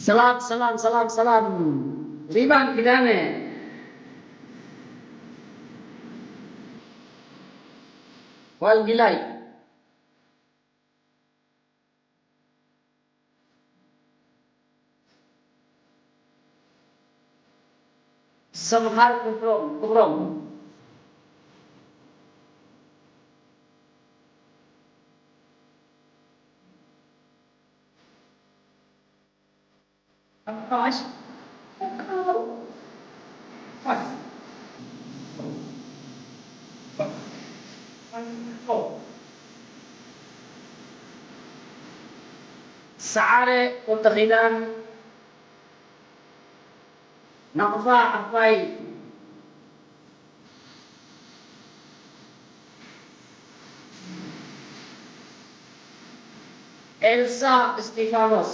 ሰላም፣ ሰላም፣ ሰላም፣ ሰላም። ሪባን ኪዳነ። ጓል ጊላይ። ሰምሃር ክብሮም፣ ክብሮም። ሰዓረ ወልደኺዳን፣ ናቕፋ ዓባይ። ኤልሳ እስጢፋኖስ።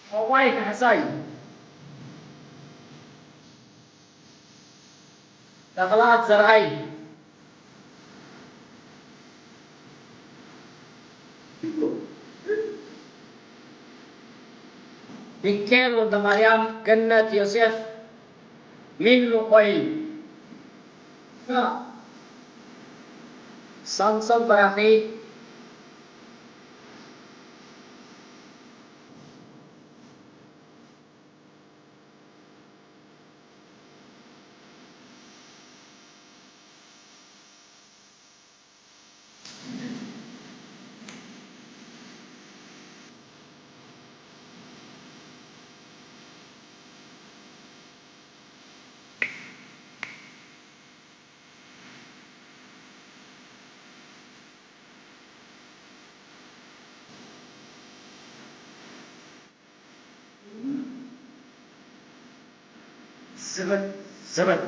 ሓዋይ ካሕሳይ። ተኽላት ዘርኣይ። ሚካኤል ወልደማርያም፣ ገነት ዮሴፍ፣ ሚሉ ኮይን፣ ሳምሶን በራኺ፣ ስበት፣ ስበት።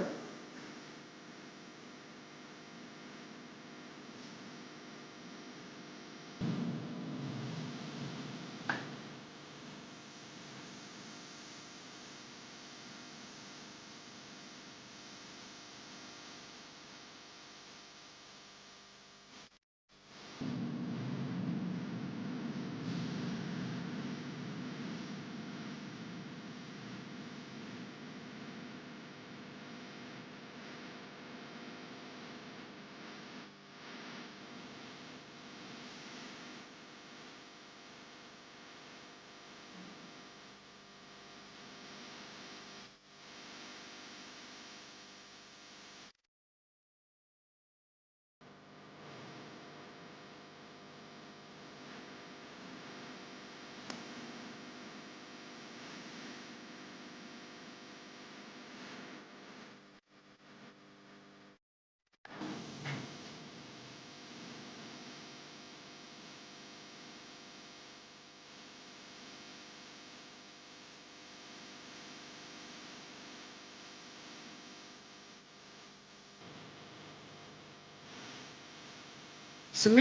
ስሚ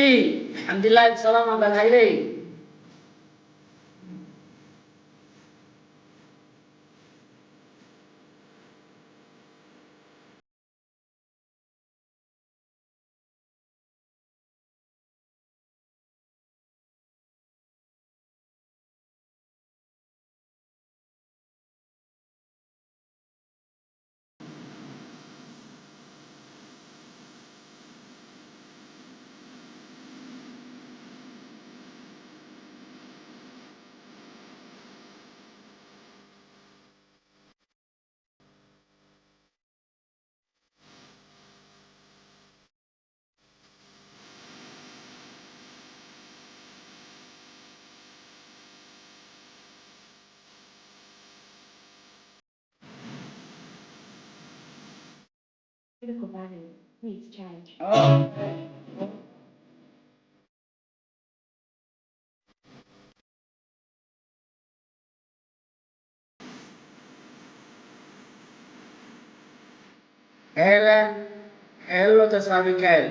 ሓምድላይ ሰላም ኣባል ሃይለይ። Critical battery. Please charge. ሄለን፣ ሄሎ ተስፋ ሚካኤል።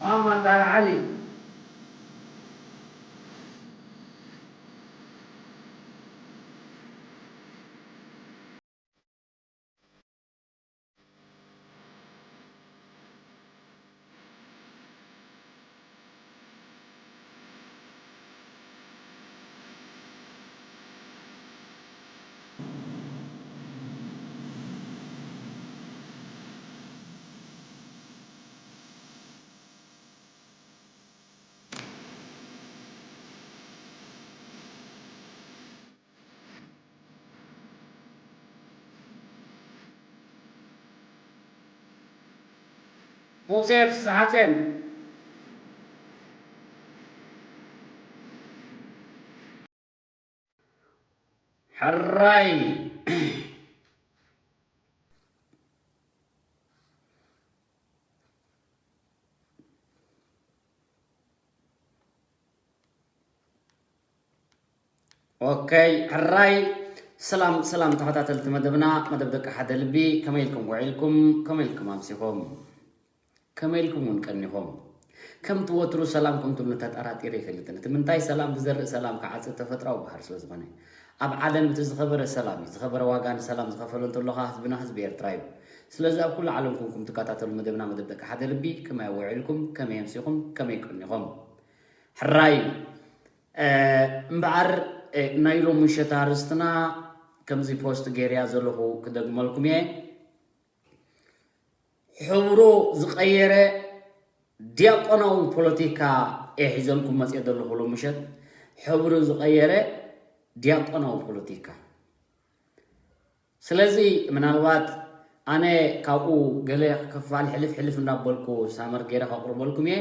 ኣማን ዳር ዓሊ። ሙሴ ፍስሓጽዮን። ሕራይ። ኦከይ፣ ሕራይ። ሰላም ሰላም ተኸታተልቲ መደብና፣ መደብ ደቂ ሓደ ልቢ፣ ከመይ ኢልኩም ውዒልኩም? ከመይ ኢልኩም ኣምሲኹም? ከመይ ኢልኩም እውን ቀኒኹም? ከምቲ ወትሩ ሰላምኩም ትብሉ ተጠራጢረ ኣይፈልጥን። እቲ ምንታይ ሰላም ዝዘርእ ሰላም ክዓጽድ ተፈጥራዊ ባህሪ ስለ ዝኾነ። ኣብ ዓለም እቲ ዝኸበረ ሰላም እዩ። ዝኸበረ ዋጋ ንሰላም ዝኸፈለ እንተሎ ኸኣ ህዝብና ህዝቢ ኤርትራ እዩ። ስለዚ ኣብ ኩሉ ዓለም ኮንኩም ትከታተሉ መደብና መደብ ደቂ ሓደ ልቢ፣ ከመይ ውዒልኩም? ከመይ ኣምሲኹም? ከመይ ቀኒኹም? ሕራይ። እ፣ እምበኣር፣ እ፣ ናይ ሎሚ ምሸት ኣርእስትና ከምዚ ፖስት ገይረያ ዘለኹ ክደግመልኩም እየ። ሕብሩ ዝቐየረ ዲያቆናዊ ፖለቲካ እየ ሒዘልኩም መፅየ ዘለኹ ሎሚ ምሸት። ሕብሩ ዝቐየረ ዲያቆናዊ ፖለቲካ። ስለዚ ምናልባት ኣነ ካብኡ ገለ ክፋል ሕልፍ ሕልፍ እንዳበልኩ ሳመር ገይረ ከቕርበልኩም እየ።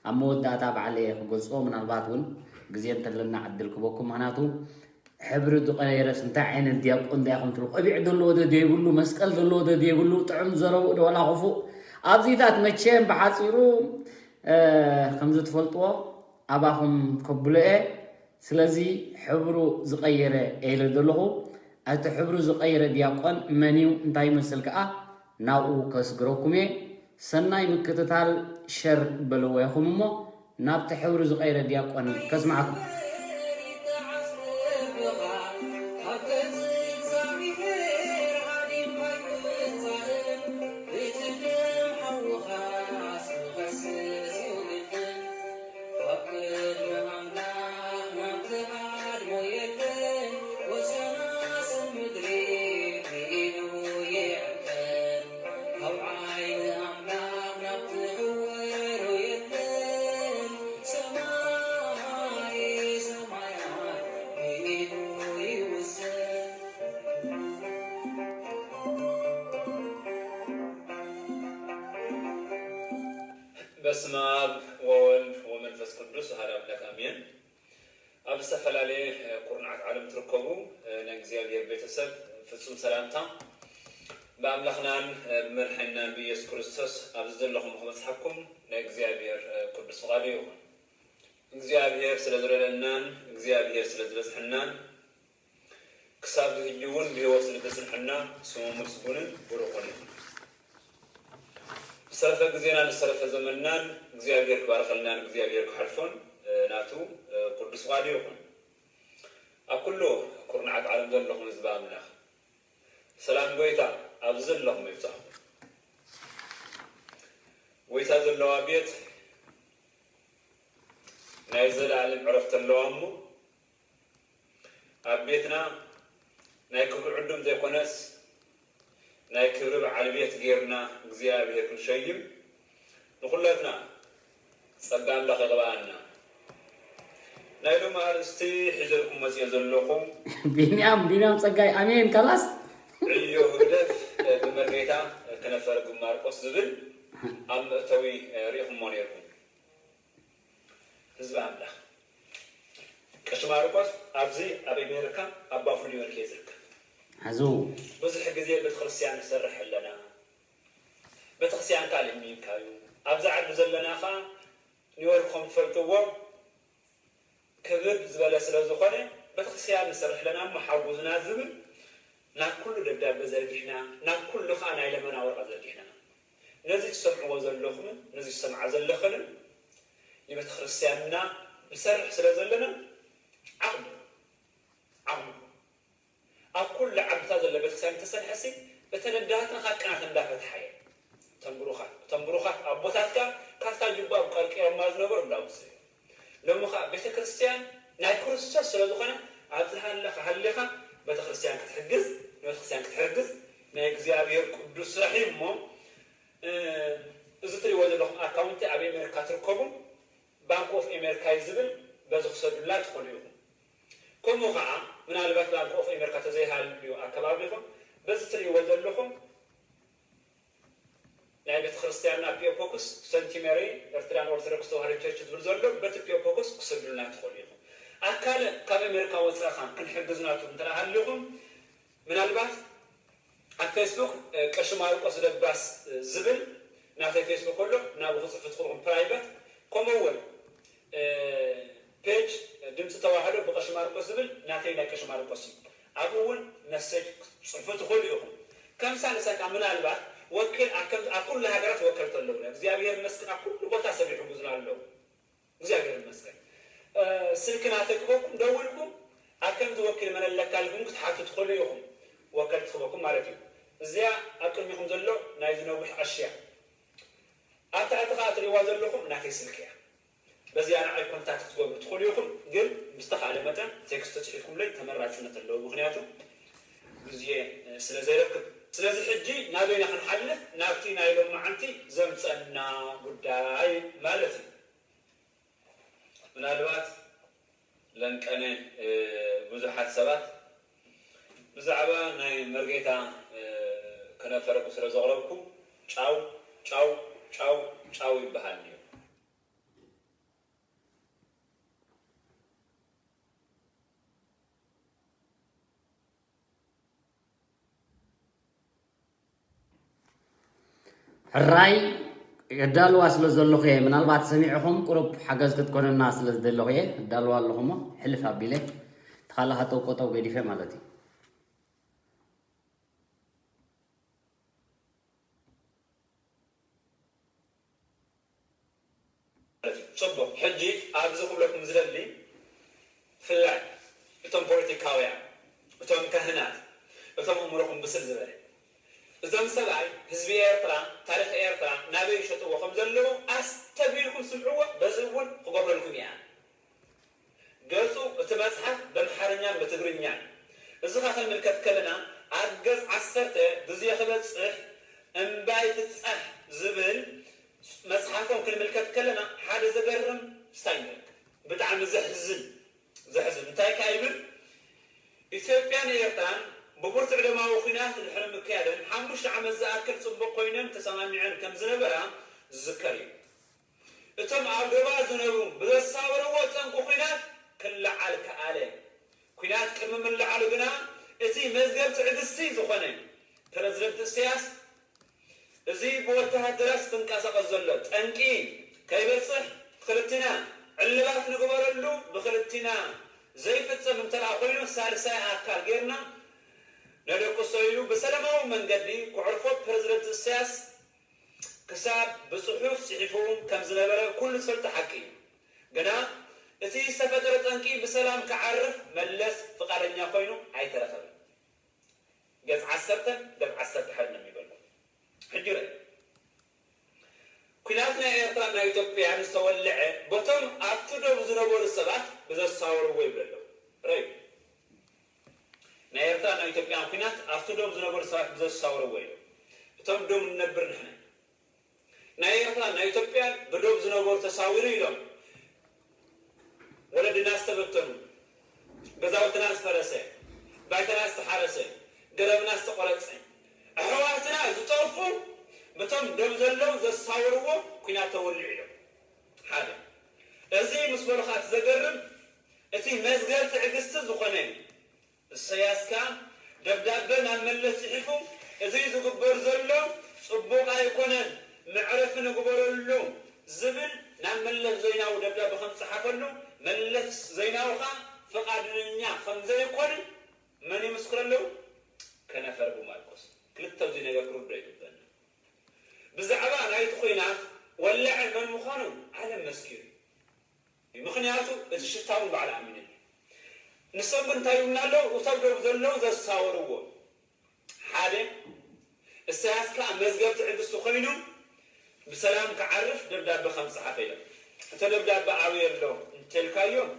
ኣብ መወዳእታ ባዕለ እየ ክገልጾ፣ ምናልባት እውን ግዜ እንተለና ዕድል ክበኩም። ምኽንያቱ ሕብሪ ዝቐየረስ እንታይ ዓይነት ዲያቆን ዳኣ ኢኹም ትብሉ? ቆቢዕ ዘለዎ ዶ ዘይብሉ፣ መስቀል ዘለዎ ዶ ዘይብሉ፣ ጥዑም ዘረብኡ ዶ ዋላ ክፉእ? ኣብዚታት መቸም ብሓጺሩ፣ እ፣ ከምዚ ትፈልጥዎ ኣባኹም ከብሎ እየ። ስለዚ ሕብሩ ዝቐየረ እየ ኢለ ዘለኹ። እቲ ሕብሩ ዝቐየረ ዲያቆን መን እዩ፣ እንታይ ይመስል ከኣ ናብኡ ከስግረኩም እየ። ሰናይ ምክትታል። ሸር በልዎ ኢኹም እሞ ናብቲ ሕብሩ ዝቐየረ ዲያቆን ከስምዓኩም። በስመ አብ ወወልድ ወመንፈስ ቅዱስ አሐዱ አምላክ አሜን። ኣብ ዝተፈላለየ ኩርናዓት ዓለም ትርከቡ ናይ እግዚኣብሔር ቤተሰብ ፍጹም ሰላምታ ብኣምላኽናን ብመድሓኒናን ብኢየሱስ ክርስቶስ ኣብዚ ዘለኹም ክበጽሓኩም ናይ እግዚኣብሔር ቅዱስ ፍቓዱ ይኹን። እግዚኣብሔር ስለ ዝረደእናን እግዚኣብሔር ስለ ዝበጽሐናን ክሳብ ሕጂ እውን ብህይወት ስለ ዘጽንሐና ስሙ ምስጉንን ብሩኽን ይኹን። ዝተረፈ ግዜናን ዝተረፈ ዘመንናን እግዚኣብሔር ክባርኸልናን እግዚኣብሔር ክሓልፎን ናቱ ቅዱስ ፍቓዱ ይኹን። ኣብ ኩሉ ኩርናዓት ዓለም ዘለኹም ህዝቢ ኣምላኽ ሰላም ጎይታ ኣብዚ ዘለኹም ይብጻሕኩም። ጎይታ ዘለዋ ቤት ናይ ዘለኣለም ዕረፍቲ ኣለዋ እሞ ኣብ ቤትና ናይ ክብሪ ዕዱም ዘይኮነስ ናይ ክብሪ በዓል ቤት ጌርና እግዚኣብሔር ክንሸይም ንኹላትና ጸጋ ኣምላኽ ይቕብኣና። ናይ ሎሚ ኣርእስቲ ሒዘልኩም መፅኦ ዘለኹ ቢንያም ቢንያም ጸጋይ ኣሜን ካላስ ዕዮ ህግደፍ ብመርጌታ ክነፈር ግማርቆስ ዝብል ኣብ መእተዊ ርኢኹሞ ነይርኩም። ህዝቢ ኣምላኽ፣ ቀሺ ማርቆስ ኣብዚ ኣብ ኣሜሪካ ኣብ ባፍሎ ኒውዮርክ እየ ዝርከብ። ሕዙ ብዙሕ ግዜ ቤተክርስትያን ንሰርሕ ኣለና። ቤተክርስትያን ካልእ ሚልካ እዩ። ኣብዚ ዓዲ ዘለና ኸዓ ኒውዮርክ ከም ትፈልጥዎ ክብድ ዝበለ ስለ ዝኾነ ቤተክርስትያን ንሰርሕ ኣለና እሞ ሓጉዝና ዝብል ናብ ኩሉ ደብዳበ ዘርጊሕና፣ ናብ ኩሉ ኸዓ ናይ ለመና ወረቐት ዘርጊሕና። ነዚ ትሰምዕዎ ዘለኹምን ነዚ ትሰምዓ ዘለኽንን ንቤተክርስትያንና ንሰርሕ ስለ ዘለና ዓቕሙ ዓቕሙ ኣብ ኩሉ ዓድታት ዘሎ ቤተክርስትያን እንተሰርሐሲ እተን ኣዴታትና ካብ ቅናት እንዳፈትሓ እየን። እቶም ብሩኻት እቶም ብሩኻት ኣቦታትካ ካብታ ጅባኦም ቀርቂሮማ ዝነበሩ እንዳውፅኡ እዮም። ሎሚ ከዓ ቤተክርስትያን ናይ ክርስቶስ ስለ ዝኾነ ኣብዚ ሃለኻ ሃሊኻ ቤተክርስትያን ክትሕግዝ ንቤተክርስትያን ክትሕግዝ ናይ እግዚኣብሔር ቅዱስ ስራሕ እዩ እሞ እዚ ትሪእዎ ዘለኹም ኣካውንቲ ኣብ ኣሜሪካ ትርከቡ ባንክ ኦፍ ኣሜሪካ እዩ ዝብል በዚ ክሰዱላ ትኽእሉ ኢኹም። ከምኡ ከዓ ምናልባት ባንክ ኦፍ ኣሜሪካ ተዘይሃልዩ ኣከባቢኹም በዚ ትሪእዎ ዘለኹም ናይ ቤተ ክርስቲያንና ፒኦ ቦክስ ሰንቲሜሪ ኤርትራን ኦርቶዶክስ ተዋህዶ ቸርች ዝብል ዘሎ በቲ ፒኦ ቦክስ ክሰዱልና ትኽእሉ ኢኹም። ኣካል ካብ ኣሜሪካ ወፃእኻ ክንሕግዝ ናቱ እንተ ሃሊኹም ምናልባት ኣብ ፌስቡክ ቀሺ ማርቆስ ደባስ ዝብል ናተይ ፌስቡክ ኣሎ ናብኡ ክፅሕፉ ትኽእሉ ፕራይቨት ከምኡ እውን ፔጅ ድምፂ ተዋህዶ ብቀሺ ማርቆስ ዝብል ናተይ ናይ ቀሺ ማርቆስ እዩ ኣብኡ እውን መሴጅ ክትፅሕፉ ትኽእሉ ኢኹም ከም ሳልሳይ ከዓ ምናልባት ወኪል ኣብ ከም- ኣብ ኩሉ ሃገራት ወከልቲ ኣለውና እግዚኣብሔር ይመስገን ኣብ ኩሉ ቦታ ሰብ ይሕጉዝና ኣለዉ እግዚኣብሔር ይመስገን ስልክና ተክበኩም ደውልኩም ኣብ ከምዚ ወኪል መን ኣለካ ኢልኩም ክትሓቱ ትኽእሉ ኢኹም ወከል ትኽበኩም ማለት እዩ እዚኣ ኣብ ቅድሚኹም ዘሎ ናይ ዝነውሕ ዓሽያ ኣብ ታሕቲ ከዓ ትሪእዋ ዘለኹም ናተይ ስልኪ እያ በዚኣ ንዓይ ኮንታክት ክትገብሩ ትኽእሉ ኢኹም ግን ብዝተኻእለ መጠን ቴክስት ተፅሒፍኩምለይ ተመራፅነት ኣለዎ ምክንያቱ ግዜ ስለ ዘይረክብ ስለዚ ሕጂ ናበይና ክንሓልፍ ናብቲ ናይ ሎማዓንቲ ዘምፀና ጉዳይ ማለት እዩ ምናልባት ለንቀነ ብዙሓት ሰባት ብዛዕባ ናይ መርጌታ ከነፈረኩ ስለ ዘቕረብኩ ጫው ጫው ጫው ጫው ይበሃል እዩ። ሕራይ የዳልዋ ስለ ዘለኹ እየ ምናልባት ሰሚዕኹም ቁሩብ ሓገዝ ክትኮነና ስለ ዝደለኹ እየ እዳልዋ ኣለኹ እሞ ሕልፍ ኣቢለ ተኻላኻ ጠውቆጠው ገዲፈ ማለት እዩ ፅቡቕ ሕጂ ኣብዚ ክብለኩም ዝደሊ ፍላይ እቶም ፖለቲካውያን እቶም ካህናት እቶም እምሮኹም ብስል ዝበለ እዞም ሰብኣይ ህዝቢ ኤርትራ ታሪኽ ኤርትራ ናበይ ይሸጥዎ ከም ዘለዉ ኣስተብሂልኩም ስምዕዎ በዚ እውን ክገብረልኩም እያ ገጹ እቲ መጽሓፍ በምሓርኛን ብትግርኛን እዚ ኸ ክንምልከት ከለና ኣብ ገጽ ዓሰርተ ብዜ ክበጽሕ እምባይ ፍጻሕ ዝብል መጽሓፎም ክንምልከት ከለና ሓደ ዘገርም ስታይ ንረክብ ብጣዕሚ ዘሕዝን ዘሕዝን እንታይ ከ ይብል ኢትዮጵያን ኤርትራን ብብርቱዕ ደማዊ ኲናት ድሕሪ ምክያደን ሓሙሽተ ዓመት ዝኣክል ጽቡቕ ኮይነን ተሰማሚዐን ከም ዝነበራ ዝዝከር እዩ። እቶም ኣብ ዶባት ዝነብሩ ብዘሳወርዎ ጠንቂ ኲናት ክለዓል ከኣለ። ኲናት ቅድሚ ምልዓሉ ግና እቲ መዝገብ ትዕግስቲ ዝኾነ ፕረዚደንት ኢሳያስ እዚ ብወተሃደራት ዝትንቀሳቐስ ዘሎ ጠንቂ ከይበፅሕ ብክልቲና ዕልባት ንግበረሉ ብክልቲና ዘይፍፀም እንተ ደኣ ኮይኑ ሳልሳይ ኣካል ጌርና ነደቅሶ ኢሉ ብሰላማዊ መንገዲ ክዕርፎ ፕረዚደንት ኢሳያስ ክሳብ ብፅሑፍ ፅሒፉ ከም ዝነበረ ኩሉ ዝፈልጦ ሓቂ እዩ። ግና እቲ ዝተፈጠረ ጠንቂ ብሰላም ክዓርፍ መለስ ፍቓደኛ ኮይኑ ኣይተረኸበን። ገፅ ዓሰርተ ገፅ ዓሰርተ ሓደ ነው የሚበልኩ። ሕጂ ርእ ኩናት ናይ ኤርትራ ናይ ኢትዮጵያን ዝተወልዐ በቶም ኣብቲ ዶብ ዝነበሩ ሰባት ብዘሳወርዎ ይብሉ ኣለዉ። ርእ ናይ ኤርትራ ናይ ኢትዮጵያን ኩናት ኣብቲ ዶብ ዝነበሩ ሰባት ብዘሳወርዎ እዩ። እቶም ዶብ ንነብር ንሕና ኢና። ናይ ኤርትራ ናይ ኢትዮጵያን ብዶብ ዝነበሩ ተሳዊሩ ኢሎም ወለድና ዝተበተኑ፣ ገዛውትና ዝፈረሰ፣ ባይታና ዝተሓረሰ፣ ገረብና ዝተቆረፀ፣ ኣሕዋትና ዝጠፍኡ፣ በቶም ደው ዘለዉ ዘሳወርዎ ኲናት ተወሊዑ ኢሎም። ሓደ። እዚ ምስ በሉኻ እቲ ዘገርም፣ እቲ መዝገብ ትዕግስቲ ዝኾነ ኢሳያስ ከኣ ደብዳበ ናብ መለስ ጽሒፉ፣ "እዚ ዝግበር ዘሎ ጽቡቕ ኣይኮነን፣ መዕረፊ ንግበረሉ" ዝብል ናብ መለስ ዜናዊ ደብዳበ ከም ዝጸሓፈሉ፣ መለስ ዜናዊ ከኣ ፍቓደኛ ከም ዘይኮነ መን ይምስክረሉ? ከነፈር ብማርቆስ። ክልተ ኣብዚ ነገር ክርዶ ይግበና። ብዛዕባ ናይቲ ኲናት ወላዒ መን ምዃኑ ዓለም መስኪሩ እዩ። ምኽንያቱ እቲ ሽፍታ እውን ባዕሉ ኣሚኑሉ። ንሶም ግን እንታይ ይብሉና ኣለዉ? እቶም ደው ዘለዉ ዘሳወርዎ። ሓደ፣ እሳያስ ከኣ መዝገብ ትዕግስቲ ኮይኑ ብሰላም ክዓርፍ ደብዳበ ከም ዝጸሓፈ ኢሎም። እቲ ደብዳበ ኣበይ ኣሎ እንተልካዮም፣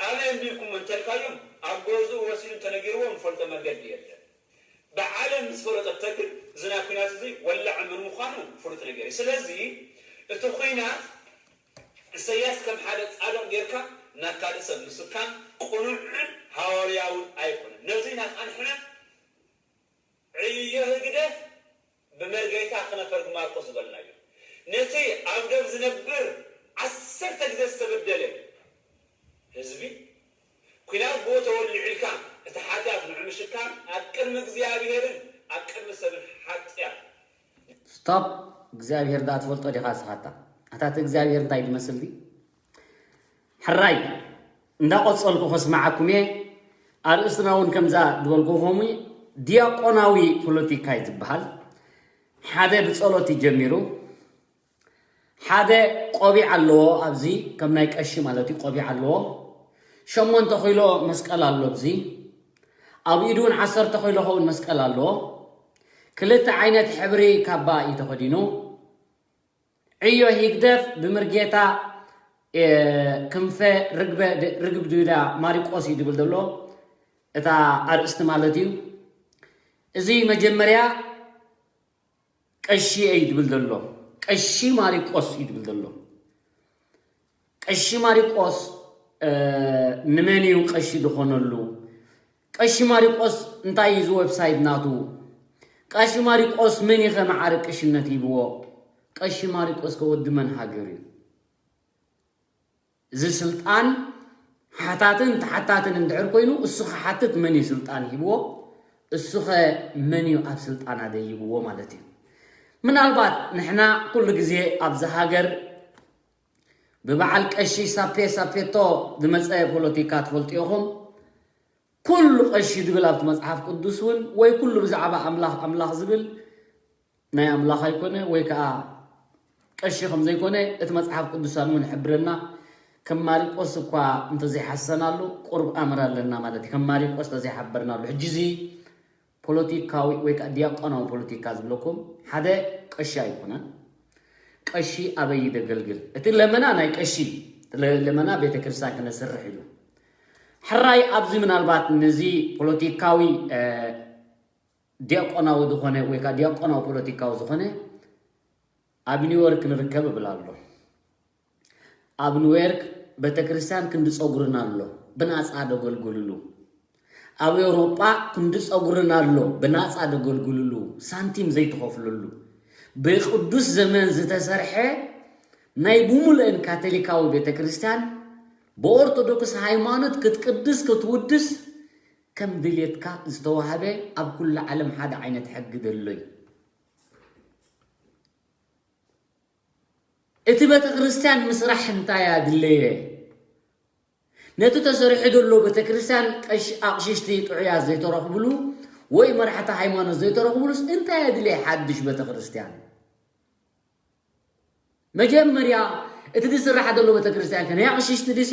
ኣበይ ኣንቢብኩሞ እንተልካዮም፣ ኣብ ገዝኡ ወሲዱ እንተነጊርዎ ንፈልጦ መገዲ የለን። ብዓለም ምስ ፈለጠቶ ግን እዚ ናይ ኲናት እዚ ወላዒ መን ምዃኑ ፍሉጥ ነገር እዩ። ስለዚ እቲ ኲናት እሰያስ ከም ሓደ ጻድቕ ጌርካ ናብ ካልእ ሰብ ምስካም ቅኑዕን ሃዋርያውን ኣይኮነን። ነዚ ናትና ንሕና ዕዮ ህግደፍ ብመርገይታ ክነፈር ብማርቆስ ዝበልናዮ፣ ነቲ ኣብ ደብ ዝነብር ዓሰርተ ግዜ ዝተበደለ ህዝቢ ኲናት ብኡ ተወሊዑ ኢልካ እቲ ሓጢኣት ንዕምሽካን ኣብ ቅድሚ እግዚኣብሄርን ኣብ ቅድሚ ሰብን ሓጢኣት። ስቶፕ። እግዚኣብሄር ዳ ትፈልጦ ዲኻ ስኻታ? ኣታ እቲ እግዚኣብሄር እንታይ ዝመስል ድዩ? ሕራይ እንዳቆጸልኩ ከስምዓኩም እየ። ኣርእስትና እውን ከምዛ ዝበልኩኹም እዩ። ዲያቆናዊ ፖለቲካ እዩ ዝበሃል። ሓደ ብጸሎት እዩ ጀሚሩ። ሓደ ቆቢዕ ኣለዎ፣ ኣብዚ ከም ናይ ቀሺ ማለት እዩ፣ ቆቢዕ ኣለዎ። ሸሞንተ ኪሎ መስቀል ኣሎ ኣብዚ። ኣብ ኢዱ እውን ዓሰርተ ኪሎ ኸውን መስቀል ኣለዎ። ክልተ ዓይነት ሕብሪ ካባ እዩ ተኸዲኑ። ዕዮ ሂግደፍ ብምርጌታ ክንፈ ርግበ ርግብ ድዳ ማሪቆስ እዩ ድብል ዘሎ እታ ኣርእስቲ ማለት እዩ። እዚ መጀመርያ ቀሺ እዩ ድብል ዘሎ። ቀሺ ማሪቆስ እዩ ድብል ዘሎ። ቀሺ ማሪቆስ ንመን እዩ ቀሺ ዝኾነሉ? ቀሺ ማሪቆስ እንታይ እዩ እዚ ዌብሳይት ናቱ? ቀሺ ማሪቆስ መን እዩ ከ መዓርግ ቅሽነት ሂብዎ? ቀሺ ማሪቆስ ከ ወዲ መን ሃገር እዩ? እዚ ስልጣን ሓታትን ተሓታትን እንድሕር ኮይኑ እሱ ክሓትት መን እዩ ስልጣን ሂብዎ? እሱ ከ መን እዩ ኣብ ስልጣን ኣደይብዎ ማለት እዩ? ምናልባት ንሕና ኩሉ ግዜ ኣብዚ ሃገር ብበዓል ቀሺ ሳፔ ሳፔቶ ዝመፀ ፖለቲካ ትፈልጡ ኢኹም። ኩሉ ቀሺ ዝብል ኣብቲ መፅሓፍ ቅዱስ እውን ወይ ኩሉ ብዛዕባ ኣምላኽ ኣምላኽ ዝብል ናይ ኣምላኽ ኣይኮነ ወይ ከዓ ቀሺ ከም ዘይኮነ እቲ መፅሓፍ ቅዱሳን እውን ይሕብረና። ከም ማሪቆስ እኳ እንተዘይሓሰናሉ ቁሩብ ኣምር ኣለና ማለት እዩ። ከም ማሪቆስ ተዘይሓበርናሉ ሕጂ እዚ ፖለቲካዊ ወይ ከዓ ዲያቆናዊ ፖለቲካ ዝብለኩም ሓደ ቀሺ ኣይኮነን። ቀሺ ኣበይ ደገልግል? እቲ ለመና ናይ ቀሺ ለመና ቤተክርስትያን ክነስርሕ ኢሉ ሕራይ ኣብዚ ምናልባት ነዚ ፖለቲካዊ ዲያቆናዊ ዝኾነ ወይ ከዓ ዲያቆናዊ ፖለቲካዊ ዝኾነ ኣብ ኒውዮርክ ንርከብ እብል ኣሎ። ኣብ ኒውዮርክ ቤተክርስትያን ክንዲ ፀጉርን ኣሎ ብናፃ ደገልግልሉ። ኣብ ኤውሮጳ ክንዲ ፀጉርን ኣሎ ብናፃ ደገልግልሉ ሳንቲም ዘይትኸፍልሉ። ብቅዱስ ዘመን ዝተሰርሐ ናይ ብሙሉእን ካቶሊካዊ ቤተክርስትያን ብኦርቶዶክስ ሃይማኖት ክትቅድስ ክትውድስ ከም ድልየትካ ዝተዋህበ ኣብ ኩሉ ዓለም ሓደ ዓይነት ሕጊ ዘሎ እዩ። እቲ ቤተክርስትያን ምስራሕ እንታይ ኣድለየ? ነቲ ተሰሪሑ ዘሎ ቤተክርስትያን ቀሽ ኣቕሽሽቲ ጥዑያት ዘይተረኽብሉ ወይ መራሕቲ ሃይማኖት ዘይተረኽብሉስ እንታይ ኣድለየ ሓድሽ ቤተክርስትያን? መጀመርያ እቲ ዝስራሕ ዘሎ ቤተክርስትያን ከ ናይ ኣቕሽሽቲ ድሲ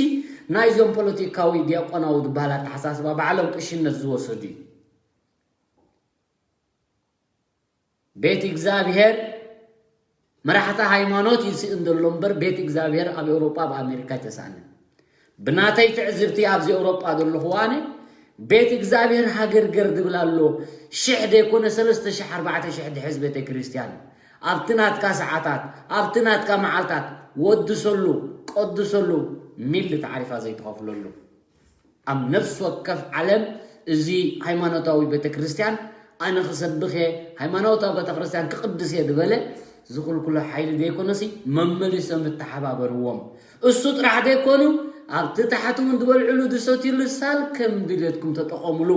ናይዞም ፖለቲካዊ ዲያቆናዊ ዝበሃል ኣተሓሳስባ ባዕሎም ቅሽነት ዝወሰዱ እዩ። ቤት እግዚኣብሔር መራሕቲ ሃይማኖት እዩ ዝስእን ዘሎ እምበር ቤት እግዚኣብሔር ኣብ ኤውሮጳ ኣብ ኣሜሪካ ኣይተሳእንን። ብናተይ ትዕዝብቲ ኣብዚ ኤውሮጳ ዘለኹ ኣነ ቤት እግዚኣብሔር ሃገርገር ዝብል ኣሎ። ሽሕ ዘይኮነ ሰለስተ ሽሕ ኣርባዕተ ሽሕ ድሕዝ ቤተ ክርስቲያን ኣብቲ ናትካ ሰዓታት ኣብቲ ናትካ መዓልታት ወድሰሉ። ቀድሰሉ ሚል ተዓሪፋ ዘይትኸፍለሉ ኣብ ነፍሲ ወከፍ ዓለም እዚ ሃይማኖታዊ ቤተክርስትያን ኣነ ክሰብኽ እየ፣ ሃይማኖታዊ ቤተክርስትያን ክቕድስ እየ ዝበለ ዝኽልክሎ ሓይሊ ዘይኮነሲ መመሊሶም ተሓባበርዎም። እሱ ጥራሕ ዘይኮኑ ኣብቲ ታሕቲ እውን ዝበልዕሉ ዝሰትዩሉ ሳል ከም ድልየትኩም ተጠቐሙሉ።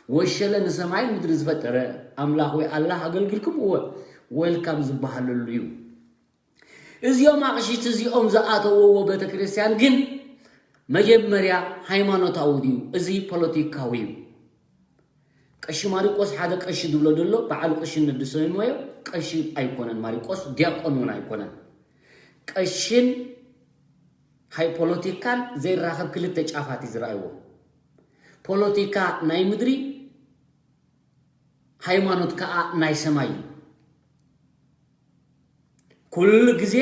ወሸለ ንሰማይ ምድሪ ዝፈጠረ ኣምላኽ ወይ ኣላህ ኣገልግልኩም እወ ዌልካም ዝበሃለሉ እዩ። እዚኦም ኣቕሽት እዚኦም ዝኣተወዎ ቤተክርስትያን ግን መጀመርያ ሃይማኖታዊ ድዩ? እዚ ፖለቲካዊ እዩ። ቀሺ ማሪቆስ ሓደ ቀሺ ዝብሎ ዘሎ በዓሉ ቀሽነት ዝሰየሞዮ ቀሺ ኣይኮነን። ማሪቆስ ዲያቆን እውን ኣይኮነን። ቀሽን ሃይ ፖለቲካን ዘይራኸብ ክልተ ጫፋት እዩ ዝረኣይዎ። ፖለቲካ ናይ ምድሪ፣ ሃይማኖት ከዓ ናይ ሰማይ እዩ። ኩሉ ግዜ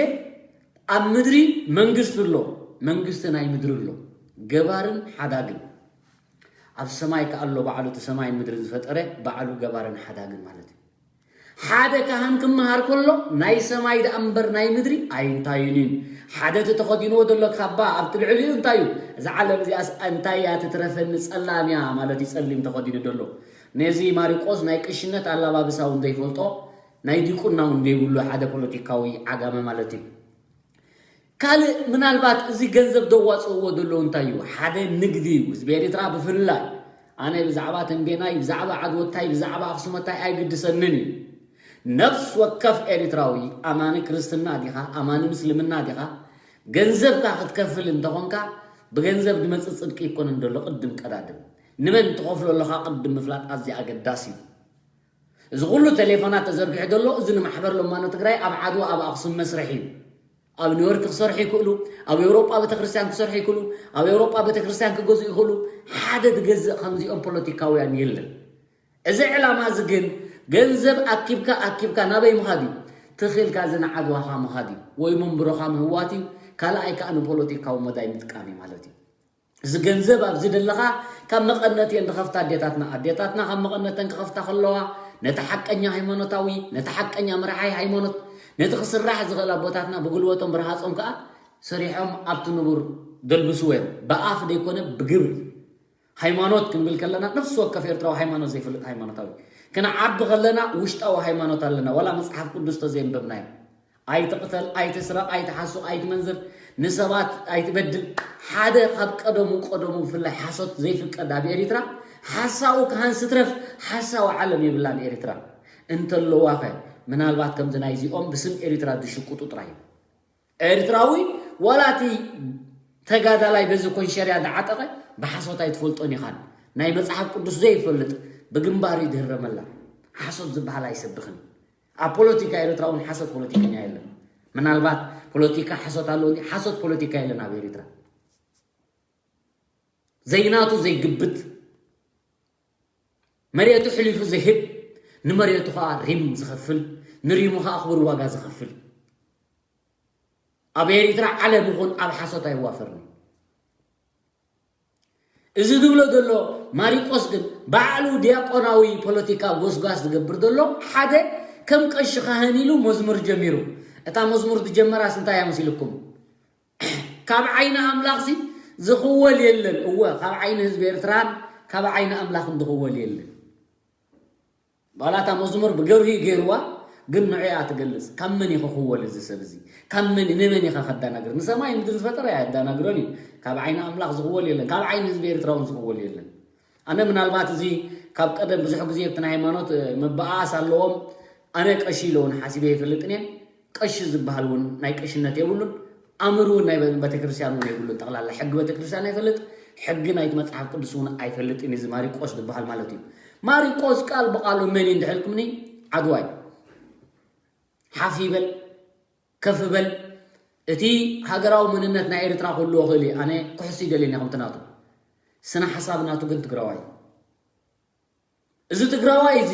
ኣብ ምድሪ መንግስቲ ኣሎ፣ መንግስቲ ናይ ምድሪ ኣሎ፣ ገባርን ሓዳግን። ኣብ ሰማይ ከዓ ኣሎ ባዕሉ እቲ ሰማይን ምድርን ዝፈጠረ ባዕሉ ገባርን ሓዳግን ማለት እዩ። ሓደ ካህን ክመሃር ከሎ ናይ ሰማይ ደኣ እምበር ናይ ምድሪ ኣይንታዩን እዩ። ሓደ እቲ ተኸዲንዎ ዘሎ ካባ ኣብቲ ልዕሊኡ እንታይ እዩ? እዛ ዓለም እዚኣስ እንታይ እያ ትትረፈኒ ጸላም እያ ማለት እዩ ጸሊም ተኸዲኑ ዘሎ። ነዚ ማሪቆስ ናይ ቅሽነት ኣላባብሳ እውን ዘይፈልጦ ናይ ዲቁና እውን ዘይብሉ ሓደ ፖለቲካዊ ዓጋመ ማለት እዩ። ካልእ ምናልባት እዚ ገንዘብ ደዋፅእዎ ዘለዉ እንታይ እዩ? ሓደ ንግዲ እዩ። ህዝቢ ኤርትራ ብፍላይ ኣነ ብዛዕባ ተንቤናይ፣ ብዛዕባ ዓድወታይ፣ ብዛዕባ ኣኽሱመታይ ኣይግድሰንን እዩ። ነፍስ ወከፍ ኤርትራዊ ኣማኒ ክርስትና ዲኻ፣ ኣማኒ ምስልምና ዲኻ፣ ገንዘብካ ክትከፍል እንተኾንካ ብገንዘብ ዝመፅእ ፅድቂ ይኮነን ዘሎ ቅድም ቀዳድም ንመን ትኸፍሎ ኣለኻ ቅድም ምፍላጥ ኣዝዩ ኣገዳሲ እዩ። እዚ ኩሉ ቴሌፎናት ተዘርጊሑ ዘሎ እዚ ንማሕበር ለማኖ ትግራይ ኣብ ዓድዋ ኣብ ኣኽሱም መስርሒ እዩ። ኣብ ኒውዮርክ ክሰርሑ ይክእሉ፣ ኣብ ኤውሮጳ ቤተክርስትያን ክሰርሑ ይክእሉ፣ ኣብ ኤውሮጳ ቤተክርስትያን ክገዝኡ ይክእሉ። ሓደ ዝገዝእ ከምዚኦም ፖለቲካውያን የለን። እዚ ዕላማ እዚ ግን ገንዘብ ኣኪብካ ኣኪብካ ናበይ ምኻድ እዩ? ትኽኢልካ እዚ ንዓድዋኻ ምኻድ እዩ ወይ መንብሮኻ ምህዋት እዩ። ካልኣይ ከዓ ንፖለቲካዊ መዳይ ምጥቃም እዩ ማለት እዩ። እዚ ገንዘብ ኣብዚ ደለኻ ካብ መቐነትየን ዝኸፍታ ኣዴታትና ኣዴታትና ካብ መቐነተን ክኸፍታ ከለዋ ነቲ ሓቀኛ ሃይማኖታዊ ነቲ ሓቀኛ መርሓይ ሃይማኖት ነቲ ክስራሕ ዝኽእል ኣቦታትና ብጉልበቶም ብረሃፆም ከዓ ሰሪሖም ኣብቲ ንቡር ደልብስዎ እዮም። ብኣፍ ዘይኮነ ብግብሪ። ሃይማኖት ክንብል ከለና ነፍሲ ወከፍ ኤርትራዊ ሃይማኖት ዘይፈልጥ ሃይማኖታዊ ክንዓቢ ከለና ውሽጣዊ ሃይማኖት ኣለና ዋላ መፅሓፍ ቅዱስ ተዘየንበብናዮ። ኣይትቕተል፣ ኣይትስረቕ፣ ኣይትሓሱ፣ ኣይትመንዝር፣ ንሰባት ኣይትበድል። ሓደ ካብ ቀደሙ ቀደሙ ብፍላይ ሓሶት ዘይፍቀድ ኣብ ኤሪትራ ሓሳኡ ክሃንስ ትረፍ ሓሳዊ ዓለም የብላን ኤሪትራ። እንተለዋኸ ምናልባት ከምዚ ናይዚኦም ብስም ኤሪትራ ዝሽቁጡ ጥራይ እዮም። ኤርትራዊ ዋላ እቲ ተጋዳላይ በዚ ኮንሸርያ ዝዓጠቐ ብሓሶት ኣይትፈልጦን ኢኻን። ናይ መጽሓፍ ቅዱስ ዘይፈልጥ ብግንባር ይድህረመላ። ሓሶት ዝበሃል ኣይሰብኽን። ኣብ ፖለቲካ ኤርትራ እውን ሓሶት ፖለቲከኛ የለን። ምናልባት ፖለቲካ ሓሶት ኣሎ እንዲ ሓሶት ፖለቲካ የለን ኣብ ኤርትራ። ዘይናቱ ዘይግብት መሬቱ ሕሊፉ ዝህብ ንመሬቱ ከዓ ሪም ዝኸፍል ንሪሙ ከዓ ክቡር ዋጋ ዝኸፍል ኣብ ኤርትራ ዓለም ይኹን ኣብ ሓሶት ኣይዋፈርን። እዚ ዝብሎ ዘሎ ማሪቆስ ግን ባዕሉ ዲያቆናዊ ፖለቲካ ጎስጓስ ዝገብር ዘሎ ሓደ ከም ቀሺ ካህን ኢሉ መዝሙር ጀሚሩ። እታ መዝሙር ዝጀመራስ እንታይ እያ መሲልኩም? ካብ ዓይኒ ኣምላኽሲ ዝኽወል የለን። እወ ካብ ዓይኒ ህዝቢ ኤርትራን ካብ ዓይኒ ኣምላኽን ዝኽወል የለን። ባላታ መዝሙር ብገርሂ ገይርዋ ግን ንዑ እያ ትገልጽ። ካብ መን እዩ ክኽወል እዚ ሰብ እዚ? ካብ መን ንመን ኢኻ ከዳናግር? ንሰማይ ምድሪ ዝፈጠረ ኣያዳናግሮን እዩ። ካብ ዓይኒ ኣምላኽ ዝኽወል የለን። ካብ ዓይኒ ህዝቢ ኤርትራ እውን ዝኽወል የለን። ኣነ ምናልባት እዚ ካብ ቀደም ብዙሕ ግዜ ኣብቲ ናይ ሃይማኖት ምብኣኣስ ኣለዎም። ኣነ ቀሺ ኢለ እውን ሓሲበ ይፈልጥን እየ። ቀሺ ዝበሃል እውን ናይ ቀሽነት የብሉን። ኣምር እውን ናይ ቤተክርስትያን እውን የብሉን። ጠቕላላ ሕጊ ቤተክርስትያን ኣይፈልጥ፣ ሕጊ ናይቲ መጽሓፍ ቅዱስ እውን ኣይፈልጥን እዩ። እዚ ማሪቆስ ዝበሃል ማለት እዩ። ማሪቆስ ቃል ብቃሉ መን እዩ እንድሕልኩምኒ ዓድዋይ ሓፍ ይበል ከፍ በል። እቲ ሃገራዊ መንነት ናይ ኤርትራ ክህልዎ ክእል እዩ። ኣነ ክሕሱ ይደልየኒ ከምቲ ናቱ ስነ ሓሳብ ናቱ ግን ትግራዋይ እዩ። እዚ ትግራዋይ እዚ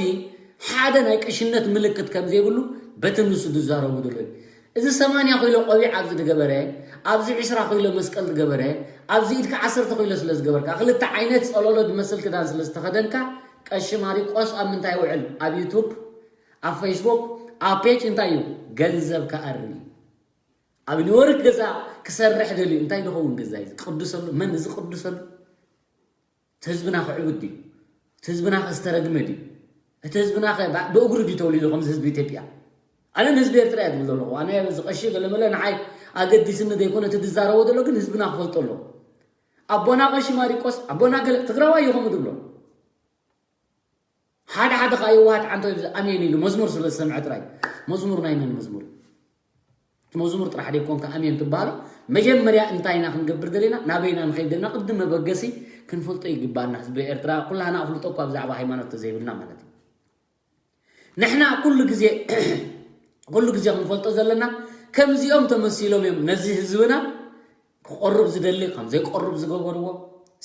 ሓደ ናይ ቅሽነት ምልክት ከም ዘይብሉ በቲ ንሱ ዝዛረቡ ዘሎ እዩ። እዚ ሰማንያ ኪሎ ቆቢዕ ኣብዚ ዝገበረ ኣብዚ ዕስራ ኪሎ መስቀል ዝገበረ ኣብዚ ኢድካ ዓሰርተ ኪሎ ስለ ዝገበርካ ክልተ ዓይነት ፀለሎ ዝመስል ክዳን ስለ ዝተኸደንካ ቀሺ ማሪቆስ ኣብ ምንታይ ውዕል ኣብ ዩቱብ ኣብ ፌስቡክ ኣብ ፔጅ እንታይ እዩ ገንዘብ ከኣሪ ኣብ ኒውዮርክ ገዛ ክሰርሕ ደልዩ እንታይ ዝኸውን ገዛ እዩ ዝቅድሰሉ? መን ዝቅድሰሉ? እቲ ህዝብና ክዕብድ ድዩ? እቲ ህዝብና ከ ዝተረግመ ድዩ? እቲ ህዝብና ከ ብእግሩ ድዩ ተወሊዱ ከምዚ ህዝቢ ኢትዮጵያ? ኣነ ንህዝቢ ኤርትራ እየ ዝብል ዘለኹ። ኣነ እዚ ቀሺ ገለመለ ንዓይ ኣገዲስኒ ዘይኮነ እቲ ዝዛረቦ ዘሎ ግን ህዝብና ክፈልጦ ኣለዎ። ኣቦና ቀሺ ማሪቆስ ኣቦና ገለ ትግራዋይ እዩ ከምኡ ዝብሎ። ሓደ ሓደ ከዓ የዋሃት ዓንቶ ኣሜን ኢሉ መዝሙር ስለ ዝሰምዐ ጥራይ። መዝሙር ናይ መን መዝሙር? እቲ መዝሙር ጥራሕ ደይኮንካ ኣሜን ትበሃሎ። መጀመርያ እንታይ ኢና ክንገብር ዘለና? ናበይና ንኸይድ ዘለና ቅድም መበገሲ ክንፈልጦ ይግባና። ህዝቢ ኤርትራ ኩላህና ኣፍልጦ እኳ ብዛዕባ ሃይማኖት ተዘይብልና ማለት እዩ። ንሕና ኩሉ ግዜ ኩሉ ግዜ ክንፈልጦ ዘለና ከምዚኦም ተመሲሎም እዮም ነዚ ህዝብና ክቆርብ ዝደሊ ከም ዘይቆርብ ዝገበርዎ።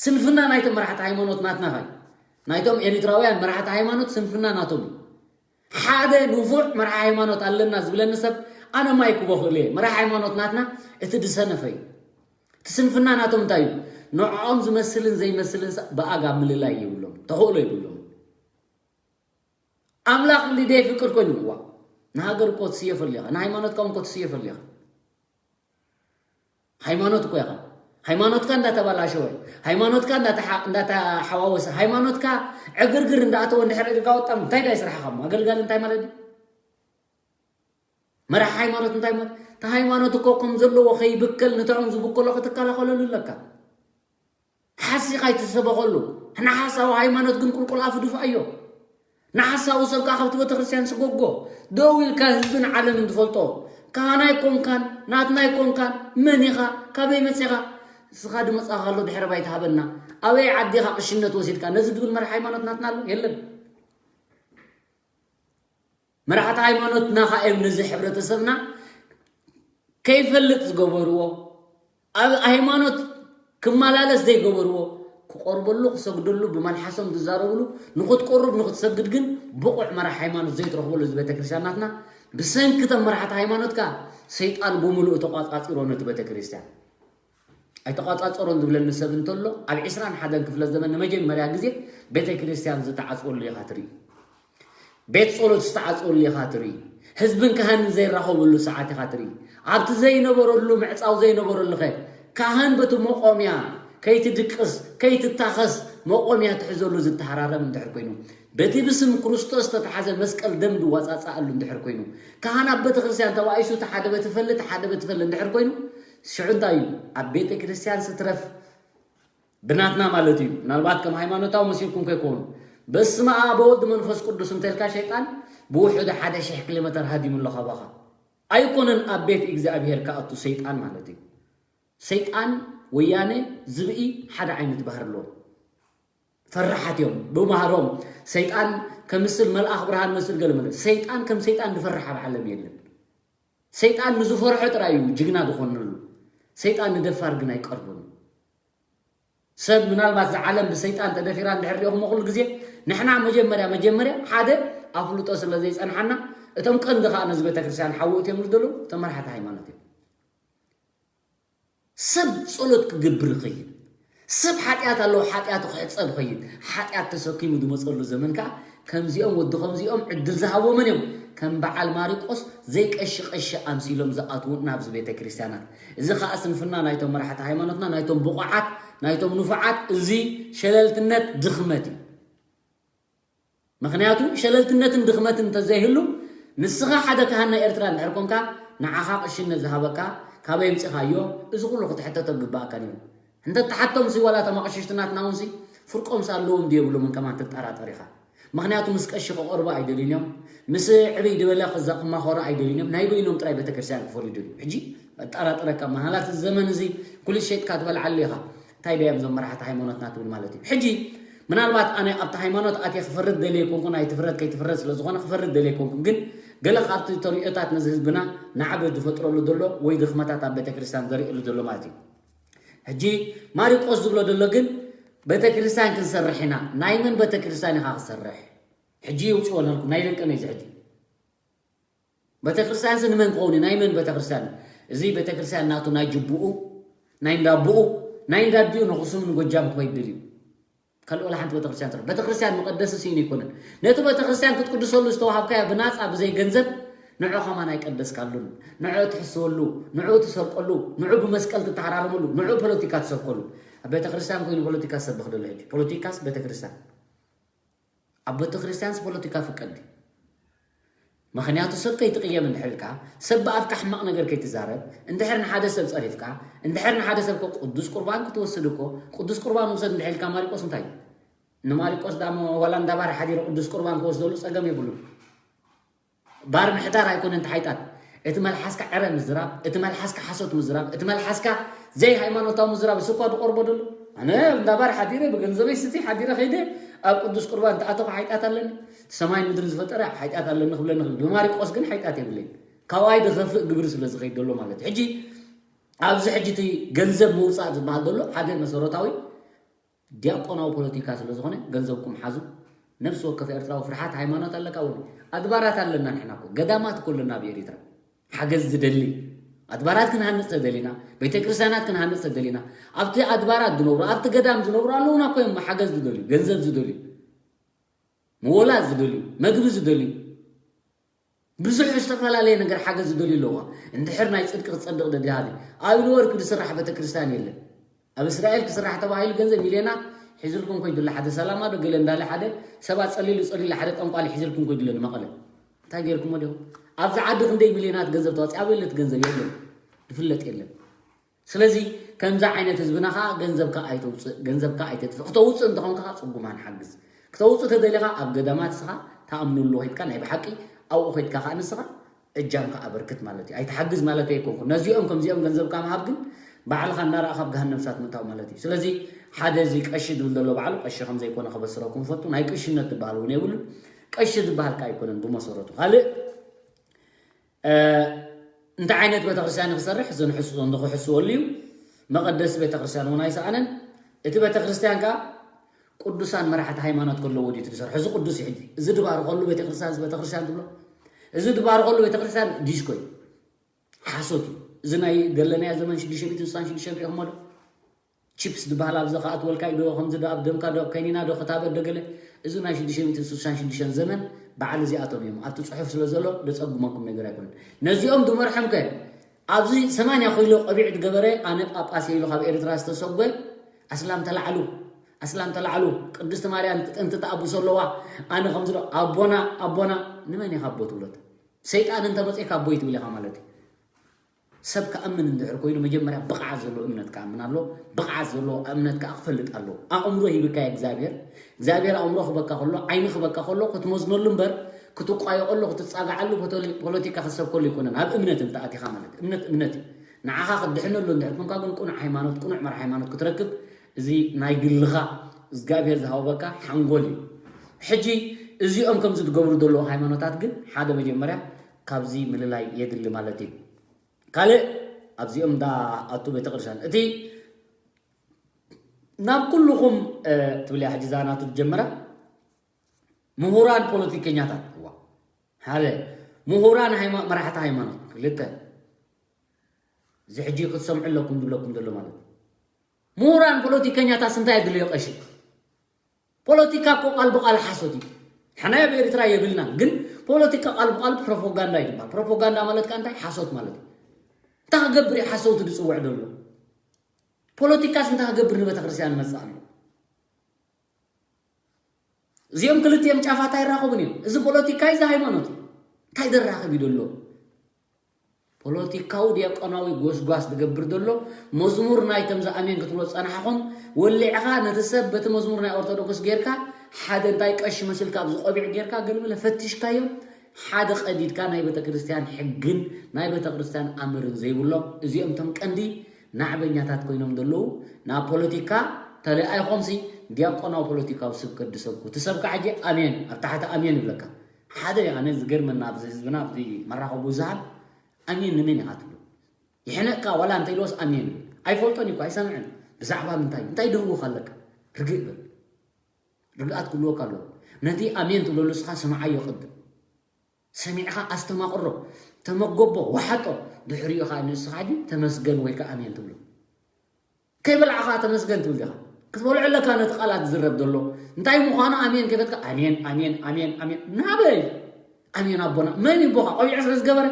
ስንፍና ናይቶም መራሕቲ ሃይማኖት ናትና ኸ ናይቶም ኤሪትራውያን መራሕቲ ሃይማኖት ስንፍና ናቶም እዩ። ሓደ ንፉዕ መራሒ ሃይማኖት ኣለና ዝብለኒ ሰብ ኣነ ማይ ክቦ ክእል እየ። መራሒ ሃይማኖት ናትና እቲ ዝሰነፈ እዩ። እቲ ስንፍና ናቶም እንታይ እዩ? ንዕኦም ዝመስልን ዘይመስልን ሰብ ብኣጋ ምልላይ ይብሎም ተኽእሎ ይብሎም። ኣምላኽ እንዲ ደይፍቅድ ኮይኑ እዋ ንሃገር እኮ ትስየፈሉ ኢኻ፣ ንሃይማኖትካ እውን እኮ ትስየፈሉ ኢኻ። ሃይማኖት እኮ ኢኻ። ሃይማኖትካ እንዳተባላሸወ፣ ሃይማኖትካ እንዳተሓ- እንዳተሓዋወሰ፣ ሃይማኖትካ ዕግርግር እንዳኣተወ እንድሕር እግርካ ወጣም እንታይ ዳይ ስራሕኻ እሞ? ኣገልጋሊ እንታይ ማለት እዩ? መራሕ ሃይማኖት እንታይ ማለት? እቲ ሃይማኖት እኮ ከም ዘለዎ ከይብከል ንትዖም ዝብከሎ ክትከላኸለሉ ኣለካ። ሓሲኻ ኣይትሰበኸሉ። ንሓሳዊ ሃይማኖት ግን ቁልቁል ኣፉ ድፍኣዮ። ንሓሳዊ ሰብ ከዓ ካብቲ ቤተክርስትያን ስጎጎ። ደው ኢልካ ህዝብን ዓለምን ዝፈልጦ። ካህናይ ኮንካን ናትናይ ኮንካን መን ኢኻ ካበይ መፂኻ? እስኻ ድመፃኻ ኣሎ ድሕረ ባይታ ሃበና። ኣበይ ዓዲ ኢኻ ቅሽነት ወሲድካ ነዚ ድብል መራሕ ሃይማኖት ናትና ኣሎ የለን። መራሕቲ ሃይማኖትና ኸዓ እዮም ነዚ ሕብረተሰብና ከይፈልጥ ዝገበርዎ፣ ኣብ ሃይማኖት ክመላለስ ዘይገበርዎ፣ ክቆርበሉ ክሰግደሉ ብመልሓሶም ዝዛረብሉ፣ ንክትቆርብ ንክትሰግድ ግን ብቑዕ መራሕ ሃይማኖት ዘይትረኽበሉ እዚ ቤተክርስትያን ናትና ብሰንኪ እቶም መራሕቲ ሃይማኖትካ ሰይጣን ብምሉኡ ተቋጻጺሮ ነቲ ቤተክርስትያን። ኣይተቋጻጸሮን ዝብለኒ ሰብ እንተሎ ኣብ ዕስራን ሓደን ክፍለ ዘመን ንመጀመርያ ግዜ ቤተክርስትያን ዝተዓጽወሉ ኢኻ ትርኢ። ቤት ጸሎት ዝተዓጽወሉ ኢኻ ትርኢ። ህዝብን ካህንን ዘይራኸበሉ ሰዓት ኢኻ ትርኢ። ኣብቲ ዘይነበረሉ ምዕጻው ዘይነበረሉ ኸ ካህን በቲ መቆምያ ከይትድቅስ ከይትታኸስ መቆምያ ትሕዘሉ ዝተሃራረም እንድሕር ኮይኑ በቲ ብስም ክርስቶስ ዝተታሓዘ መስቀል ደም ዝዋጻጻኣሉ እንድሕር ኮይኑ ካህን ኣብ ቤተክርስትያን ተባኢሱ እቲ ሓደ በቲ ፈሊ እቲ ሓደ በቲ ፈሊ እንድሕር ኮይኑ ሽዑ እንታይ እዩ ኣብ ቤተክርስትያን ስትረፍ ብናትና ማለት እዩ። ምናልባት ከም ሃይማኖታዊ መሲልኩም ከይኮኑ በስመ ኣብ ወወልድ መንፈስ ቅዱስ እንተልካ ሸይጣን ብውሕዱ ሓደ ሽሕ ኪሎ ሜተር ሃዲሙ ኣሎ ካባኻ። ኣይኮነን ኣብ ቤት እግዚኣብሔር ክኣቱ ሰይጣን ማለት እዩ። ሰይጣን ወያነ ዝብኢ ሓደ ዓይነት ባህሪ ኣለዎም። ፈራሓት እዮም ብባህሮም። ሰይጣን ከምስል መልኣኽ ብርሃን መስል ገለ መለ ሰይጣን ከም ሰይጣን ዝፈርሕ ኣብ ዓለም የለን። ሰይጣን ንዝፈርሖ ጥራይ እዩ ጅግና ዝኾነሉ። ሰይጣን ንደፋር ግን ኣይቀርብን። ሰብ ምናልባት ዝዓለም ብሰይጣን ተደፊራ እንድሕር ሪኦኹሞ ኩሉ ግዜ ንሕና መጀመርያ መጀመርያ ሓደ ኣፍልጦ ስለ ዘይጸንሓና እቶም ቀንዲ ከዓ ነዚ ቤተክርስትያን ሓዊ እትዮም ዝደለዉ እቶም መራሕቲ ሃይማኖት እዮም። ሰብ ጸሎት ክገብር ይኸይድ። ሰብ ሓጢኣት ኣለዎ ሓጢኣቱ ክሕጸብ ይኸይድ። ሓጢኣት ተሰኪሙ ዝመጸሉ ዘመን ከዓ ከምዚኦም ወዲ ከምዚኦም ዕድል ዝሃቦምን እዮም ከም በዓል ማሪቆስ ዘይቀሺ ቀሺ ኣምሲሎም ዝኣትዉ ናብዚ ቤተ ክርስቲያናት። እዚ ከዓ ስንፍና ናይቶም መራሕቲ ሃይማኖትና ናይቶም ብቑዓት ናይቶም ንፉዓት እዚ ሸለልትነት ድኽመት እዩ። ምኽንያቱ ሸለልትነትን ድኽመትን እንተዘይህሉ ንስኻ ሓደ ካህን ናይ ኤርትራ እንድሕር ኮንካ ንዓኻ ቅሽነት ዝሃበካ ካበይ ኣምጺኻዮ እዚ ኩሉ ክትሕተቶ ግባኣካ ነይሩ። እንተ ተሓቶም ሲ ዋላ እቶም ኣቕሽሽቲ ናትና እውን ሲ ፍርቆም ሲ ኣለዎም ድዩ የብሎምን ከማን ትጠራጠር ኢኻ። ምኽንያቱ ምስ ቀሺ ክቐርቡ ኣይደልዩን እዮም። ምስ ዕብይ ዝበለ ክዛ ክማኸሩ ኣይደልዩን እዮም። ናይ በይኖም ጥራይ ቤተክርስትያን ክፈልዩ ይደልዩ። ሕጂ ኣጠራጥረካ ምናልባት እዚ ዘመን እዚ ኩሉ ሸይጥካ ትበልዓሉ ኢኻ። እንታይ ደዮም እዞም መራሕቲ ሃይማኖትና ትብል ማለት እዩ። ሕጂ ምናልባት ኣነ ኣብቲ ሃይማኖት ኣትየ ክፈርድ ደልየ ኣይኮንኩን ኣይትፍረድ ከይትፍረድ ስለ ዝኾነ ክፈርድ ደልየ ኣይኮንኩን ግን ገለ ካብቲ ተርእዮታት ነዚ ህዝብና ናዕቢ ዝፈጥረሉ ዘሎ ወይ ድኽመታት ኣብ ቤተክርስትያን ዘርእየሉ ዘሎ ማለት እዩ። ሕጂ ማሪቆስ ዝብሎ ዘሎ ግን ቤተክርስትያን ክንሰርሕ ኢና። ናይ መን ቤተክርስትያን ኢኻ ክሰርሕ? ሕጂ ይውፅኦ ነልኩ ናይ ደቀነ እዚ ሕጂ ቤተክርስትያን ሲ ንመን ክኸውን እዩ? ናይ መን ቤተክርስትያን? እዚ ቤተክርስትያን ናቱ ናይ ጅቡኡ ናይ እንዳቡኡ ናይ እንዳዲኡ ንክሱም ንጎጃም ክኸይድ ድልዩ ካልእ ወላ ሓንቲ ቤተክርስትያን ትረ ቤተክርስትያን መቐደሲ ስኢኑ ኣይኮነን። ነቲ ቤተክርስትያን ክትቅድሰሉ ዝተዋሃብካዮ ብናፃ ብዘይ ገንዘብ ንዑ ከማን ኣይቀደስካሉን። ንዑ ትሕስወሉ፣ ንዑ ትሰርቀሉ፣ ንዑ ብመስቀል ትተሃራረመሉ፣ ንዑ ፖለቲካ ትሰብከሉ። ኣብ ቤተክርስትያን ኮይኑ ፖለቲካ ዝሰብኽ ዘሎ ሕጂ። ፖለቲካስ ቤተክርስትያን። ኣብ ቤተክርስትያንስ ፖለቲካ ፍቀድ። ምኽንያቱ ሰብ ከይትቕየም እንድሕር ኢልካ፣ ሰብ ብኣፍካ ሕማቕ ነገር ከይትዛረብ፣ እንድሕር ንሓደ ሰብ ጸሪፍካ፣ እንድሕር ንሓደ ሰብ እኮ ቅዱስ ቁርባን ክትወስድ እኮ፣ ቅዱስ ቁርባን ውሰድ እንድሕር ኢልካ ማሪቆስ እንታይ እዩ? ንማሪቆስ ዳሞ ዋላ እንዳ ባር ሓዲረ ቅዱስ ቁርባን ክወስደሉ ጸገም የብሉን። ባር ምሕዳር ኣይኮነን ተሓይጣት። እቲ መልሓስካ ዕረ ምዝራብ፣ እቲ መልሓስካ ሓሶት ምዝራብ፣ እቲ መልሓስካ ዘይሃይማኖታዊ ምዝራብ፣ እሱ እኳ ዝቆርቦ ደሎ። ኣነ እንዳ ባር ሓዲረ ብገንዘበይ ስቲ ሓዲረ ከይደ ኣብ ቅዱስ ቁርባን ተኣተኹ ሓይጣት ኣለኒ። ሰማይን ምድርን ዝፈጠረ ሓይጣት ኣለኒ ክብለኒ ክእል። ብማሪቆስ ግን ሓይጣት የብለይ። ካብኣይ ዝኸፍእ ግብሪ ስለ ዝኸይድ ደሎ ማለት እዩ። ሕጂ ኣብዚ ሕጂ እቲ ገንዘብ ምውፃእ ዝበሃል ዘሎ ሓደ መሰረታዊ ዲያቆናዊ ፖለቲካ ስለ ዝኾነ ገንዘብኩም ሓዙ። ነፍሲ ወከፍ ኤርትራዊ ፍርሓት ሃይማኖት ኣለካ ወይ? ኣድባራት ኣለና ንሕና እኮ፣ ገዳማት እኮ ኣለና ኣብ ኤሪትራ። ሓገዝ ዝደሊ ኣድባራት ክንሃንጽ ተደሊና፣ ቤተክርስትያናት ክንሃንጽ ተደሊና፣ ኣብቲ ኣድባራት ዝነብሩ፣ ኣብቲ ገዳም ዝነብሩ ኣለዉና እኮ እዮም ሓገዝ ዝደልዩ፣ ገንዘብ ዝደልዩ፣ ምወላ ዝደልዩ፣ መግቢ ዝደልዩ፣ ብዙሕ ዝተፈላለየ ነገር ሓገዝ ዝደልዩ ኣለዋ። እንድሕር ናይ ጽድቂ ክጸድቕ ደድሃሊ ኣብ ኢሉ ወርቂ ዝስራሕ ቤተክርስትያን የለን። ኣብ እስራኤል ክስራሕ ተባሂሉ ገንዘብ ሚልዮናት ሒዝልኩም ኮይዱላ ሓደ ሰላማ ዶ ገለ እንዳለ ሓደ ሰባት ጸሊሉ ጸሊሉ ሓደ ጠንቋሊ ሒዝልኩም ኮይዱለ ንመቐለ። እንታይ ገይርኩሞ ዲኹም? ኣብዚ ዓዲ ክንደይ ሚልዮናት ገንዘብ ተዋጽእ? ኣበይ ኣሎ እቲ ገንዘብ? የለን። ዝፍለጥ የለን። ስለዚ ከምዚ ዓይነት ህዝብና ኸዓ ገንዘብካ ኣይተውፅእ፣ ገንዘብካ ኣይተጥፍእ። ክተውፅእ እንተኾንካ ኸዓ ፅጉማን ሓግዝ። ክተውፅእ ተደሊኻ ኣብ ገዳማት ንስኻ ትኣምነሉ ኸይድካ ናይ ብሓቂ ኣብኡ ኸይድካ ኸዓ ንስኻ እጃምካ ኣበርክት ማለት እዩ። ኣይትሓግዝ ማለት ኣይኮንኩን። ነዚኦም ከምዚኦም ገንዘብካ ምሃብ ግን ባዕልኻ እንዳረኣኻ ኣብ ገሃነም እሳት ምእታው ማለት እዩ። ስለዚ ሓደ እዚ ቀሺ ዝብል ዘሎ ባዕሉ ቀሺ ከም ዘይኮነ ከበስረኩም ፈቱ። ናይ ቅሽነት ዝበሃል እውን የብሉን። ቀሺ ዝበሃል ከኣ ኣይኮነን ብመሰረቱ። ካልእ እ፣ እንታይ ዓይነት ቤተክርስትያን ክሰርሕ እዚ ንሕስዎ ንኽሕስወሉ እዩ። መቐደስ ቤተክርስትያን እውን ኣይሰኣነን። እቲ ቤተክርስትያን ከኣ ቅዱሳን መራሕቲ ሃይማኖት ከለዎ ድዩ እቲ ዝሰርሖ? እዚ ቅዱስ እዩ። ሕጂ እዚ ድባርኸሉ ቤተክርስትያን፣ እዚ ቤተክርስትያን ትብሎ፣ እዚ ድባርኸሉ ቤተክርስትያን ዲስኮ እዩ። ሓሶት እዩ። እዚ ናይ ዘለናዮ ዘመን ሽዱሽተ ሚእትን ስሳን ሽዱሽተን ሪኢኹሞ ዶ? ቺፕስ ዝበሃል ኣብዚ ከኣትወልካ እዩ ዶ፣ ከምዚ ዶ፣ ኣብ ደምካ ዶ፣ ኣብ ከኒና ዶ፣ ክታበት ዶ ገለ። እዚ ናይ ሽዱሽተ ሚእትን ስሳን ሽዱሽተን ዘመን በዓል እዚኣቶም እዮም። ኣብቲ ጽሑፍ ስለ ዘሎ ደጸጉመኩም ነገር ኣይኮነን። ነዚኦም ዝመርሖም ከ ኣብዚ ሰማንያ ኪሎ ቆቢዕ ዝገበረ ኣነ ጳጳስ እየ ኢሉ ካብ ኤርትራ ዝተሰጎ ኣስላም ተላዕሉ፣ ኣስላም ተላዕሉ፣ ቅድስቲ ማርያም ጥንቲ ተኣብሶ ኣለዋ፣ ኣነ ከምዚ ዶ፣ ኣቦና፣ ኣቦና፣ ንመን ኢኻ ኣቦ ትብሎ? ሰይጣን እንተመጺእካ ኣቦይ ትብል ኢኻ ማለት እዩ። ሰብ ክኣምን እንድሕር ኮይኑ መጀመርያ ብቕዓት ዘለዎ እምነት ክኣምን ኣሎ። ብቕዓት ዘለዎ እምነት ከዓ ክፈልጥ ኣለዎ። ኣእምሮ ሂብካ እግዚኣብሔር። እግዚኣብሔር ኣእምሮ ክበካ ከሎ፣ ዓይኒ ክበካ ከሎ ክትመዝነሉ እምበር ክትቋየቐሉ ክትፃጋዓሉ ፖቶሊ- ፖለቲካ ክትሰብከሉ ኣይኮነን። ኣብ እምነት እንተኣቲኻ ማለት እምነት እምነት እዩ። ንዓኻ ክትድሕነሉ እንድሕር ኮንካ ግን ቅኑዕ ሃይማኖት ቅኑዕ መር ሃይማኖት ክትረክብ እዚ ናይ ግልኻ እግዚኣብሔር ዝሃበካ ሓንጎል እዩ። ሕጂ እዚኦም ከምዚ ዝገብሩ ዘለዉ ሃይማኖታት ግን ሓደ መጀመርያ ካብዚ ምልላይ የድሊ ማለት እዩ። ካልእ ኣብዚኦም እንዳ ኣቱ ቤተክርስትያን እቲ ናብ ኩልኹም ትብልያ ሕጂ እዛ ናቱ ትጀምራ ምሁራን ፖለቲከኛታት እዋ ሓደ ምሁራን መራሕቲ ሃይማኖት ክልተ እዚ ሕጂ ክትሰምዑ ኣለኩም ዝብለኩም ዘሎ ማለት ምሁራን ፖለቲከኛታት እንታይ የድልዮ ቀሺ ፖለቲካ እኮ ቃል ብቃል ሓሶት እዩ። ሕናይ ኣብ ኤርትራ የብልናን፣ ግን ፖለቲካ ቃል ብቃል ፕሮፓጋንዳ እዩ ዝበሃል። ፕሮፓጋንዳ ማለት ከ እንታይ ሓሶት ማለት እዩ። እንታይ ክገብር እዩ ሓሰውቲ ዝፅውዕ ዘሎ? ፖለቲካስ እንታይ ክገብር ንቤተክርስትያን ይመፅእ ኣሎ? እዚኦም ክልቲኦም ጫፋት ኣይራኸቡን እዮም። እዚ ፖለቲካ እዚ ሃይማኖት እዩ። እንታይ ዘራኽብ እዩ ዘሎ? ፖለቲካዊ ዲያቆናዊ ጎስጓስ ዝገብር ዘሎ መዝሙር ናይቶም ዝኣሜን ክትብሎ ዝጸናሕኹም ወሊዕኻ ነቲ ሰብ በቲ መዝሙር ናይ ኦርቶዶክስ ጌርካ ሓደ እንታይ ቀሺ መሲልካ ኣብዚ ቆቢዕ ጌርካ ገልብለ ፈቲሽካዮ ሓደ ቀዲድካ ናይ ቤተ ክርስቲያን ሕግን ናይ ቤተ ክርስቲያን ኣምርን ዘይብሎም እዚኦም እቶም ቀንዲ ናዕበኛታት ኮይኖም ዘለዉ ናብ ፖለቲካ ተለኣይኾምሲ ዲያቆናዊ ፖለቲካዊ ስብከት ዝሰብኩ እቲ ሰብካ ሕጂ ኣሜን ኣብ ታሕቲ ኣሜን ይብለካ ሓደ ኣነ ዝገርመና ኣብዚ ህዝብና ኣብዚ መራኸቢ ብዙሃን ኣሜን ንመን ኢኻ ትብሎ? ይሕነቅካ ዋላ እንተ ኢልዎስ ኣሜን ይብል። ኣይፈልጦን እዩ እኮ ኣይሰምዕን። ብዛዕባ ምንታይ እንታይ ደህውኽ ኣለካ? ርግእ በል። ርግኣት ክህልወካ ኣለዎ። ነቲ ኣሜን ትብለሉ ንስኻ ስምዓዮ ቅድም። ሰሚዕኻ ኣስተማቕሮ፣ ተመገቦ፣ ወሓጦ። ድሕሪኡ ኸኣ ንስኻ ሕጂ ተመስገን ወይ ከኣ ኣሜን ትብሎ። ከይበላዕኻ ተመስገን ትብል ዲኻ? ክትበልዖ ኣለካ ነቲ ቃላት ዝዝረብ ዘሎ እንታይ ምዃኑ ኣሜን ከይፈትካ ኣሜን ኣሜን ኣሜን ኣሜን ናበይ ኣሜን ኣቦና። መን እዩ ኣቦኻ? ቆቢዕ ስለ ዝገበረ?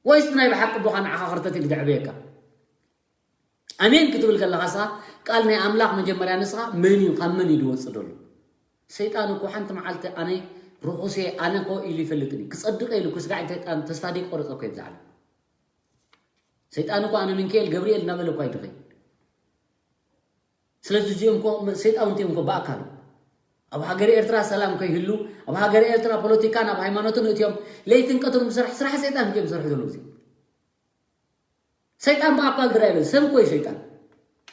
ወይስ ናይ ብሓቂ ኣቦኻ ንዓኻ ክርተት ኢሉ ዘዕበየካ? ኣሜን ክትብል ከለኻ ንስኻ ቃል ናይ ኣምላኽ መጀመርያ ንስኻ መን እዩ፣ ካብ መን እዩ ዝወፅእ ዘሎ? ሰይጣን እኮ ሓንቲ መዓልቲ ኣነ ርኹስ እየ፣ ኣነ እኮ ኢሉ ይፈልጥን እዩ። ክፀድቕ ኢሉ እኮ ስጋዕ ሰይጣን ተስፋ ደይቆረፀ እኮ እዩ ብዛዕባ ሰይጣን እኮ ኣነ ሚካኤል ገብርኤል እናበለ እኮ ኣይድኸይ። ስለዚ እዚኦም እኮ ሰይጣውንቲ እዮም እኮ ብኣካሉ። ኣብ ሃገረ ኤርትራ ሰላም ከይህሉ፣ ኣብ ሃገረ ኤርትራ ፖለቲካን ኣብ ሃይማኖትን እትዮም ለይትን ቀትርን ብስራሕ፣ ስራሕ ሰይጣን እዮም ዝሰርሑ ዘለዉ እዚኦም። ሰይጣን ብኣካል ድራይ ሰብ እኮ እዩ ሰይጣን።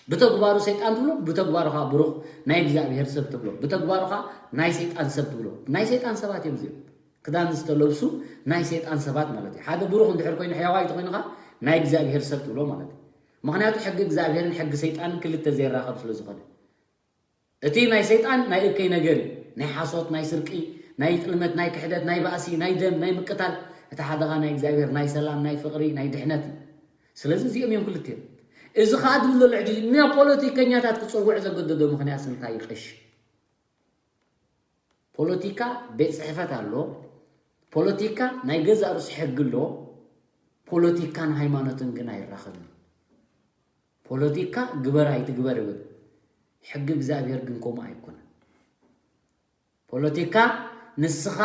ብተግባሩ ሰይጣን ትብሎ፣ ብተግባሩ ከዓ ብሩኽ ናይ እግዚኣብሔር ሰብ ትብሎ፣ ብተግባሩ ከዓ ናይ ሰይጣን ሰብ ትብሎ። ናይ ሰይጣን ሰባት እዮም እዚኦም። ክዳን ዝተለብሱ ናይ ሰይጣን ሰባት ማለት እዩ። ሓደ ብሩኽ እንድሕር ኮይኑ፣ ሕያዋይ ተኮይኑ ከዓ ናይ እግዚኣብሔር ሰብ ትብሎ ማለት እዩ። ምኽንያቱ ሕጊ እግዚኣብሔርን ሕጊ ሰይጣንን ክልተ ዘይራኸብ ስለ ዝኾነ። እቲ ናይ ሰይጣን ናይ እከይ ነገር እዩ። ናይ ሓሶት፣ ናይ ስርቂ፣ ናይ ጥልመት፣ ናይ ክሕደት፣ ናይ ባእሲ፣ ናይ ደም፣ ናይ ምቅታል። እቲ ሓደ ኸዓ ናይ እግዚኣብሔር ናይ ሰላም፣ ናይ ፍቕሪ፣ ናይ ድሕነት እዩ። ስለዚ እዚኦም እዮም ክልቲኦም። እዚ ኸዓ ዝብል ዘሎ ሕጂ ንፖለቲከኛታት ክፅውዕ ዘገደዶ ምኽንያት እንታይ ይቐሽ? ፖለቲካ ቤት ፅሕፈት ኣሎ። ፖለቲካ ናይ ገዛእ ርእሱ ሕጊ ኣሎ። ፖለቲካን ሃይማኖትን ግን ኣይራኸብን። ፖለቲካ ግበር ኣይትግበር ይብል። ሕጊ እግዚኣብሔር ግን ከምኡ ኣይኮነን። ፖለቲካ ንስኻ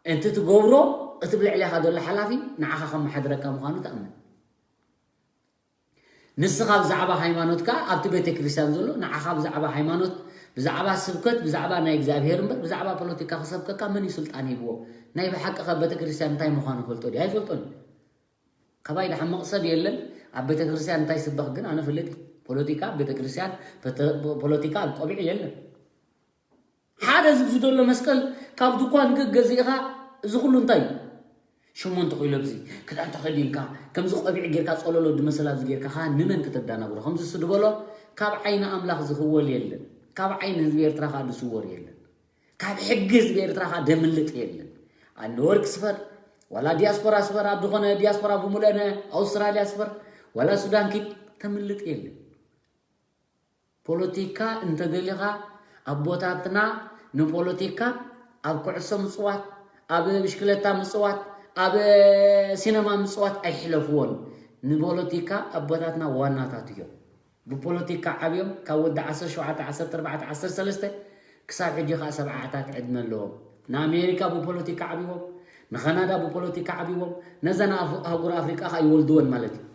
እንትትገብሮ እቲ ብልዕሌኻ ዘሎ ሓላፊ ንዓኻ ከመሓድረካ ምዃኑ ትኣምን። ንስኻ ብዛዕባ ሃይማኖትካ ኣብቲ ቤተ ክርስቲያን ዘሎ ንዓኻ ብዛዕባ ሃይማኖት፣ ብዛዕባ ስብከት፣ ብዛዕባ ናይ እግዚኣብሔር እምበር ብዛዕባ ፖለቲካ ክሰብከካ መን እዩ ስልጣን ሂብዎ? ናይ ብሓቂ ካብ ቤተ ክርስቲያን እንታይ ምዃኑ ፈልጦ ድዩ? ኣይፈልጦን። ካባይ ዝሓመቕ ሰብ የለን። ኣብ ቤተ ክርስቲያን እንታይ ስበኽ ግን ኣነ ፍልጥ። ፖለቲካ ኣብ ቤተ ክርስቲያን፣ ፖተ-፣ ፖለቲካ ኣብ ቆቢዕ የለን። ሓደ ዝብዚ ዘሎ መስቀል ካብ ድኳን ገ-፣ ገዚእኻ እዚ ኩሉ እንታይ እዩ? ሸሞንተ ኪሎ ብዚ ክዳን ተኸዲንካ ከምዚ ቆቢዕ ጌርካ ጸለሎ ድመሰል ኣብዚ ጌርካ ኸዓ ንመን ክተዳናግሮ? ከምዚ እሱ ድበሎ ካብ ዓይኒ ኣምላኽ ዝኽወል የለን። ካብ ዓይኒ ህዝቢ ኤርትራ ኸዓ ዝስወር የለን። ካብ ሕጊ ህዝቢ ኤርትራ ኸዓ ደምልጥ የለን። ኣነ ወርቅ ስፈር ዋላ ዲያስፖራ ስፈር ኣብ ዝኾነ ዲያስፖራ ብምሉአነ ኣውስትራልያ ስፈር ዋላ ሱዳን ኪድ ተምልጥ የለን። ፖለቲካ እንተደሊኻ ኣቦታትና ንፖለቲካ ኣብ ኩዕሶ ምጽዋት፣ ኣብ ብሽክለታ ምጽዋት፣ ኣብ ሲነማ ምጽዋት ኣይሕለፍዎን። ንፖለቲካ ኣቦታትና ዋናታት እዮም። ብፖለቲካ ዓብዮም ካብ ወዲ ዓሰርተ ሸውዓተ፣ ዓሰርተ ኣርባዕተ፣ ዓሰርተ ሰለስተ ክሳብ ሕጂ ከዓ ሰብዓታት ዕድመ ኣለዎም። ንኣሜሪካ ብፖለቲካ ዓብዎም፣ ንካናዳ ብፖለቲካ ዓብዎም፣ ነዘን ኣፍ-፣ ኣህጉር ኣፍሪቃ ከዓ ይወልድወን ማለት እዩ።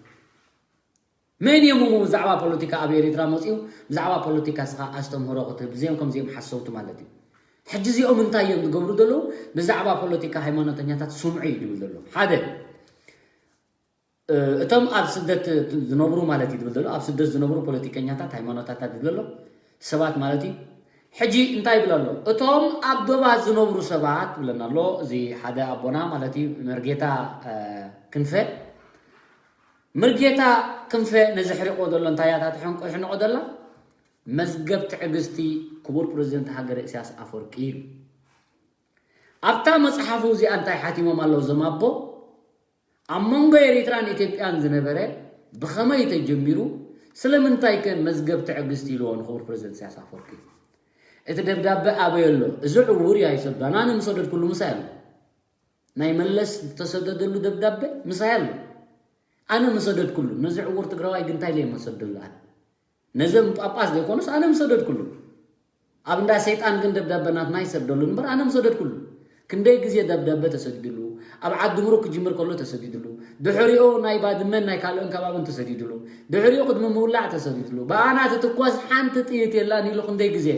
መን እዮም እሞ ብዛዕባ ፖለቲካ ኣብ ኤሪትራ መጺኡ ብዛዕባ ፖለቲካ ስኻ ኣስተምህሮ ክትህብ? እዚኦም ከምዚኦም ሓሰውቲ ማለት እዩ። ሕጂ እዚኦም እንታይ እዮም ዝገብሩ ዘለዉ? ብዛዕባ ፖለቲካ ሃይማኖተኛታት ስምዑ እዩ ዝብል ዘሎ። ሓደ፣ እ፣ እቶም ኣብ ስደት ዝነብሩ ማለት እዩ ዝብል ዘሎ፣ ኣብ ስደት ዝነብሩ ፖለቲከኛታት፣ ሃይማኖታታት ዝብል ዘሎ ሰባት ማለት እዩ። ሕጂ እንታይ ይብል ኣሎ? እቶም ኣብ ዶባት ዝነብሩ ሰባት ይብለና ኣሎ። እዚ ሓደ ኣቦና ማለት እዩ መርጌታ፣ እ፣ ክንፈ። መርጌታ ክንፈ ነዚ ሕሪቆ ዘሎ እንታይ እያ እታ ተሕንቆ-፣ ሕንቆ ዘላ? መዝገብ ትዕግስቲ ክቡር ፕረዚደንት ሃገረ ኢሳያስ ኣፈወርቂ እዩ። ኣብታ መጽሓፉ እዚኣ እንታይ ሓቲሞም ኣለዉ እዞም ኣቦ? ኣብ መንጎ ኤሪትራን ኢትዮጵያን ዝነበረ ብኸመይ ተጀሚሩ? ስለምንታይ ከ መዝገብ ትዕግስቲ ኢልዎ ንክቡር ፕረዚደንት ኢሳያስ ኣፈወርቂ? እቲ ደብዳበ ኣበይ ኣሎ? እዚ ዕዉር እዩ ኣይሰዶ-፣ ኣነ ምሰደድኩሉ ምሳይ ኣሎ። ናይ መለስ ዝተሰደደሉ ደብዳበ ምሳይ ኣሎ። ኣነ ምሰደድኩሉ። ነዚ ዕዉር ትግራዋይ ግን እንታይ ኢለ መሰደሉ ኣነ? ነዘም ጳጳስ ዘይኮኑስ ኣነ ምሰደድኩሉ። ኣብ እንዳ ሰይጣን ግን ደብዳበ ናትና ይሰደሉ እምበር ኣነ ምሰደድኩሉ። ክንደይ ግዜ ደብዳበ ተሰዲድሉ፣ ኣብ ዓዲ ምሩክ ክጅምር ከሎ ተሰዲድሉ፣ ድሕሪኡ ናይ ባድመን ናይ ካልኦን ከባብን ተሰዲድሉ፣ ድሕሪኡ ቅድሚ ምውላዕ ተሰዲድሉ፣ ብኣና ትትኮስ ሓንቲ ጥይት የላን ኢሉ ክንደይ ግዜ።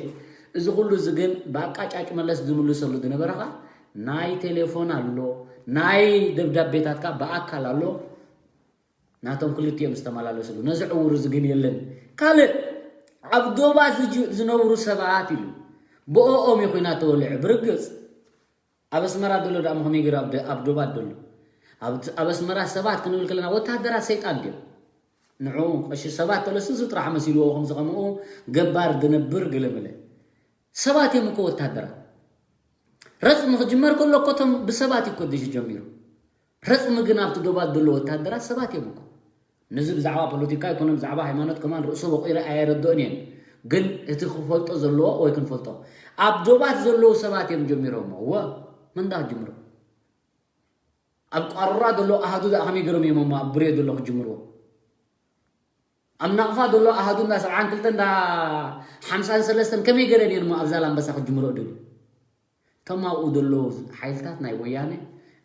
እዚ ኩሉ እዚ ግን ብኣቃጫጭ መለስ ዝምልሰሉ ዝነበረ ኸኣ ናይ ቴሌፎን ኣሎ፣ ናይ ደብዳቤታትካ ብኣካል ኣሎ። ናቶም ክልቲኦም ዝተመላለስሉ። ነዚ ዕውር እዚ ግን የለን። ካልእ ኣብ ዶባት ዝጅ-፣ ዝነብሩ ሰባት ኢሉ ብኦኦም እዩ ኹናት ተወሊዑ። ብርግጽ ኣብ ኣስመራ ዘሎ ደኣ ከመይ ገይሩ ኣብ ደ-፣ ኣብ ዶባት ዘሎ? ኣብ፣ ኣብ ኣስመራ ሰባት ክንብል ከለና ወተሃደራት ሰይጣን ድዮም? ንዑ ቀሺ ሰባት ተለስሱ ጥራሕ መሲልዎ ከምዚ ከምኡ ገባር ድነብር ገለመለ። ሰባት እዮም እኮ ወተሃደራት። ረጽሚ ክጅመር ከሎ እኮ እቶም ብሰባት እዩ እኮ ድዩ ጀሚሩ። ረጽሚ ግን ኣብቲ ዶባት ዘሎ ወተሃደራት ሰባት እዮም እኮ። ነዚ ብዛዕባ ፖለቲካ ይኮነ ብዛዕባ ሃይማኖት ከማን ርእሱ ወቂረ ኣየረድኦን እየን። ግን እቲ ክፈልጦ ዘለዎ ወይ ክንፈልጦ። ኣብ ዶባት ዘለዉ ሰባት እዮም ጀሚሮሞ። እወ፣ መን ዳ ክጅምሮ? ኣብ ቋሩራ ዘሎ ኣሃዱ ደኣ ከመይ ገይሮም እዮም እሞ ኣብ ብሬ ዘሎ ክጅምርዎ? ኣብ ናቕፋ ዘሎ ኣሃዱ እንዳ ሰብዓን ክልተ እንዳ ሓምሳን ሰለስተን ከመይ ገይረን እየን እሞ ኣብ ዛላምበሳ ክጅምርኦ ደልዩ? እቶም ኣብኡ ዘለዉ ሓይልታት ናይ ወያነ፣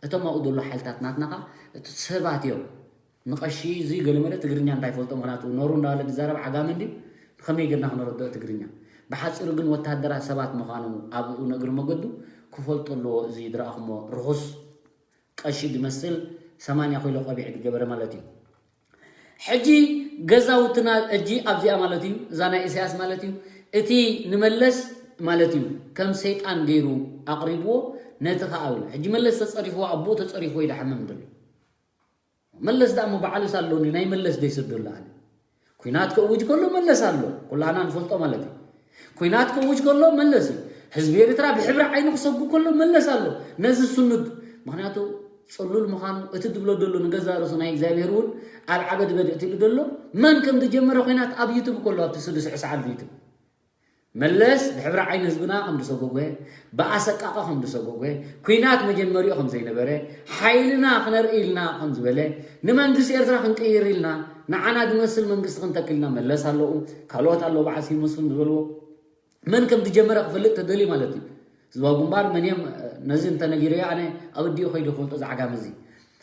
እቶም ኣብኡ ዘለዉ ሓይልታት ናትና ኸኣ እቲ ሰባት እዮም። ንቐሺ እዚ ገለመለ ትግርኛ እንታይ ይፈልጦ፣ ምኽንያቱ ኖሩ እንዳበለ ዝዛረብ ዓጋመ እንድዩ። ከመይ ጌርና ክነረድኦ ትግርኛ? ብሓጺሩ ግን ወተሃደራት ሰባት ምዃኑ ኣብኡ ነግሪ መገዱ ክፈልጡ ኣለዎ። እዚ ዝረኣኹሞ ርኹስ ቀሺ ዝመስል ሰማንያ ኪሎ ቆቢዕ ዝገበረ ማለት እዩ። ሕጂ ገዛውትና፣ ሕጂ ኣብዚኣ ማለት እዩ፣ እዛ ናይ ኢሳያስ ማለት እዩ፣ እቲ ንመለስ ማለት እዩ፣ ከም ሰይጣን ገይሩ ኣቕሪብዎ፣ ነቲ ከኣ ኢሉ። ሕጂ መለስ ተጸሪፍዎ፣ ኣቦኡ ተጸሪፍዎ እዩ ዝሓምም ዘሎ። መለስ ደኣ እሞ ባዕሉስ ኣሎ እንዲ፣ ናይ መለስ ደይ ሰብ ኣሎ ኣነ። ኲናት ከእውጅ ከሎ መለስ ኣሎ፣ ኩላና ንፈልጦ ማለት እዩ። ኲናት ከእውጅ ከሎ መለስ እዩ። ህዝቢ ኤርትራ ብሕብሪ ዓይኑ ክሰጉ ከሎ መለስ ኣሎ። ነዚ ስኑድ፣ ምኽንያቱ ጽሉል ምዃኑ፣ እቲ ዝብሎ ዘሎ ንገዛእ ርእሱ ናይ እግዚኣብሔር እውን ኣብ ዓበድ በድ እትሉ ዘሎ፣ መን ከም ዝጀመረ ኲናት ኣብ ዩቱብ ከሎ ኣብቲ ስዱስ ዕስዓል ዩቱብ። መለስ ብሕብሪ ዓይኒ ህዝብና ከም ዝሰጎጎ፣ ብኣሰቃቂ ከም ዝሰጎጎ፣ ኲናት መጀመሪኡ ከም ዘይነበረ፣ ሓይልና ክነርኢ ኢልና ከም ዝበለ፣ ንመንግስቲ ኤርትራ ክንቅይር ኢልና፣ ንዓና ዝመስል መንግስቲ ክንተክል ኢና መለስ ኣለዉ፣ ካልኦት ኣለዉ በዓል ስዩም መስፍን ዝበልዎ። መን ከም ዝጀመረ ክፈልጥ ተደልዩ ማለት እዩ። ህዝባዊ ግንባር መን እዮም? ነዚ እንተነጊረዮ ኣነ ኣብ ኣዲኡ ከይዱ ክፈልጦ ዝዓጋመ እዚ።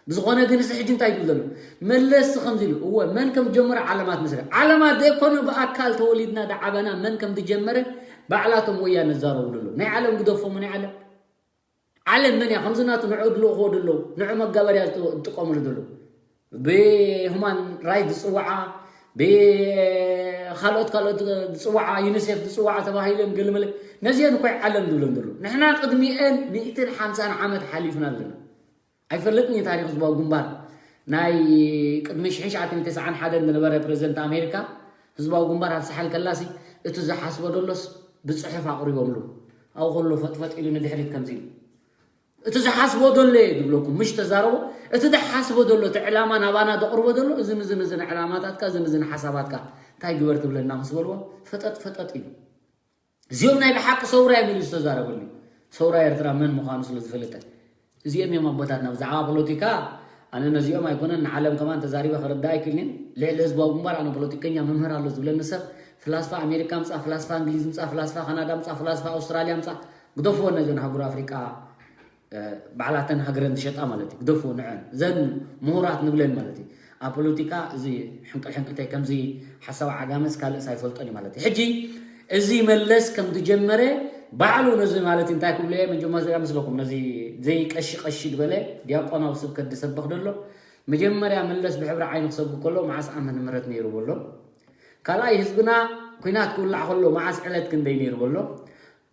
ብዝኾነ ግን እዚ ሕጂ እንታይ ይብል ዘሎ? መለስ ከምዚ ኢሉ፣ እወ፣ መን ከም ዝጀመረ ዓለማት መስለ። ዓለማት ዘይኮነ ብኣካል ተወሊድና ዝዓበና መን ከም ዝጀመረ ባዕላቶም ወያነ ዝዛረቡ ዘለዉ። ናይ ዓለም ግደፎም፣ ናይ ዓለም። ዓለም መን እያ? ከምዚ ናቱ ንዑ ዝልእኽዎ ዘለዉ፣ ንዑ መጋበርያ ዝጥ-፣ ዝጥቀሙሉ ዘለዉ። ብሁማን ራይት ዝጽውዓ፣ ብኻልኦት ካልኦት ዝጽውዓ፣ ዩኒሴፍ ዝጽውዓ ተባሂለን ገለመለ። ነዚአን እኮ እዩ ዓለም ዝብለን ዘሎ። ንሕና ቅድሚአን ሚእትን ሓምሳን ዓመት ሓሊፍና ኣለና። ኣይፈልጥን እዩ ታሪኽ ህዝባዊ ግንባር። ናይ ቅድሚ ሽሕን ትሽዓተ ሚእትን ተስዓን ሓደን ዝነበረ ፕረዚደንት ኣሜሪካ ህዝባዊ ግንባር ኣብ ሳሕል ከላሲ እቲ ዝሓስቦ ዘሎስ ብጽሑፍ ኣቕሪቦምሉ። ኣብኡ ከሎ ፈጥፈጥ ኢሉ ንድሕሪት ከምዚ ኢሉ። እቲ ዝሓስቦ ዘሎ እየ ዝብለኩም፣ ምሽ ተዛረቦ። እቲ ዝሓስቦ ዘሎ፣ እቲ ዕላማ ናባና ዘቕርቦ ዘሎ፣ እዝን እዝን እዝን ዕላማታትካ፣ እዝን እዝን ሓሳባትካ እንታይ ግበር ትብለና ምስ በልዎ፣ ፈጠጥ ፈጠጥ ኢሉ። እዚኦም ናይ ብሓቂ ሰውራ እዮም ኢሉ ዝተዛረበሉ። ሰውራ ኤርትራ መን ምዃኑ ስለ ዝፈለጠ። እዚኦም እዮም ኣቦታትና። ብዛዕባ ፖለቲካ ኣነ ነዚኦም ኣይኮነን ንዓለም ከማን ተዛሪበ ክርዳእ ኣይክእልን እየ። ልዕሊ ህዝባዊ ግንባር ኣነ ፖለቲከኛ መምህር ኣሎ ዝብለኒ ሰብ፣ ፍላስፋ ኣሜሪካ ምጻእ፣ ፍላስፋ እንግሊዝ ምጻእ፣ ፍላስፋ ካናዳ ምጻእ፣ ፍላስፋ ኣውስትራልያ ምጻእ፣ ግደፍዎ ነዘን ኣህጉር ኣፍሪቃ፣ እ፣ ባዕላተን ሃገረን ዝሸጣ ማለት እዩ። ግደፍዎ ንዐን። እዘን ምሁራት ንብለን ማለት እዩ። ኣብ ፖለቲካ እዚ ሕንቅል ሕንቅልተይ ከምዚ ሓሳዊ ዓጋመስ ካልእስ ኣይፈልጦን እዩ ማለት እዩ። ሕጂ እዚ መለስ ከም ዝጀመረ ባዕሉ ነዚ ማለት እንታይ ክብሎ እየ መጀመርያ ምስለኩም ነዚ ዘይቀሺ ቀሺ ዝበለ ዲያቆናዊ ስብከት ዝሰብኽ ዘሎ መጀመርያ መለስ ብሕብሪ ዓይኑ ክሰብክ ከሎ መዓስ ዓመተ ምህረት ነይሩ በሎ። ካልኣይ ህዝብና ኲናት ክውላዕ ከሎ መዓስ ዕለት ክንደይ ነይሩ በሎ።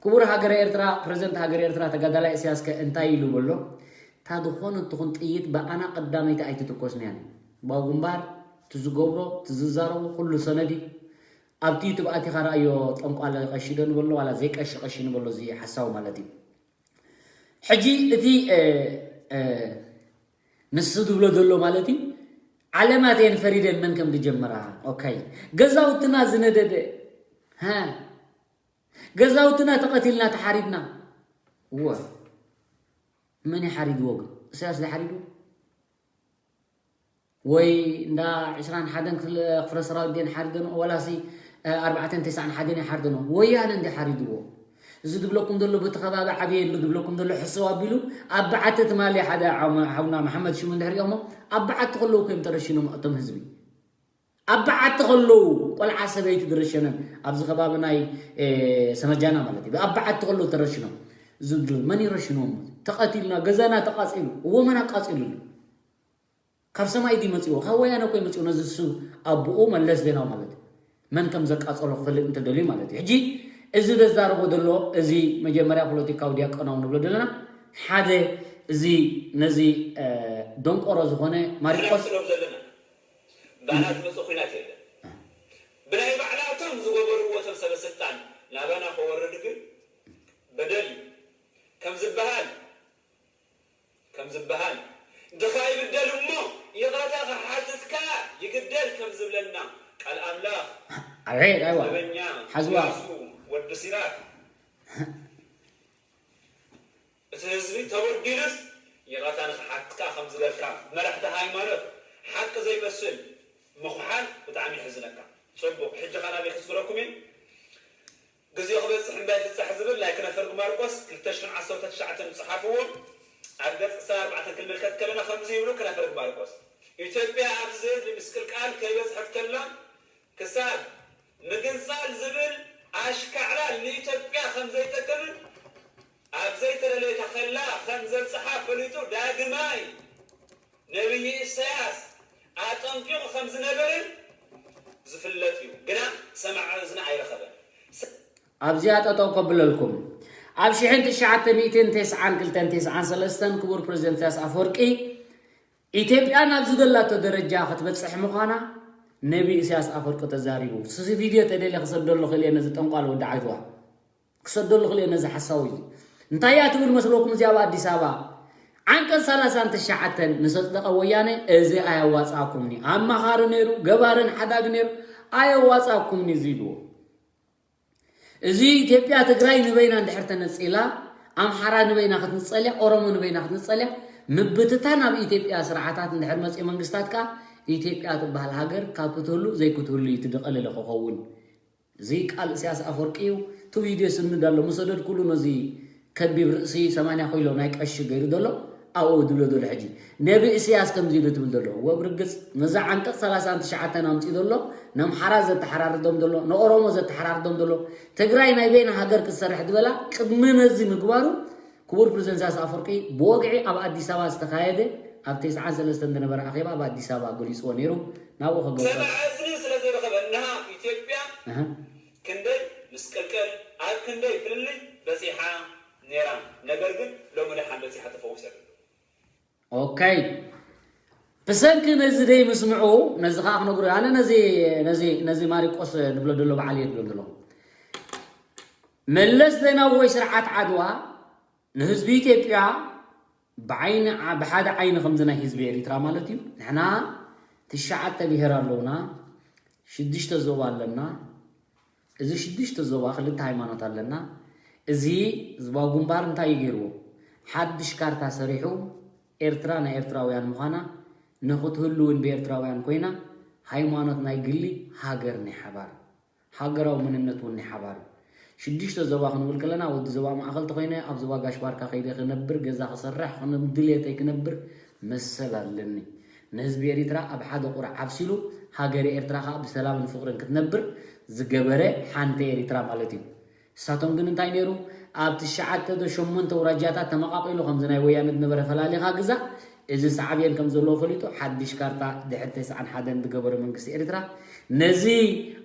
ክቡር ሃገረ ኤርትራ፣ ፕረዚደንት ሃገረ ኤርትራ ተጋዳላይ ኢሳያስ ከ እንታይ ኢሉ በሎ? እታ ዝኾነ ትኹን ጥይት ብኣና ቀዳመይቲ ኣይትትኮስን እያ። ህዝባዊ ግንባር እቲ ዝገብሮ፣ እቲ ዝዛረቦ ኩሉ ሰነድ እዩ። ኣብቲ ዩቱብ ኣቲኻ ረኣዮ ጠንቋለ ቀሺ ዶ ንበሎ ዋላ ዘይቀሺ ቀሺ ንበሎ እዚ ሓሳዊ ማለት እዩ። ሕጂ እቲ፣ እ፣ እ፣ ንሱ ዝብሎ ዘሎ ማለት እዩ፣ ዓለማት እየን ፈሪደን መን ከም ዝጀመራ። ኦኬ። ገዛውትና ዝነደደ፣ ሃ፣ ገዛውትና ተቐቲልና ተሓሪድና። እወ። መን እዩ ሓሪድዎ ግን? ኢሳያስ ዶ ሓሪድዎ? ወይ እንዳ ዕስራን ሓደን ክፍለ፣ ክፍለ ሰራዊት ድየን ሓሪደንኦ? ዋላሲ፣ እ፣ ኣርባዕተን ተስዓን ሓደን ይሓርደንኦ? ወያነ እንዲ ሓሪድዎ። እዚ ዝብለኩም ዘሎ በቲ ከባቢ ዓብየ ኣሎ ዝብለኩም ዘሎ ሕስው ኣቢሉ ኣብ በዓቲ ትማሊ ሓደ ዓም-፣ ሓውና መሓመድ ሽሙ እንድሕር እሞ ኣብ በዓቲ ከለዉ እኮ እዮም ተረሽኖም እቶም ህዝቢ። ኣብ በዓቲ ከለዉ ቆልዓ ሰበይቲ ዝረሸነን ኣብዚ ከባቢ ናይ፣ እ፣ ሰመጃና ማለት እዩ። ኣብ በዓቲ ከለዉ ተረሽኖም። እዚ ዝብሉ መን ይረሽንዎም? ተቐቲልና፣ ገዛና ተቃጺሉ። እዎ መን ኣቃጺሉሉ? ካብ ሰማይ ድዩ መጺዎ? ካብ ወያነ እኮ እዩ መጺዎ። ነዚ እሱ ኣቦኡ መለስ ዜናዊ ማለት እዩ። መን ከም ዘቃጸሎ ክፈልጥ እንተደልዩ ማለት እዩ። ሕጂ እዚ ዘዛርቦ ዘሎ እዚ መጀመርያ ፖለቲካዊ ዲያቆናዊ ንብሎ ዘለና ሓደ እዚ ነዚ፣ እ፣ ደንቆሮ ዝኾነ ማሪቆስ ጥበብ ዘለና ባዕላ ዝመጽእ ኲናት የለን። ብናይ ባዕላቶም ዝገበርዎ እቶም ሰበ ስልጣን ናባና ክወርድ ግን በደል እዩ። ከም ዝበሃል ከም ዝበሃል፣ ድኻ ይብደል እሞ ይቕረታ ክሓትት ከኣ ይግደድ ከም ዝብለና ቃል ኣምላኽ፣ ኣቤት፣ ኣይዋ። ጥበበኛ ሓዝዋ። ኢያሱ ወዲ ሲራክ፣ እቲ ህዝቢ ተበዲሉስ ይቕረታ ንኽሓትካ ከም ዝበልካ መራሕቲ ሃይማኖት ሓቂ ዘይመስል ምኹሓል ብጣዕሚ የሕዝነካ። ጽቡቕ፣ ሕጂ ኸኣ ናበይ ክስግረኩም እየ? ግዜኡ ክበጽሕ እምበር ይፍጻሕ ዝብል ናይ ክነፈርግ ማርቆስ ክልተ ሽሕን ዓሰርተ ትሽዓተን ጸሓፍዎ። ኣብ ገጽ ዕስራን ኣርባዕተን ክንምልከት ከለና ከምዚ ይብሉ ክነፈርግ ማርቆስ፣ ኢትዮጵያ ኣብዚ ምስቅልቃል ከይበጽሐት ከላ ክሳብ ምግንጻል ዝብል ኣሽካዕላል ንኢትዮጵያ ከም ዘይጠቅምን ኣብ ዘይተደለየ ታኸላ ከም ዘብጽሓ ፈሊጡ ዳግማይ ነብይ ኢሳያስ ኣጠንቂቑ ከም ዝነበረ ዝፍለጥ እዩ። ግና ሰማዒ እዝኒ ኣይረኸበን። ኣብዚኣ ጠጠው ከብለልኩም። ኣብ ሽሕን ትሽዓተ ሚእትን ተስዓን ክልተን ተስዓን ሰለስተን ክቡር ፕረዚደንት ኢሳያስ ኣፈወርቂ ኢትዮጵያ ናብ ዝደላቶ ደረጃ ክትበጽሕ ምዃና ነቢ ኢሳያስ ኣፈወርቂ ተዛሪቡ። ስሲ ቪድዮ ተደልየ ክሰደሉ ክእል እየ ነዚ ጠንቋል ወዲ ዓድዋ። ክሰደሉ ክእል እየ ነዚ ሓሳዊ እዚ። እንታይ እያ ትብል መስለኩም እዚኣ ኣብ ኣዲስ ኣበባ? ዓንቀጽ ሰላሳን ትሽዓተን ንሰጽደቐ ወያነ እዚ ኣየዋጻእኩምኒ። ኣማኻሪ ነይሩ፣ ገባርን ሓዳግ ነይሩ፣ ኣየዋጻእኩምኒ እዚ ኢልዎ። እዚ ኢትዮጵያ ትግራይ ንበይና እንድሕር ተነጺላ፣ ኣምሓራ ንበይና ክትንጸል እያ፣ ኦሮሞ ንበይና ክትንጸል እያ፣ ምብትታን ኣብ ኢትዮጵያ ስርዓታት እንድሕር መጽኡ መንግስታት ከኣ ኢትዮጵያ ትበሃል ሃገር ካብ ክትህሉ ዘይክትህሉ እዩ ትድቐልለ ክኸውን። እዚ ቃል ኢሳያስ ኣፈወርቂ እዩ። እቲ ቪድዮ ስንድ ኣሎ፣ ምሰደድኩሉ ነዚ ከቢብ ርእሲ ሰማንያ ኪሎ ናይ ቀሺ ገይሩ ዘሎ ኣብኡ ድብሎ ዘሎ ሕጂ ነቢ ኢሳያስ ከምዚ ኢሉ ትብል ዘሎ እወ ብርግጽ ነዛ ዓንቀጽ ሰላሳን ትሽዓተን ኣምጺኡ ዘሎ ነምሓራ ዘተሓራርዶም ዘሎ ንኦሮሞ ዘተሓራርዶም ዘሎ ትግራይ ናይ በይና ሃገር ክትሰርሕ ዝበላ ቅድሚ ነዚ ምግባሩ ክቡር ፕረዚደንት ኢሳያስ ኣፈወርቂ ብወግዒ ኣብ ኣዲስ ኣበባ ዝተኻየደ ኣብ ተስዓን ሰለስተን ዝነበረ ኣኼባ ኣብ ኣዲስ ኣበባ ገሊፅዎ ነይሩ። ናብኡ ከገልፆ ሰማዒ እዝኒ ስለ ዘይረኸበ እንሃ ኢትዮጵያ እህ። ክንደይ ምስቅልቅል ኣብ ክንደይ ፍልልይ በፂሓ ነይራ። ነገር ግን ሎሚ ደሓን በፂሓ ተፈዊሳ ዘሎ። ኦከይ ብሰንኪ ነዚ ደይ ምስምዑ ነዚ ከዓ ክነግሩ ኣነ ነዚ ነዚ ነዚ ማሪቆስ ድብሎ ደሎ በዓል እየ ድብሎ ደሎ መለስ ዜናዊ ወይ ስርዓት ዓድዋ ንህዝቢ ኢትዮጵያ ብዓይኒ ብሓደ ዓይኒ ከምዚ ናይ ህዝቢ ኤሪትራ ማለት እዩ። ንሕና ትሽዓተ ብሄር ኣለውና፣ ሽዱሽተ ዞባ ኣለና። እዚ ሽዱሽተ ዞባ ክልተ ሃይማኖት ኣለና። እዚ ዝባ ጉንባር እንታይ እዩ ገይርዎ? ሓድሽ ካርታ ሰሪሑ ኤርትራ ናይ ኤርትራውያን ምዃና ንኽትህሉ እውን ብኤርትራውያን ኮይና ሃይማኖት ናይ ግሊ ሃገር ናይ ሓባር ሃገራዊ መንነት እውን ናይ ሓባር እዩ። ሽዱሽተ ዞባ ክንብል ከለና ወዲ ዞባ ማእኸል ተኾይነ ኣብ ዞባ ጋሽ ባርካ ከይደ ክነብር ገዛ ክሰርሕ ከም ድልየተይ ክነብር መሰል ኣለኒ። ንህዝቢ ኤሪትራ ኣብ ሓደ ቁርዕ ዓብሲሉ ሃገረ ኤርትራ ከዓ ብሰላምን ፍቅርን ክትነብር ዝገበረ ሓንቲ ኤሪትራ ማለት እዩ። እሳቶም ግን እንታይ ነይሩ ኣብ ትሽዓተ ዶ ሸሞንተ ውራጃታት ተመቃቂሉ ከምዚ ናይ ወያነ ዝነበረ ፈላሊኻ ግዛ እዚ ሳዕብየን ከም ዘለዎ ፈሊጡ ሓድሽ ካርታ ድሕሪ ተስዓን ሓደን ዝገበረ መንግስቲ ኤርትራ ነዚ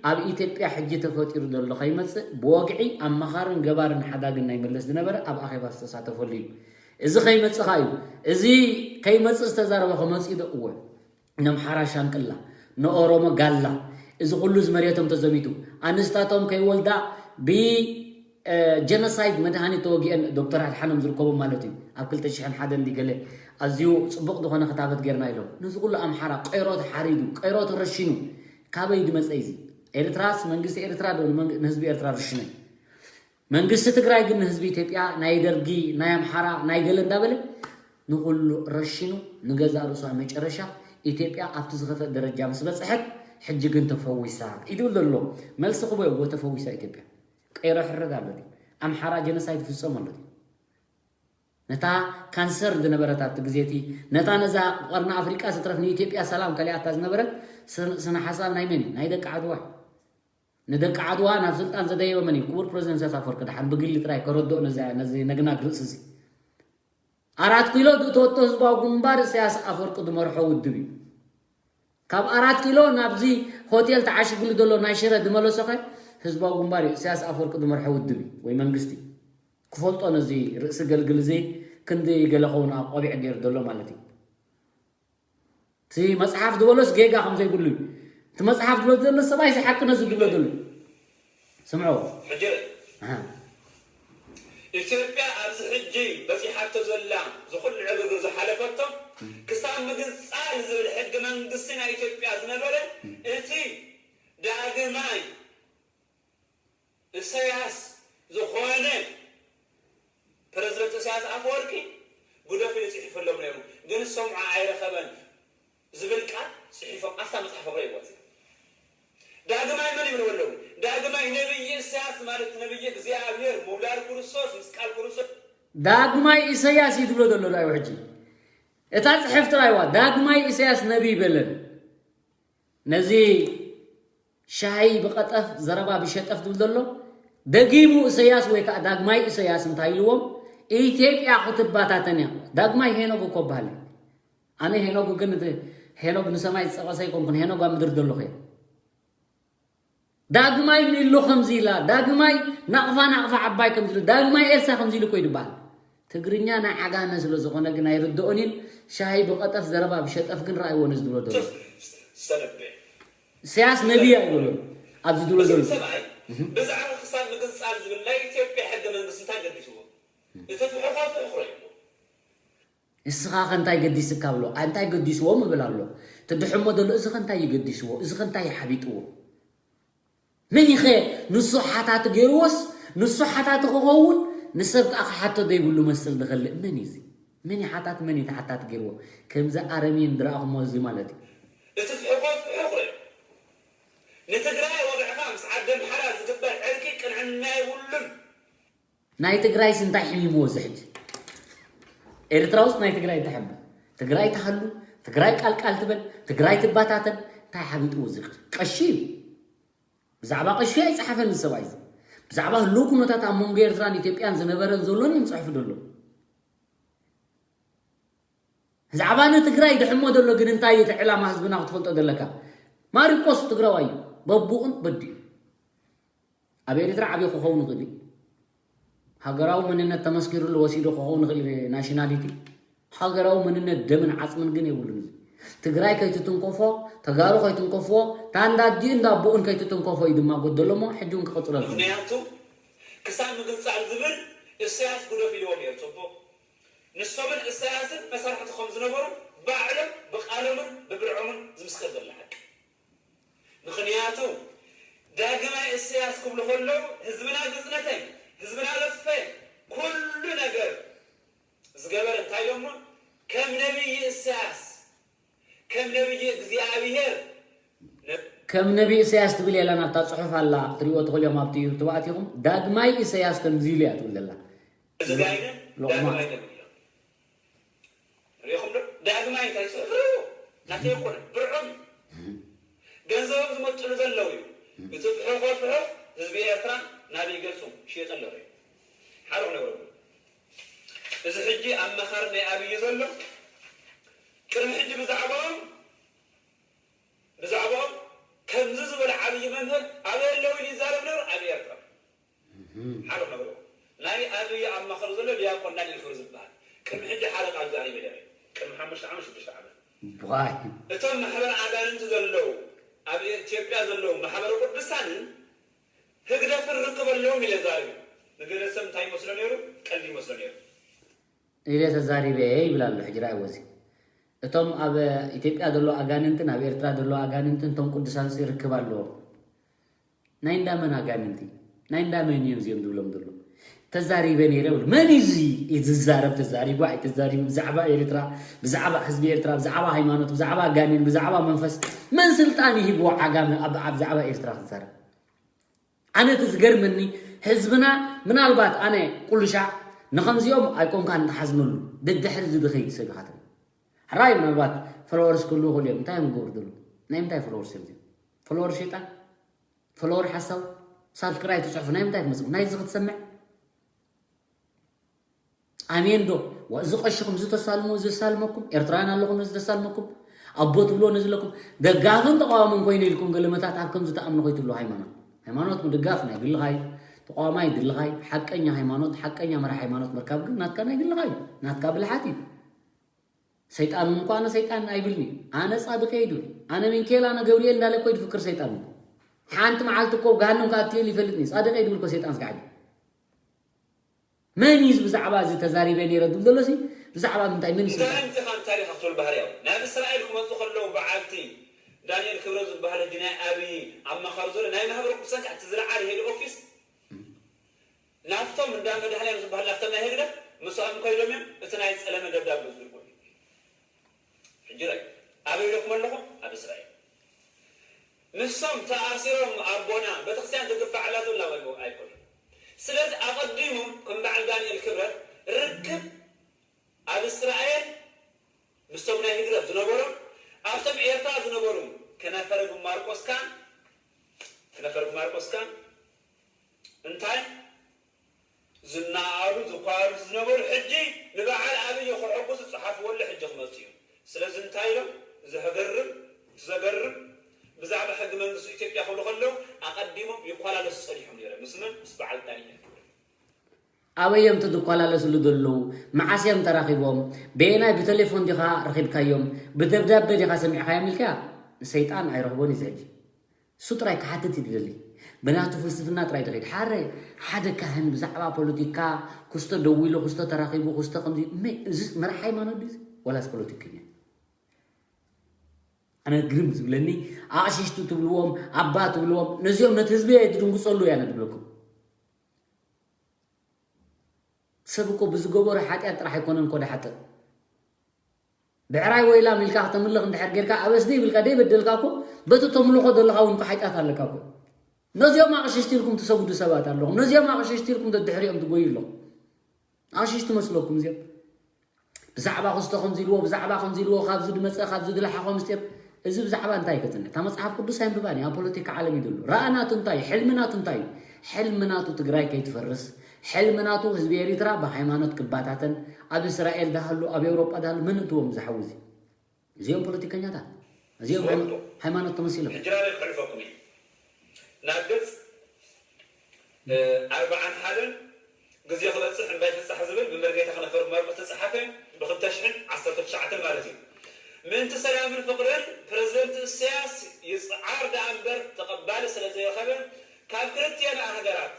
ኣብ ኢትዮጵያ ሕጂ ተፈጢሩ ዘሎ ከይመፅእ ብወግዒ ኣመኻርን ገባርን ሓዳግን ናይ መለስ ዝነበረ ኣብ ኣኼባ ዝተሳተፈሉ እዩ። እዚ ከይመፅእ ከዓ እዩ እዚ ከይመፅእ ዝተዛረበ ከመፅእ ዶ እወ ነምሓራ ሻንቅላ ንኦሮሞ ጋላ እዚ ኩሉ ዝመሬቶም ተዘሚቱ ኣንስታቶም ከይወልዳ ብ ጀኖሳይድ መድሃኒት ተወጊአን ዶክተር ኣድሓኖም ዝርከቦም ማለት እዩ ኣብ ክልተ ሽሕን ሓደን ገለ ኣዝዩ ፅቡቕ ዝኾነ ክታበት ጌርና ኢሎም ነዚ ኩሉ ኣምሓራ ቀይሮ ተሓሪዱ ቀይሮ ተረሽኑ ካበይ ድመፀ እዚ ኤርትራስ መንግስቲ ኤርትራ ዶ ንመንግ- ንህዝቢ ኤርትራ ርሽነ መንግስቲ ትግራይ ግን ንህዝቢ ኢትዮጵያ ናይ ደርጊ ናይ ኣምሓራ ናይ ገለ እንዳበለ ንኩሉ ረሽኑ ንገዛ ርእሱ ኣብ መጨረሻ ኢትዮጵያ ኣብቲ ዝኸፍአ ደረጃ ምስ በፅሐት ሕጂ ግን ተፈዊሳ ኢሉ ዘሎ መልሲ ክቦ እዎ ተፈዊሳ ኢትዮጵያ ቀይሮ ሕረድ ኣሎ ድዩ ኣምሓራ ጀነሳይድ ፍፀም ኣሎ ድዩ ነታ ካንሰር ዝነበረት ኣብቲ ግዜ እቲ ነታ ነዛ ቀርኒ ኣፍሪቃ ስትረፍ ንኢትዮጵያ ሰላም ከሊኣታ ዝነበረት ስነ ሓሳብ ናይ መን እዩ ናይ ደቂ ዓድዋ እዩ ንደቂ ዓድዋ ናብ ስልጣን ዘደየበ መን እዩ ክቡር ፕረዚደንት ኢሳያስ ኣፈወርቂ ደሓን ብግሊ ጥራይ ከረድኦ ነዚ ነግናግ ርእሲ እዚ ኣራት ኪሎ ዝእተወቶ ህዝባዊ ግንባር ኢሳያስ ኣፈወርቂ ዝመርሖ ውድብ እዩ ካብ ኣራት ኪሎ ናብዚ ሆቴል ተዓሽግሉ ዘሎ ናይ ሽረ ዝመለሶኸ ህዝባዊ ግንባር እዩ ኢሳያስ ኣፈወርቂ ዝመርሖ ውድብ እዩ ወይ መንግስቲ ክፈልጦ ነዚ ርእሲ ገልግል እዚ ክንዲ ገለ ኸውን ኣብ ቆቢዕ ገይሩ ዘሎ ማለት እዩ እቲ መጽሓፍ ዝበሎስ ጌጋ ከም ዘይብሉ እዩ እቲ መጽሓፍ ዝበሎ ዘሎ ሰብኣይ እዚ ሓቂ ነዚ ዝብሎ ዘሎ ስምዖ ሕጂ ኣሃ። ኢትዮጵያ ኣብዚ ሕጂ በፂሓቶ ዘላ ዝኩሉ ዕግርግር ዝሓለፈቶ ክሳብ ምግንፃል ዝብል ሕጊ መንግስቲ ናይ ኢትዮጵያ ዝነበረ እቲ ዳግማይ እሰያስ ዝኾነ ፕረዚደንት እሰያስ ኣፈወርቂ ጉደፍ ኢሉ ፅሒፉሎም ኢሳያስ ማለት ነብይ እግዚኣብሔር ምውላድ ክርስቶስ ምስ ቃል ክርስቶስ ዳግማይ ኢሳያስ እዩ ዝብሎ ዘሎ ራእዩ ሕጂ። እታ ጽሕፍቲ ራእይዋ ዳግማይ ኢሳያስ ነብይ በለን። ነዚ ሻሂ ብቐጠፍ ዘረባ ብሸጠፍ ዝብል ዘሎ ደጊሙ ኢሳያስ ወይ ከዓ ዳግማይ ኢሳያስ እንታይ ኢልዎም? ኢትዮጵያ ክትባታተን እያ። ዳግማይ ሄኖግ እኮ በሃል። ኣነ ሄኖግ ግን እቲ ሄኖግ ንሰማይ ዝፀቐሰ ኣይኮንኩን። ሄኖግ ኣብ ምድሪ ዘሎ ኸ ዳግማይ ሚሎ ከምዚ ኢላ፣ ዳግማይ ናቕፋ ናቕፋ ዓባይ ከምዚ ኢሉ፣ ዳግማይ ኤልሳ ከምዚ ኢሉ እኮ ይድበሃል። ትግርኛ ናይ ዓጋመ ስለ ዝኾነ ግን ኣይርድኦን እየን። ሻሂ ብቐጠፍ ዘረባ ብሸጠፍ ግን ረኣይዎ ነዚ ዝብሎ ዘሎ። ዝተነበየ ኢሳያስ ነቢይ ኣይበሎን ኣብዚ ዝብሎ ዘሎ። ሰብኣይ ብዛዕባ ክሳብ ምግንፃል ዝብል ናይ ኢትዮጵያ ሕገ መንግስቲ እንታይ ገዲስዎ? እቲ ፍሑኻ ፍሑኽ ረይዎ እስኻ ከ እንታይ ገዲስካ ብሎ እንታይ ገዲስዎም እብል ኣሎ። ትድሕሞ ዘሎ እዚ ከ እንታይ ይገዲስዎ? እዚ ከ እንታይ ይሓቢጥዎ? መን ይኸ ንሱ ሓታቲ ገይርዎስ ንሱ ሓታቲ ክኸውን ንሰብ ከዓ ክሓቶ ዘይብሉ መስል ዝኸልእ መን እዩ እዚ? መን እዩ ሓታቲ መን እዩ ተሓታቲ ገይርዎ? ከምዚ ኣረሜን ዝረኣኹሞ እዚ ማለት እዩ። እቲ ፍሕኾ ፍሕኾ እዩ። ንትግራይ ወግዕኻ ምስ ዓዲ ኣምሓራ ዝግበር ዕርቂ ቅንዕና የብሉን። ናይ ትግራይስ እንታይ ሕሚምዎ እዚ ሕጂ? ኤርትራ ውስጥ ናይ ትግራይ እንታይ ሕመ? ትግራይ ትሃሉ፣ ትግራይ ቃልቃል ትበል፣ ትግራይ ትባታተን እንታይ ሓቢጥዎ እዚ ቀሺ እዩ። ብዛዕባ ቀሺ ኣይፀሓፈን እዚ ሰብኣይ እዚ። ብዛዕባ ህልው ኩነታት ኣብ መንጎ ኤርትራን ኢትዮጵያን ዝነበረን ዘሎን እዮም ዝፅሕፉ ዘሎ። ብዛዕባ ንትግራይ ድሕሞ ዘሎ ግን እንታይ እዩ እቲ ዕላማ ህዝብና ክትፈልጦ ዘለካ? ማሪቆስ ትግራዋይ እዩ በቡኡን በዲኡ ኣብ ኤርትራ ዓብዪ ክኸውን ይኽእል እዩ። ሃገራዊ መንነት ተመስኪሩሉ ወሲዱ ክኸውን ይኽእል ናሽናሊቲ። ሃገራዊ መንነት ደምን ዓፅምን ግን የብሉን። እዚ ትግራይ ከይትትንከፎ፣ ተጋሩ ከይትንከፍዎ፣ ታንዳ ኣዲኡ እንዳ ኣቦኡን ከይትትንከፎ እዩ ድማ ጎደሎ እሞ ሕጂ እውን ክቕፅለልኩም። ምክንያቱ ክሳብ ምግንፃል ዝብል እሰያስ ጉደፍ ኢልዎም እዮም። ፅቡቕ ንሶምን እሰያስን መሳርሕቲ ከም ዝነበሩ ባዕሎም ብቃሎምን ብብርዖምን ዝምስክር ዘሎ ሓቂ። ምኽንያቱ ዳግማይ እሰያስ ክብሉ ከለዉ ህዝብና ዘፅነተ፣ ህዝብና ዘጥፈ፣ ኩሉ ነገር ዝገበረ እንታይ ኢሎሞ? ከም ነብይ እሰያስ ከም ነብይ እግዚኣብሔር ከም ነቢ ኢሳያስ ትብል የላን ኣብታ ፅሑፍ ኣላ ክትሪእዎ ትኽእልዮም ኣብቲ ዩቱብ ኣቲኹም ዳግማይ ኢሳያስ ከምዚ ኢሉ እያ ትብል ዘላ እዚ ጋይነ ሎቕማ ዳግማይ ነብይ ሪኹም ዶ ዳግማይ እንታይ ፅሑፍ ሪኡ ናተይ ይኮነ ብርዖም ገንዘቦም ዝመጥሉ ዘለዉ እዩ እቲ ፍሕኾ ፍሕኽ ህዝቢ ኤርትራ ናበይ ገፁ ሽየጠ ኣለዉ ሓደ ክነግረኩም እዚ ሕጂ ኣብ መኻር ናይ ኣብይ ዘሎ ቅድሚ ሕጂ ብዛዕባኦም ብዛዕባኦም ከምዚ ዝበለ ዓብዪ መምህር ኣበይ ኣለዉ ኢሉ ይዛረብ ነሩ ኣብ ኤርትራ ሓደ ክነግረኩም ናይ ኣብይ ኣብ ማእኸሉ ዘሎ ዲያቆን ዳንኤል ክብሪ ዝበሃል ቅድሚ ሕጂ ሓደ ቃል ዛሪበ ነረ ቅድሚ ሓሙሽተ ዓመት ሽዱሽተ ዓመት ዋይ እቶም ማሕበር ኣጋንንቲ ዘለዉ ኣብ ኢትዮጵያ ዘለዉ ማሕበረ ቅዱሳንን ህግደፍን ርክብ ኣለዎም ኢለ ዛሪቡ ንገለ ሰብ እንታይ ይመስሎ ነይሩ ቀልዲ ይመስሎ ነይሩ ኢለ ተዛሪበ እየ ይብል ኣሎ ሕጂ ራእይዎ እዚ እቶም ኣብ ኢትዮጵያ ዘሎ ኣጋንንትን ኣብ ኤርትራ ዘሎ ኣጋንንትን እቶም ቅዱሳንስ ርክብ ኣለዎም ናይ እንዳመን ኣጋንንቲ ናይ እንዳመን እዮም እዚኦም ዝብሎም ዘሎ ተዛሪበ ነይረ ይብል መን እዩ እዚ ዝዛረብ ተዛሪቡ ኣይተዛሪቡ ብዛዕባ ኤርትራ ብዛዕባ ህዝቢ ኤርትራ ብዛዕባ ሃይማኖት ብዛዕባ ኣጋንንት ብዛዕባ መንፈስ መን ስልጣን ይሂብዎ ዓጋመ ኣብ ብዛዕባ ኤርትራ ክዛረብ ኣነ እቲ ዝገርመኒ ህዝብና ምናልባት ኣነ ቁልሻዕ ንኸምዚኦም ኣይኮንካን ትሓዝነሉ ደድሕሪ እዚ ዝኸይድ ሰብ ኢኻ ትብል ሕራይ ምናልባት ፎሎወርስ ክህልዉ ይኽእሉ እዮም እንታይ እዮም ዝገብሩ ዘለዉ ናይ ምንታይ ፎሎወርስ እዮም እዚኦም ፎሎወር ሸይጣን ፎሎወር ሓሳብ ሳብስክራይብ ትፅሕፉ ናይ ምንታይ ትመፅእ ናይ እዚ ክትሰምዕ ኣሜን ዶ እዚ ቀሽኹም እዚ ተሳልሞ እዚ ተሳልመኩም ኤርትራውያን ኣለኹም እዚ ተሳልመኩም ኣቦ ትብሎ ነዚ ኣለኩም ደጋፍን ተቃዋምን ኮይኑ ኢልኩም ገለመታት ኣብ ከምዚ ተኣምኑ ከይትብሉ ሃይማኖት ሃይማኖት ምድጋፍ ናይ ግልኻ እዩ ተቃዋማይ ግልኻ እዩ ሓቀኛ ሃይማኖት ሓቀኛ መራሕ ሃይማኖት ምርካብ ግን ናትካ ናይ ግልኻ እዩ ናትካ ብልሓት እዩ ሰይጣን እኮ ኣነ ሰይጣን ኣይብልኒ ኣነ ፃድቀ ይብል ኣነ ሚንኬል ኣነ ገብርኤል እንዳለ እኮ ይድፍክር ሰይጣን እኮ ሓንቲ መዓልቲ እኮ ገሃነም ከኣትየሉ ይፈልጥኒ ፃድቀ ይብል እኮ ሰይጣን ስጋዕ መን እዩ ብዛዕባ እዚ ተዛሪበ ነይረ ዝብል ዘሎ ሲ ብዛዕባ ምንታይ መን ይስልጣን እንታይ ኢኻ ታሪኻ ክትብል ባህርያዊ ናብ እስራኤል ክመፁ ከለዉ በዓልቲ ዳንኤል ክብረት ዝበሃል ሕጂ ናይ ኣብዪ ኣማኻሪ ዘሎ ናይ ማህበረ ቅዱሳን ከዓ እቲ ዝለዓለ ሄድ ኦፊስ ናብቶም እንዳ መድሃልያን ዝበሃል ናብቶም ናይ ህግደፍ ምስኦም ከይዶም እዮም እቲ ናይ ፀለመ ደብዳብ ዝልኩ ሕጂ ራይ ኣበይ ኢለኩም ኣለኹ ኣብ እስራኤል ንሶም ተኣሲሮም ኣቦና ቤተክርስትያን ትግፋዕ ኣላ ትብላ ወይ ኣይኮኑን። ስለዚ ኣቐዲሞም ከም በዓል ዳንኤል ክብረት ርክብ ኣብ እስራኤል ምስቶም ናይ ህግደፍ ዝነበሮም ኣብቶም ኤርትራ ዝነበሩ ከነፈረ ብማርቆስካን ከነፈረ ብማርቆስካን እንታይ ዝነኣዱ ዝኳሉ ዝነበሩ ሕጂ ንበዓል ኣብይ ክሕጉ ዝፀሓፍዎ ኣሎ ሕጂ ክመፁ እዩ። ስለዚ እንታይ ኢሎም ዘገርም ዘገርም ብዛዕባ ሕጊ መንግስቲ ኢትዮጵያ ክብሉ ከለዉ ኣቐዲሞም ይኳላለሱ ፀኒሖም ነይሮም ምስ መን ምስ በዓል ዳንኤል ክብረት። ኣበይ እዮም እቲ ዝኳላለስሉ ዘለዉ? መዓስ እዮም ተራኺቦም? በየናይ ብቴሌፎን ዲኻ ረኺብካዮም? ብደብዳቤ ዲኻ ሰሚዕካዮም ኢልካ ሰይጣን ኣይረኽቦን እዩ ሕጂ። እሱ ጥራይ ክሓትት እዩ ዝደሊ። ብናቱ ፍልስፍና ጥራይ ድኸይድ። ሓረ ሓደ ካህን ብዛዕባ ፖለቲካ ክስቶ ደው ኢሉ ክስቶ ተራኺቡ ክስቶ ከምዚ መ- እዚ መራሕ ሃይማኖት ድዩ? ዋላስ ፖለቲከኛ? ኣነ ግርም ዝብለኒ ኣቕሽሽቲ ትብልዎም ኣባ ትብልዎም ነዚኦም ነቲ ህዝቢ እየ ትድንግፀሉ እያ ነድብለኩም። ሰብ እኮ ብዝገበሮ ሓጢኣት ጥራሕ ኣይኮነን እኮ ድሓጥእ። ብዕራይ ወይ ላም ኢልካ ክተምልኽ እንድሕር ጌርካ ኣበስደ ይብልካ ደይበደልካ እኮ በቲ ተምልኾ ዘለኻ እውን እኮ ሓጢኣት ኣለካ እኮ። ነዚኦም ኣቕሽሽቲ ኢልኩም ትሰጉዱ ሰባት ኣለኹም። ነዚኦም ኣቕሽሽቲ ኢልኩም ተድሕሪኦም ትጎዩ ኣለኹም። ኣቕሽሽቲ መስለኩም እዚኦም ብዛዕባ ክስቶ ከምዚ ኢልዎ ብዛዕባ ከምዚ ኢልዎ ካብዚ ድመፀ ካብዚ ድለሓኾ ምስጢር እዚ ብዛዕባ እንታይ ከፅንዕ እታ መፅሓፍ ቅዱስ ኣይንብባን እዩ ኣብ ፖለቲካ ዓለም እዩ ዘሎ ረኣ ናቱ እንታይ እዩ ሕልሚ ናቱ እንታይ እዩ ሕልሚ ናቱ ትግራይ ከይትፈርስ ሕልሚ ናቱ ህዝቢ ኤሪትራ ብሃይማኖት ክባታተን ኣብ እስራኤል ዳሃሉ ኣብ ኤውሮጳ ዳሃሉ መን እትዎም ዝሓውዚ እዚኦም ፖለቲከኛታት እዚኦም ሃይማኖት ተመሲሎም ሕጂ ናበይ ክሕልፈኩም እዩ ናብ ገፅ ኣርባዓን ሓደን ግዜ ክበፅሕ እምባይ ፍፃሕ ዝብል ብመርጌታ ክነፈር ማርቆስ ዝተፅሓፈ ብክልተ ሽሕን ዓሰርተ ትሽዓተን ማለት እዩ። ምእንቲ ሰላምን ፍቕርን ፕረዚደንት እስያስ ይፅዓር ደኣ እምበር ተቐባሊ ስለ ዘይረኸበ ካብ ክልቲኤን ሃገራት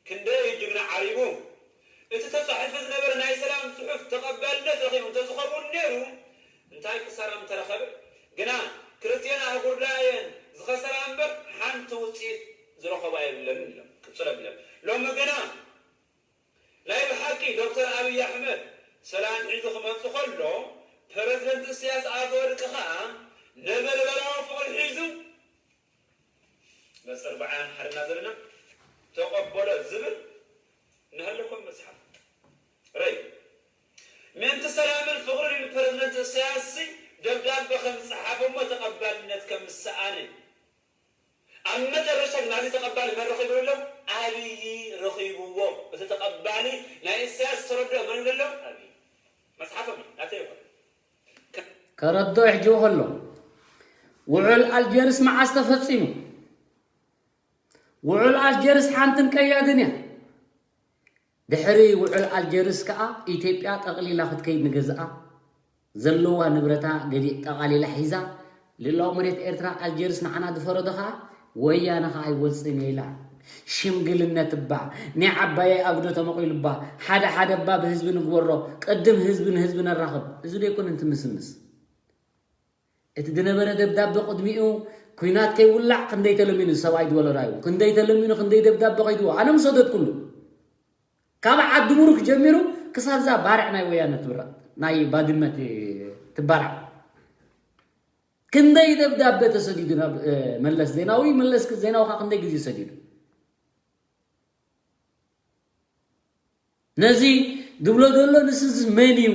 ክንደይ ጅግና ዓሪቡ። እቲ ተፃሒፉ ዝነበረ ናይ ሰላም ፅሑፍ ተቐባልነት ረኺቡ እንተዝኸውን ነይሩ እንታይ ክሳራ ምተረኸበ። ግና ክልቲኤን ኣህጉር ደኣ እየን ዝኸሰራ እምበር ሓንቲ ውፅኢት ዝረኸባ የብለንን ኢሎም ክፅሎ ቢሎም። ሎሚ ግና ናይ ብሓቂ ዶክተር ኣብይ ኣሕመድ ሰላም ሒዙ ክመፅእ ከሎ ፕረዚደንት እስያስ ኣፈወርቂ ከዓ ነበልበላዊ ፍቕሪ ሒዙ መፀርብዓን ሓደና ዘለና ተቐበሎ ዝብል እናሃለኩም መፅሓፍ ረይ ምእንቲ ሰላምን ፍቕርን ኢሉ ፕረዚደንት እስያስ ደብዳበ ከም ዝፀሓፈ እሞ ተቐባልነት ከም ዝሰኣነ ኣብ መጨረሻ ግን ናዚ ተቐባሊ መን ረኺቡ ኣሎ ኣብይ ረኺብዎ እቲ ተቐባሊ ናይ እስያስ ዝተረድኦ መን ይብሎ ኣሎ ኣብይ መፅሓፎም ናተይ ይኾን ከረድኦ ይሕጅቡ ከሎ ውዕል ኣልጀርስ መዓስ ተፈፂሙ? ውዕል ኣልጀርስ ሓንትን ቀያድን እያ። ድሕሪ ውዕል ኣልጀርስ ከዓ ኢትዮጵያ ጠቕሊላ ክትከይድ ንገዝኣ ዘለዋ ንብረታ ገዲእ ጠቓሊላ ሒዛ ልእላዊ መሬት ኤርትራ ኣልጀርስ ንዓና ዝፈረዶ ከዓ ወያነ ከዓ ኣይወፅእን እየ ኢላ። ሽምግልነት እባ ናይ ዓባየይ ኣጉዶ ተመቒሉ እባ ሓደ ሓደ እባ ብህዝቢ ንግበሮ ቅድም ህዝቢ ንህዝቢ ነራኽብ እዚ ዶ ኣይኮነን ትምስምስ እቲ ዝነበረ ደብዳበ ቅድሚኡ ኩናት ከይውላዕ ክንደይ ተለሚኑ ሰብኣይ ዝበሎ ራዩ ክንደይ ተለሚኑ ክንደይ ደብዳበ ከይድዎ ኣነ ምሰደድኩሉ ካብ ዓዲ ሙሩክ ጀሚሩ ክሳብ እዛ ባርዕ ናይ ወያነ ትብራ ናይ ባድመ ትባራዕ ክንደይ ደብዳበ ተሰዲዱ ናብ መለስ ዜናዊ መለስ ዜናዊ ከዓ ክንደይ ግዜ ሰዲዱ ነዚ ዝብሎ ዘሎ ንስዚ መን እዩ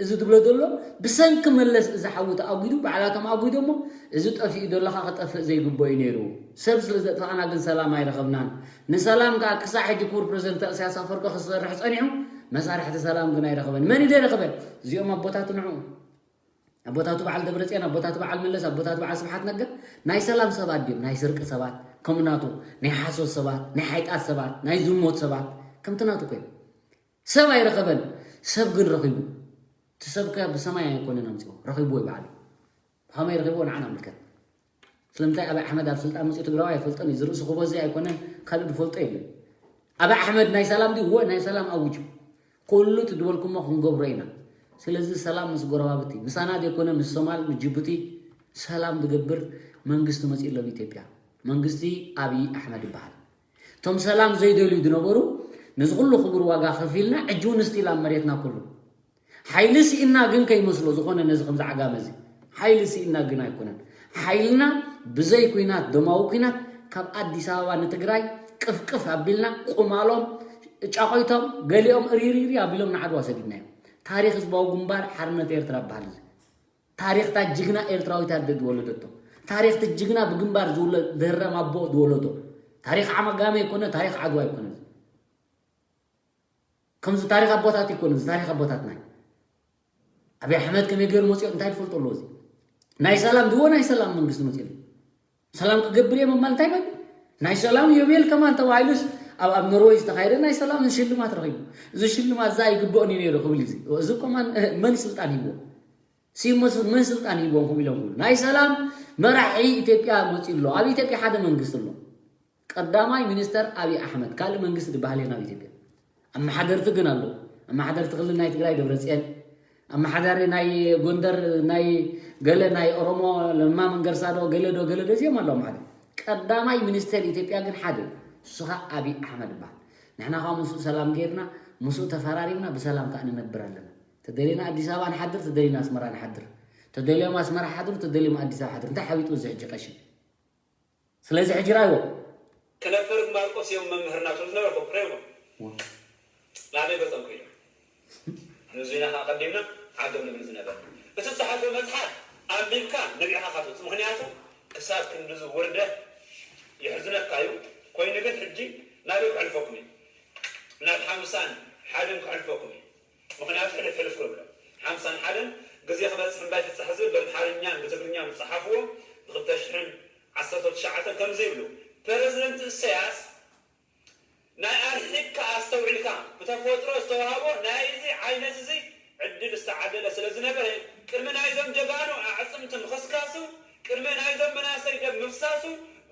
እዚ ዝብሎ ዘሎ ብሰንኪ መለስ እዚ ሓዊ ተኣጒዱ ባዕላቶም ኣጒዶ እሞ እዚ ጠፊኡ ዘለካ ክጠፍእ ዘይግቦ እዩ ነይሩ ሰብ ስለ ዘጥፋእና ግን ሰላም ኣይረኸብናን ንሰላም ከዓ ክሳዕ ሕጂ ክቡር ፕረዚደንት ኢሳያስ ኣፈወርቂ ክሰርሕ ፀኒሑ መሳርሕቲ ሰላም ግን ኣይረኸበን መን እዩ ዘይረኸበ እዚኦም ኣቦታት ንዑ ኣቦታቱ በዓል ደብረፅዮን ኣቦታቱ በዓል መለስ ኣቦታቱ በዓል ስብሓት ነጋ ናይ ሰላም ሰባት ድዮም ናይ ስርቂ ሰባት ከምናቱ ናይ ሓሶት ሰባት ናይ ሓይጣት ሰባት ናይ ዝሞት ሰባት ከምቲ ናቱ ኮይኑ ሰብ ኣይረኸበን ሰብ ግን ረኺቡ እቲ ሰብ ከ ብሰማይ ኣይኮነን ኣምፅዎ ረኺብዎ ይበዓሉ ብኸመይ ረኺብዎ ንዓና ምልከት ስለምንታይ ኣብይ ኣሕመድ ኣብ ስልጣን መፅኡ ትግራዊ ኣይፈልጦን እዩ ዝርእሱ ክቦ እዚ ኣይኮነን ካልእ ዝፈልጦ የለን ኣብይ ኣሕመድ ናይ ሰላም ድዩ እወ ናይ ሰላም ኣውጁ ኩሉ እቲ ዝበልኩሞ ክንገብሮ ኢና ስለዚ ሰላም ምስ ጎረባብቲ ምሳና ዘይኮነ ምስ ሶማል ምስ ጅቡቲ ሰላም ዝገብር መንግስቲ መፂኡ ኣሎ ኣብ ኢትዮጵያ መንግስቲ ኣብይ ኣሕመድ ይበሃል እቶም ሰላም ዘይደልዩ ዝነበሩ ነዚ ኩሉ ክቡር ዋጋ ከፊልና ሕጂ እውን ስቲል ኣብ መሬትና ኩሉ ሓይሊ ስኢና ግን ከይመስሎ ዝኾነ ነዚ ከምዚ ዓጋመ እዚ ሓይሊ ስኢና ግን ኣይኮነን ሓይልና ብዘይ ኲናት፣ ደማዊ ኲናት ካብ ኣዲስ ኣበባ ንትግራይ ቅፍቅፍ ኣቢልና፣ ቁማሎም፣ ጫቖይቶም፣ ገሊኦም እሪሪሪ ኣቢሎም ንዓድዋ ሰዲድናዮም። ታሪኽ ህዝባዊ ግንባር ሓርነት ኤርትራ በሃል እዚ። ታሪኽታ ጅግና ኤርትራዊት ኣደ ዝወለደቶ። ታሪኽቲ ጅግና ብግንባር ዝውለ-፣ ዝህረም ኣቦ ዝወለዶ። ታሪኽ ዓጋመ ኣይኮነ፣ ታሪኽ ዓድዋ ኣይኮነ። ከምዚ ታሪኽ ኣቦታት ኣይኮነ፣ እዚ ታሪኽ ኣቦታትና እዩ። ኣብይ ኣሕመድ ከመይ ገይሩ መፅኦ፣ እንታይ ትፈልጦ ኣለዎ? እዚ ናይ ሰላም ድዎ፣ ናይ ሰላም መንግስቲ መፅኡ። ሰላም ክገብር እየ ምባል እንታይ ማለት? ናይ ሰላም ዮቤል ከማን ተባሂሉስ ኣብ፣ ኣብ ኖርወይ ዝተኻየደ ናይ ሰላም ሽልማት ረኺቡ። እዚ ሽልማት እዚ ኣይግብኦን እዩ ነይሩ ክብል እዩ። እዚ፣ እዚ ከማን መን ስልጣን ሂብዎ? ሲ-፣ መስ-፣ መን ስልጣን ሂብዎም ከምኡ ኢሎም ክብሉ? ናይ ሰላም መራሒ ኢትዮጵያ መፂኡ ኣሎ። ኣብ ኢትዮጵያ ሓደ መንግስቲ ኣሎ። ቀዳማይ ሚኒስተር ኣብይ ኣሕመድ፣ ካልእ መንግስቲ ዝበሃል የለን ኣብ ኢትዮጵያ። ኣመሓደርቲ ግን ኣለዉ። ኣመሓደርቲ ክልል ናይ ትግራይ ደብረፅዮን፣ ኣመሓዳሪ ናይ ጎንደር፣ ናይ ገለ፣ ናይ ኦሮሞ ለማ መንገርሳ ዶ ገለ ዶ ገለ ዶ እዚኦም ኣለዉ ኣመሓደርቲ። ቀዳማይ ሚኒስተር ኢትዮጵያ ግን ሓደ እዩ። ንሱ ኸዓ ኣብይ ኣሕመድ ይበሃል። ንሕና ኸዓ ምስኡ ሰላም ገይርና፣ ምስኡ ተፈራሪምና፣ ብሰላም ከዓ ንነብር ኣለና። ተደሊና ኣዲስ ኣበባ ንሓድር፣ ተደሊና ኣስመራ ንሓድር። ተደልዮም ኣስመራ ሓድሩ፣ ተደልዮም ኣዲስ ኣበባ ሓድሩ። እንታይ ሓዊጡ እዚ ሕጂ ቀሺ? ስለዚ ሕጂ ራእይዎ። ከነፈርግ ማርቆስ እዮም መምህርና ትብሉ ዝነበርኩም፣ ሬሞ። ዋ። ናበይ ገጾም ከይዶም? ንዙይና ኸዓ ቀዲምና ዓገብ ንብል ዝነበርና። እቲ ዝጸሓፎ መጽሓፍ ኣንቢብካ ነቢዕኻ ኢኻ ትወጽእ። ምኽንያቱ ክሳብ ክንድዚ ውርደት የሕዝነካ እዩ። ኮይኑ ግን ሕጂ ናበይ ከሕልፈኩም እየ? ናብ ሓምሳን ሓደን ከሕልፈኩም እየ። ምኽንያቱ ሕልፍ ሕልፍ ክብሎ። ሓምሳን ሓደን ግዜ ክበጽሕ እምባይ ፍጻሕ ዝብል ብኣምሓርኛን ብትግርኛን ዝጸሓፍዎ ብክልተ ሽሕን ዓሰርተ ትሽዓተን ከምዚ ይብሉ። ፕረዚደንት ኢሳያስ ናይ ኣርሒቕካ ኣስተውዒልካ ብተፈጥሮ ዝተዋህቦ ናይዚ ዓይነት እዚ ዕድል ዝተዓደለ ስለ ዝነበረ፣ ቅድሚ ናይዞም ጀጋኑ ኣዕጽምቲ ምኽስካሱ፣ ቅድሚ ናይዞም መናእሰይ ደም ምፍሳሱ፣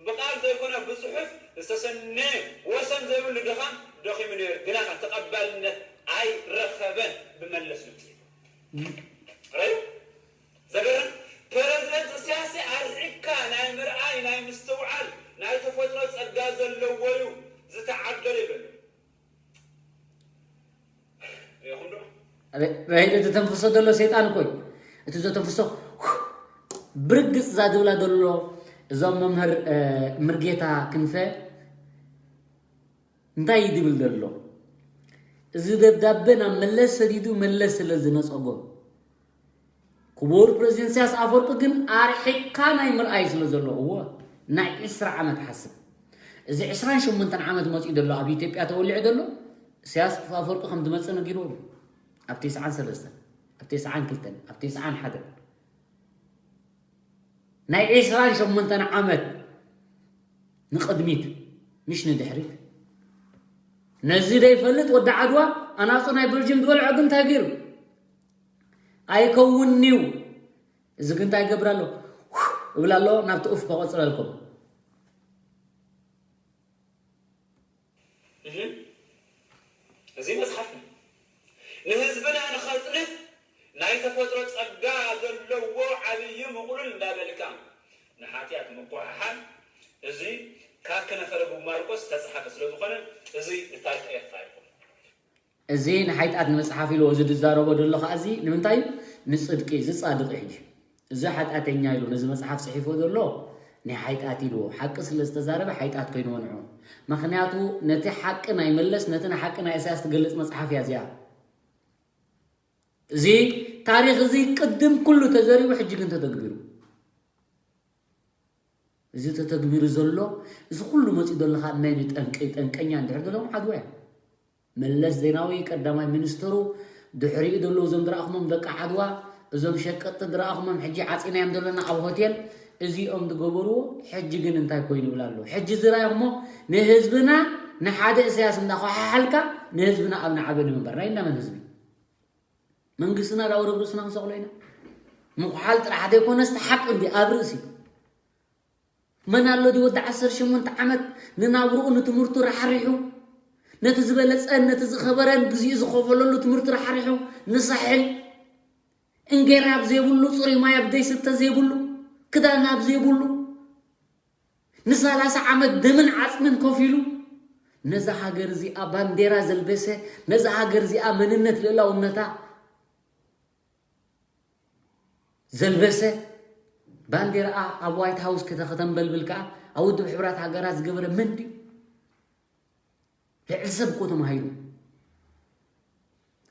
ብቓል ዘይኮነ ብጽሑፍ ዝተሰነየ ወሰን ዘይብሉ ድኻም ደኺሙ ነይሩ፣ ግና ተቐባልነት ኣይረኸበን ብመለስ ድምጺ። ራእዩ ዘገርም። ፕረዚደንት ኢሳያስ ኣርሒቕካ ናይ ምርኣይ፣ ናይ ምስትውዓል፣ ናይ ተፈጥሮ ጸጋ ዘለዎ እዩ፣ ዝተዓደለ ይበሉ። ርኢኹም ዶ? ረ-፣ ራሄል፣ እቲ ተንፍሶ ዘሎ ሰይጣን እኮ እዩ። እቲ ዘተንፍሶ ብርግጽ እዛ ዝብላ ዘሎ እዞም መምህር፣ እ፣ ምርጌታ ክንፈ እንታይ እዩ ዝብል ዘሎ? እዚ ደብዳበ ናብ መለስ ሰዲዱ፣ መለስ ስለ ዝነጸጎ። ክቡር ፕረዚደንት ኢሳያስ ኣፈወርቂ ግን ኣርሒቕካ ናይ ምርኣይ ስለ ዘሎ፣ እወ፣ ናይ ዕስራ ዓመት ሓስብ። እዚ ዕስራን ሸሞንተን ዓመት መጺኡ ዘሎ ኣብ ኢትዮጵያ ተወሊዑ ዘሎ፣ ኢሳያስ ኣፈወርቂ ከም ዝመጽእ ነጊርዎ ኣሎ። ኣብ ተስዓን ሰለስተን፣ ኣብ ተስዓን ክልተን፣ ኣብ ተስዓን ሓደን። ናይ ዕስራን ሸሞንተን ዓመት ንቕድሚት፣ ምሽ ንድሕሪት። ነዚ ዘይፈልጥ ወዲ ዓድዋ ኣናጹ ናይ በልጅም ዝበልዖ ግን እንታይ ገይሩ? ኣይከውንን'ዩ። እዚ ግን እንታይ ይገብር ኣሎ? እብል ኣሎ፣ ናብቲ ኡፍ ከቐጽለልኩም። እህ፣ እዚ መጽሓፍ ንህዝብና ንኸጽንት ናይ ተፈጥሮ ጸጋ ዘለዎ ዓብዪ ምቑሉል እንዳበልካ ንሓጢኣት ምኩሕሓል፣ እዚ ካብ ከነፈረ ቡብ ማርቆስ ዝተጻሓፈ ስለ ዝኾነ፣ እዚ ንታሪኽ ኤርትራ ይኹን። እዚ ንሓይጣት ንመጽሓፍ ኢልዎ እዚ ዝዛረቦ ዘሎ ኸኣ እዚ ንምንታይ እዩ? ንጽድቂ፣ እዚ ጻድቕ እዩ ሕጂ። እዚ ሓጢኣተኛ ኢሉ ነዚ መጽሓፍ ጽሒፎ ዘሎ ናይ ሓይጣት ኢልዎ። ሓቂ ስለ ዝተዛረበ ሓይጣት ኮይንዎ ንዑ። ምኽንያቱ ነቲ ሓቂ ናይ መለስ፣ ነቲ ንሓቂ ናይ ኢሳያስ ትገልጽ መጽሓፍ እያ እዚኣ። እዚ ታሪኽ እዚ ቅድም ኩሉ ተዘሪቡ፣ ሕጂ ግን ተተግቢሩ። እዚ ተተግቢሩ ዘሎ፣ እዚ ኩሉ መጺኡ ዘሎ ኻብ ናይ ጠንቂ-፣ ጠንቀኛ እንድሕር ዘለዎም ዓድዋ እያ። መለስ ዜናዊ ቀዳማይ ሚኒስትሩ፣ ድሕሪኡ ዘለዉ እዞም ዝረኣኹሞም ደቂ ዓድዋ፣ እዞም ሸቀጥቲ ዝረኣኹሞም ሕጂ ዓጺናዮም ዘለና ኣብ ሆቴል፣ እዚኦም ዝገበርዎ፣ ሕጂ ግን እንታይ ኮይኑ ይብል ኣሎ። ሕጂ ዝረኣኹሞ ንህዝብና ንሓደ ኢሳያስ እንዳኳሓሓልካ፣ ንህዝብና ኣብ ንዓበ ንምንባር። ናይ እንዳመን ህዝቢ? መንግስትና ዳውረብ ርእስና ክንሰቕሎ ኢና። ምኹሓል ጥራሕ ዘይኮነስ፣ እቲ ሓቂ እንዲ ኣብ ርእሲ። መን ኣሎ ድዩ ወዲ ዓሰርተ ሸሞንተ ዓመት ንናብርኡ ንትምህርቱ ራሕሪሑ፣ ነቲ ዝበለጸን ነቲ ዝኸበረን ግዜኡ ዝኸፈለሉ ትምህርቲ ራሕሪሑ ንሳሕል፣ እንጌራ ኣብ ዘይብሉ፣ ጽሩይ ማይ ኣብ ዘይስተ ዘይብሉ፣ ክዳን ኣብ ዘይብሉ፣ ንሰላሳ ዓመት ደምን ዓጽምን ከፊሉ ነዛ ሃገር እዚኣ ባንዴራ ዘልበሰ፣ ነዛ ሃገር እዚኣ መንነት ልእላውነታ ዘልበሰ፣ ባንዴራኣ ኣብ ዋይት ሃውስ ከተንበልብል ከዓ ኣብ ውድብ ሕቡራት ሃገራት ዝገበረ መን ድዩ? ልዕሊ ሰብ እኮ ተማሂሩ።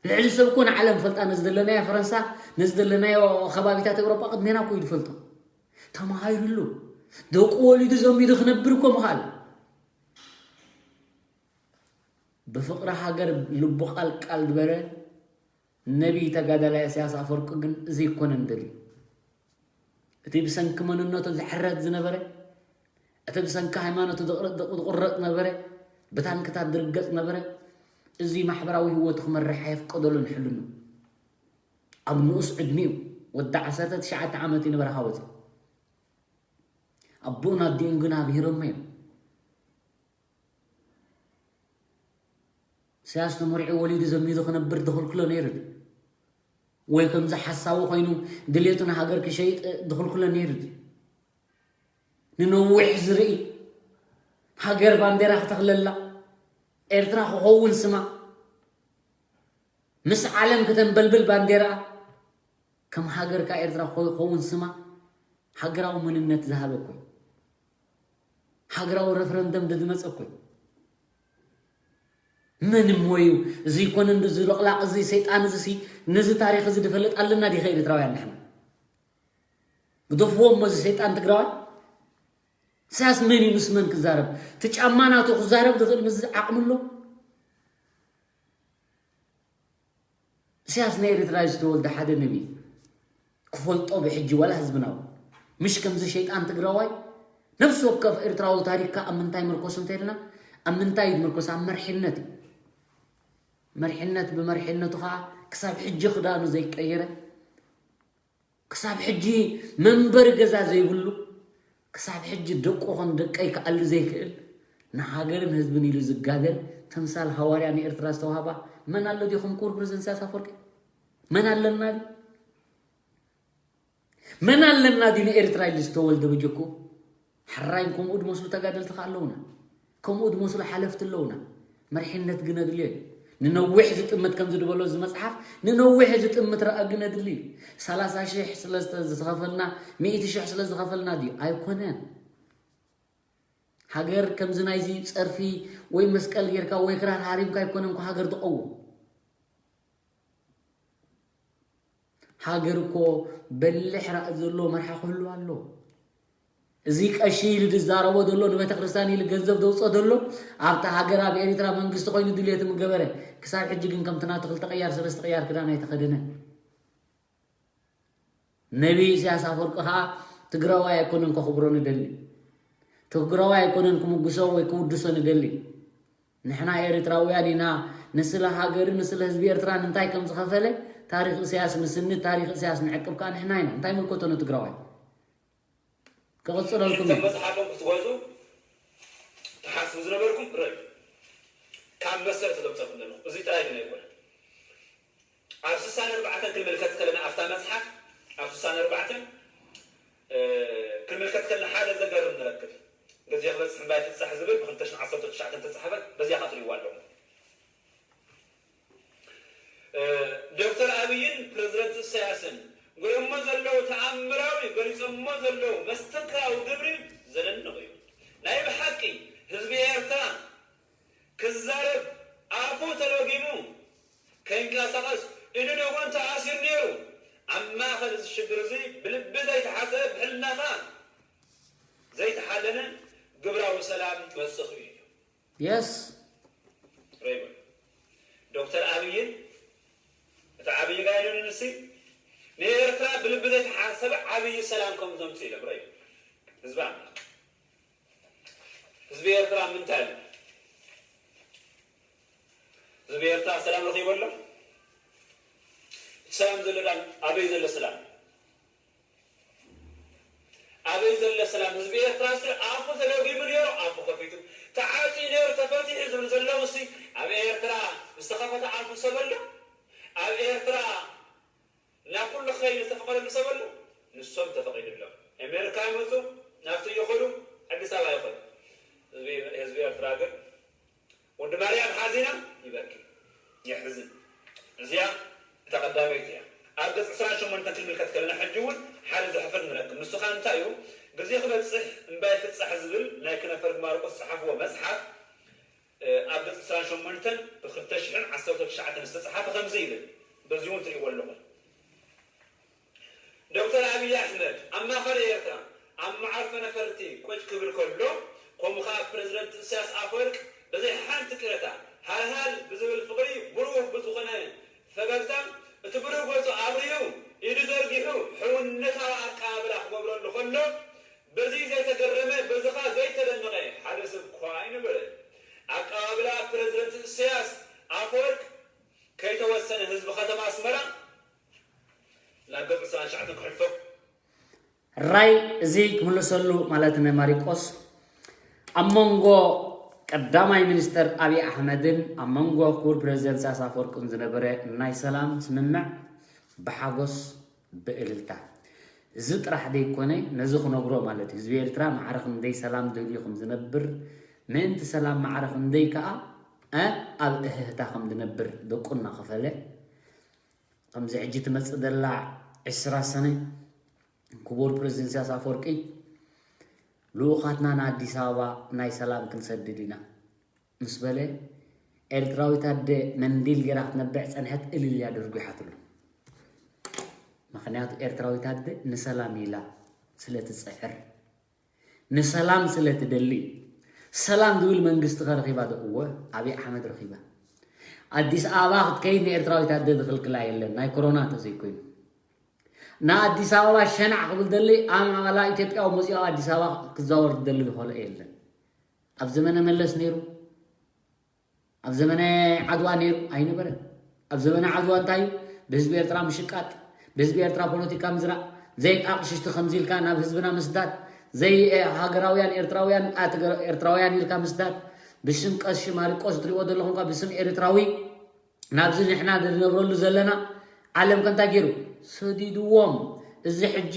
ልዕሊ ሰብ እኮ ንዓለም ፈልጣ። ነዚ ዘለናዮ ፈረንሳ፣ ነዚ ዘለናዮ ከባቢታት ኤውሮጳ ቅድሜና እኮ እዩ ዝፈልጦ። ተማሂሩሉ። ደቁ ወሊዱ ዘሚዱ ክነብር እኮ ምኽኣል። ብፍቕሪ ሃገር ልቡ ቃል ቃል ዝበለ ነቢይ ተጋዳላይ ኢሳያስ ኣፈወርቂ ግን እዚ ኣይኮነን ደልዩ። እቲ ብሰንኪ መንነቱ ዝሕረድ ዝነበረ፣ እቲ ብሰንኪ ሃይማኖቱ ዝቕረ-፣ ዝቑረጽ ነበረ፣ ብታንክታት ዝርገጽ ነበረ፣ እዚ ማሕበራዊ ህይወቱ ክመርሕ ኣየፍቀደሉን ሕልኑ። ኣብ ንኡስ ዕድሚኡ፣ ወዲ ዓሰርተ ትሽዓተ ዓመት እዩ ንበረኻ ወፂኡ። ኣቦኡን ኣዲኡን ግን ኣብሂሮሞ እዮም። ኢሳያስ ተመሪዑ ወሊዱ ዘሚዱ ክነብር ዝኽልክሎ ነይሩ ድዩ? ወይ ከምዚ ሓሳዊ ኮይኑ ድሌቱ ንሃገር ክሸይጥ ዝኽልክሎ ነይሩ ድዩ? ንነዊሕ ዝርኢ ሃገር ባንዴራ ክተኽለላ፣ ኤርትራ ክኸውን ስማ፣ ምስ ዓለም ክተንበልብል ባንዴራ፣ ከም ሃገር ከኣ ኤርትራ ክኸውን ስማ፣ ሃገራዊ መንነት ዝሃበ እኮ እዩ። ሃገራዊ ረፈረንደም ዝመጸ እኮ እዩ። መን እሞ እዩ እዚ ይኮነ እንዲ እዚ ሎቕላቕ እዚ ሰይጣን እዚ ሲ ነዚ ታሪኽ እዚ ዝፈልጥ ኣለና ዲኸ ኤርትራውያን ንሕና? ግደፍዎ እሞ እዚ ሰይጣን ትግራዋይ። ኢሳያስ መን እዩ ምስ መን ክዛረብ? እቲ ጫማ ናቱ ክዛረብ ዝኽእል ምስ ዓቕሚ ኣሎ? ኢሳያስ ናይ ኤርትራ እዩ ዝተወልደ ሓደ ነቢ። ክፈልጦ ብሕጂ ዋላ ህዝብና እውን። ምሽ ከምዚ ሸይጣን ትግራዋይ ነፍሲ ወከፍ ኤርትራዊ ታሪኽካ ኣብ ምንታይ ምርኮስ እንተኢልና፣ ኣብ ምንታይ እዩ ዝምርኮስ? ኣብ መርሒነት እዩ። መርሒነት ብመርሒነቱ ከዓ ክሳብ ሕጂ ክዳኑ ዘይቀየረ፣ ክሳብ ሕጂ መንበሪ ገዛ ዘይብሉ፣ ክሳብ ሕጂ ደቁ ከም ደቀይ ክኣሊ ዘይክእል፣ ንሃገርን ህዝብን ኢሉ ዝጋደል ተምሳል ሃዋርያ ንኤርትራ ዝተዋህባ መን ኣሎ ድዩ ከም ክቡር ፕረዚደንት ኢሳያስ ኣፈወርቂ? መን ኣለና ድዩ? መን ኣለና ድዩ ንኤርትራ ኢሉ ዝተወልደ በጀኩ? ሕራይ ከምኡ ዝመስሉ ተጋደልቲ ከ ኣለውና። ከምኡ ዝመስሉ ሓለፍቲ ኣለውና። መርሒነት ግን ኣድልዮ እዩ። ንነዊሕ ዝጥምት ከምዚ ዝበሎ እዚ መጽሓፍ፣ ንነዊሕ ዝጥምት ረኣ ግን ኣድልዩ እዩ። ሰላሳ ሽሕ ስለ ዝተ-፣ ዝተኸፈልና፣ ሚእቲ ሽሕ ስለ ዝኸፈልና ድዩ? ኣይኮነን። ሃገር ከምዚ ናይዚ ጸርፊ ወይ መስቀል ጌርካ ወይ ክራር ሃሪምካ ኣይኮነን እኮ ሃገር ትቐውም። ሃገር እኮ በሊሕ ራእይ ዘለዎ መርሓ ክህሉ ኣለዎ። እዚ ቀሺ ኢሉ ዝዛረቦ ዘሎ፣ ንቤተ ክርስቲያን ኢሉ ገንዘብ ዘውፅኦ ዘሎ፣ ኣብታ ሃገር ኣብ ኤሪትራ መንግስቲ ኮይኑ ድልየቱ ምገበረ። ክሳብ ሕጂ ግን ከምቲ ናቱ ክልተ ቅያር ሰለስተ ቅያር ክዳን ኣይተኸደነን። ነቢ ኢሳያስ ኣፈወርቂ ከዓ ትግራዋይ ኣይኮነን ከኽብሮ ንደሊ። ትግራዋይ ኣይኮነን ክምጉሶ ወይ ክውድሶ ንደሊ። ንሕና ኤርትራውያን ኢና። ንስለ ሃገርን ንስለ ህዝቢ ኤርትራን እንታይ ከም ዝኸፈለ ታሪኽ ኢሳያስ ንስንድ፣ ታሪኽ ኢሳያስ ንዕቅብ ከዓ ንሕና ኢና። እንታይ ምልከቶ ንትግራዋይ? ክቕጽለልኩም እየ። መጽሓፎም ክትገዙ ትሓስቡ ዝነበርኩም ርእ ካብ መሰረት ዘምፀኩም ዘለኹ። እዚ ጥራይ ግን ኣይኮነን። ኣብ ስሳን ኣርባዕተን ክንምልከት ከለና ኣብታ መጽሓፍ ኣብ ስሳን ኣርባዕተን ክንምልከት ከለና ሓደ ዘገርም ንረክብ። ግዜ ክበጽሕ እምባ ይፍጻሕ ዝብል ብ ክልተ ሽሕን ዓሰርተ ትሽዓተን ተጻሕፈ፣ በዚኣ ክትሪእዋ ኣለኹም። ዶክተር ኣብይን ፕረዚደንት ኢሳያስን ገይሮሞ ዘለዉ ተኣምራዊ፣ ገሊጾሞ ዘለዉ መስተንክራዊ ግብሪ ዘደንቕ እዩ። ናይ ብሓቂ ህዝቢ ኤርትራ ክዛረብ ኣፉ ተለጊሙ ከይንቀሳቐስ ኢዱ ደጎን ተኣሲሩ ነይሩ። ኣብ ማእኸል እዚ ሽግር እዚ ብልቢ ዘይተሓሰበ ብሕልና ከኣ ዘይተሓለነ ግብራዊ ሰላም ክመጽእ ክኢሉ እዩ። የስ። ሬይሞን ዶክተር ኣብይን እቲ ዓብዪ ጋይንን ንሲ ንኤርትራ ብልቢ ዘይተሓሰበ ዓብዪ ሰላም ከም ዘምጽእ ኢሎም ሬይሞን ህዝቢ ኣምላኽ ህዝቢ ኤርትራ ምንታይ ኣሎ? ህዝቢ ኤርትራ ሰላም ረኺቡ ኣሎ? እቲ ሰላም ዘሎ ዳን ኣበይ ዘሎ ሰላም? ኣበይ ዘሎ ሰላም? ህዝቢ ኤርትራ ሲ ኣፉ ተደጊሙ ነይሩ፣ ኣፉ ከፊቱ ተዓጽዩ ነይሩ፣ ተፈቲሑ ዝብል ዘለዉ ሲ ኣብ ኤርትራ ዝተኸፈተ ኣፉ ሰብ ኣሎ? ኣብ ኤርትራ ናብ ኩሉ ክኸይድ ዝተፈቐደሉ ሰብ ኣሎ? ንሶም ተፈቒዱሎም። ኣሜሪካ ይመጹ፣ ናብቲ ይኸዱ፣ ኣዲስ ኣበባ ይኸዱ። ህዝቢ፣ ህዝቢ ኤርትራ ግን ወዲ ማርያም ሓዚና ይበኪ። የሕዝን። እዚኣ እታ ቀዳመይቲ እያ። ኣብ ገጽ ዕስራን ሸሞንተን ክንምልከት ከለና ሕጂ እውን ሓደ ዘሕፍር ንረክብ። ንሱ ኸኣ እንታይ እዩ? ግዜ ክበጽሕ እምባ ይፍጻሕ ዝብል ናይ ክነፈር ማርቆስ ዝጸሓፍዎ መጽሓፍ፣ እ፣ ኣብ ገጽ ዕስራን ሸሞንተን ብ ክልተ ሽሕን ዓሰርተ ትሽዓተን ዝተጻሓፈ ከምዚ ይብል። በዚ እውን ትርእይዎ ኣለኹም። ዶክተር ኣብይ ኣሕመድ ኣብ ማእኸል ኤርትራ ኣብ መዓርፎ ነፈርቲ ቁጭ ክብል ከሎ፣ ከምኡ ኸኣ ፕረዚደንት ኢሳያስ ኣፈወርቅ ብዘይ ሓንቲ ቅሬታ፣ ሃልሃል ብዝብል ፍቕሪ፣ ብሩህ ብዝኾነ ፈገግታ፣ እቲ ብሩህ ገጹ ኣብሪሁ፣ ኢዱ ዘርጊሑ፣ ሕውነታዊ ኣቀባብላ ክገብረሉ ከሎ፣ በዚ ዘይተገረመ፣ በዚ ኸኣ ዘይተደነቐ ሓደ ሰብ እኳ ኣይነበረን። ኣቀባብላ ፕረዚደንት ኢሳያስ ኣፈወርቅ ከይተወሰነ ህዝቢ ከተማ ኣስመራ ናብ ገጽ ዕስራን ትሽዓተን ክሕልፎ። ራይ እዚ ክምልሰሉ ማለት ንማሪቆስ ኣብ መንጎ ቀዳማይ ሚኒስተር ኣብይ ኣሕመድን ኣብ መንጎ ክቡር ፕረዚደንት ኢሳያስ ኣፈወርቅን ዝነበረ ናይ ሰላም ስምምዕ ብሓጎስ ብእልልታ። እዚ ጥራሕ ዘይኮነ፣ ነዚ ክነግሮ ማለት እዩ። ህዝቢ ኤርትራ ማዕረ ክንደይ ሰላም ደልዩ ከም ዝነብር፣ ምእንቲ ሰላም ማዕረ ክንደይ ከኣ፣ እ፣ ኣብ እህህታ ከም ዝነብር ደቁ እናኸፈለ፣ ከምዚ ሕጂ ትመጽእ ዘላ ዕስራ ሰነ፣ ክቡር ፕረዚደንት ኢሳያስ ኣፈወርቂ፣ ልኡኻትና ንኣዲስ ኣበባ ናይ ሰላም ክንሰድድ ኢና ምስ በለ፣ ኤርትራዊት ኣደ መንዲል ጌራ ክትነብዕ ጸንሐት፣ እልል እያ ደርጒሓትሉ። ምኽንያቱ ኤርትራዊት ኣደ ንሰላም ኢላ ስለ ትጽዕር፣ ንሰላም ስለ ትደሊ። ሰላም ዝብል መንግስቲ ከ ረኺባ ዶ? እወ፣ ኣብይ ኣሕመድ ረኺባ። ኣዲስ ኣበባ ክትከይድ ንኤርትራዊት ኣደ ዝኽልክላ የለን፣ ናይ ኮሮና እንተዘይኮይኑ። ንኣዲስ ኣበባ ሸናዕ ክብል ደሊ፣ ኣብ ማእኸላ ኢትዮጵያዊ መፂኡ ኣብ ኣዲስ ኣበባ ክዛወር ዝደሊ ዝኾነ የለን። ኣብ ዘመነ መለስ ነይሩ፣ ኣብ ዘመነ ዓድዋ ነይሩ ኣይነበረን። ኣብ ዘመነ ዓድዋ እንታይ እዩ? ብህዝቢ ኤርትራ ምሽቃጥ፣ ብህዝቢ ኤርትራ ፖለቲካ ምዝራእ፣ ዘይ ኣቕሽሽቲ ከምዚ ኢልካ ናብ ህዝብና ምስዳድ፣ ዘይ፣ እ፣ ሃገራውያን ኤርትራውያን፣ ኣትገ-፣ ኤርትራውያን ኢልካ ምስዳድ፣ ብሽም ቀሺ ማሪቆስ ትሪእዎ ዘለኹም ከኣ ብስም ኤርትራዊ ናብዚ ንሕና ንነብረሉ ዘለና ዓለም ከ እንታይ ገይሩ? ሰዲድዎም። እዚ ሕጂ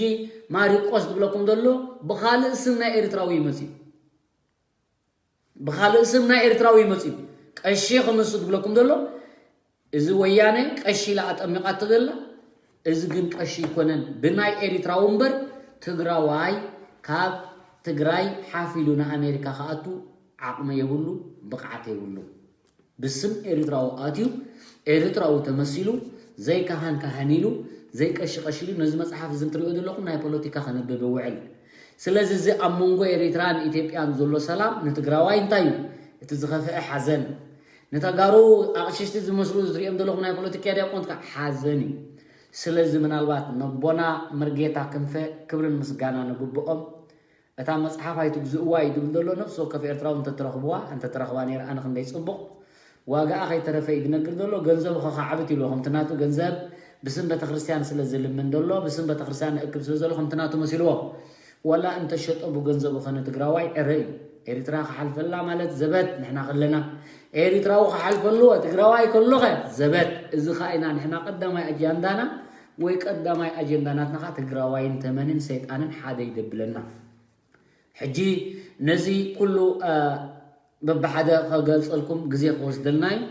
ማሪቆስ ዝብለኩም ዘሎ ብኻልእ ስም ናይ ኤርትራዊ እዩ መጺኡ። ብኻልእ ስም ናይ ኤርትራዊ እዩ መጺኡ። ቀሺ ክምሱ ዝብለኩም ዘሎ፣ እዚ ወያነ ቀሺ ኢላ ኣጠሚቓቶ ዘላ፣ እዚ ግን ቀሺ ኣይኮነን። ብናይ ኤሪትራዊ እምበር ትግራዋይ ካብ ትግራይ ሓፍ ኢሉ ንኣሜሪካ ክኣቱ ዓቕሚ የብሉ፣ ብቕዓት የብሉ። ብስም ኤሪትራዊ ኣትዩ፣ ኤሪትራዊ ተመሲሉ፣ ዘይካህን ካህን ኢሉ፣ ዘይቀሺ ቀሺ ኢሉ፣ ነዚ መጽሓፍ እዚ እንትሪኦ ዘለኹም ናይ ፖለቲካ ከነብብ ይውዕል። ስለዚ እዚ ኣብ መንጎ ኤሪትራን ኢትዮጵያን ዘሎ ሰላም ንትግራዋይ እንታይ እዩ? እቲ ዝኸፍአ ሓዘን። ንተጋሩ ኣቕሽሽቲ ዝመስሉ ዝሪኦም ዘለኹም ናይ ፖለቲካ ዲያቆን ከዓ ሓዘን እዩ። ስለዚ ምናልባት ነቦና መርጌታ ክንፈ ክብርን ምስጋና ንግብኦም። እታ መጽሓፍ ኣይትግዝእዋ እዩ ዝብል ዘሎ። ነፍሲ ወከፍ ኤርትራዊ እንተትረኽብዋ፣ እንተትረኽባ ነይራ ኣነ ክንደይ ጽቡቕ። ዋጋኣ ከይተረፈ እዩ ዝነግር ዘሎ። ገንዘቡ ከኻዕብት ኢሉ ከምቲ ናቱ ገንዘብ ብስም ቤተክርስትያን ስለ ዝልምን ዘሎ፣ ብስም ቤተክርስትያን ንእክብ ስለ ዘሎ ከምቲ ናቱ መሲልዎ። ዋላ እንተሸጦ ብገንዘቡ ኸነ ትግራዋይ ዕረ እዩ። ኤርትራ ክሓልፈላ ማለት ዘበት ንሕና ከለና። ኤርትራዊ ክሓልፈሉ ትግራዋይ ከሎኸ ዘበት። እዚ ኸኣ ኢና ንሕና ቀዳማይ ኣጃንዳና ወይ ቀዳማይ ኣጀንዳ ናትና ኸኣ ትግራዋይን ተመንን ሰይጣንን ሓደ ይደብለና። ሕጂ ነዚ ኩሉ፣ እ፣ በብሓደ ከገልጸልኩም ግዜ ክወስደልና እዩ።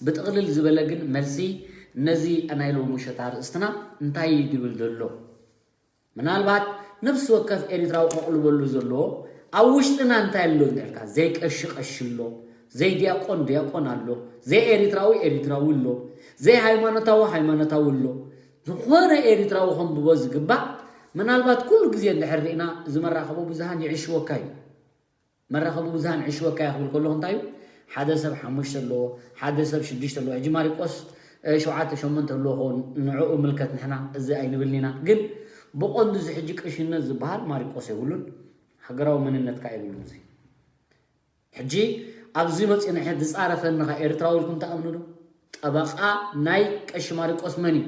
ብጥቕልል ዝበለ ግን መልሲ ነዚ ናይ ሎሚ ምሸት ኣርእስትና እንታይ እዩ ድብል ዘሎ? ምናልባት ነፍሲ ወከፍ ኤሪትራዊ ከቕልበሉ ዘለዎ ኣብ ውሽጥና እንታይ ኣሎ እንተልካ፣ ዘይቀሺ ቀሺ ኣሎ፣ ዘይዲያቆን ዲያቆን ኣሎ፣ ዘይኤሪትራዊ ኤሪትራዊ ኣሎ፣ ዘይሃይማኖታዊ ሃይማኖታዊ ኣሎ። ዝኾነ ኤሪትራዊ ከንብቦ ዝግባእ፣ ምናልባት ኩሉ ግዜ እንድሕር ርኢና፣ እዚ መራኸቢ ብዙሃን ይዕሽወካ እዩ። መራኸቢ ብዙሃን ይዕሽወካ እዩ ክብል ከለኹ እንታይ እዩ? ሓደ ሰብ ሓሙሽተ ኣለዎ፣ ሓደ ሰብ ሽዱሽተ ኣለዎ። ሕጂ ማሪቆስ፣ እ፣ ሸውዓተ ሸሞንተ ኣለዎ ክኸውን፣ ንዕኡ ምልከት ንሕና እዚ ኣይንብልን ኢና። ግን ብቐንዱ እዚ ሕጂ ቀሽነት ዝበሃል ማሪቆስ የብሉን፣ ሃገራዊ መንነት ከኣ የብሉን። እዚ ሕጂ ኣብዚ መጺኡ ንሕ-፣ ዝጻረፈኒ ኸ ኤርትራዊ ኢልኩም ትኣምኑ ዶ? ጠበቓ ናይ ቀሺ ማሪቆስ መን እዩ?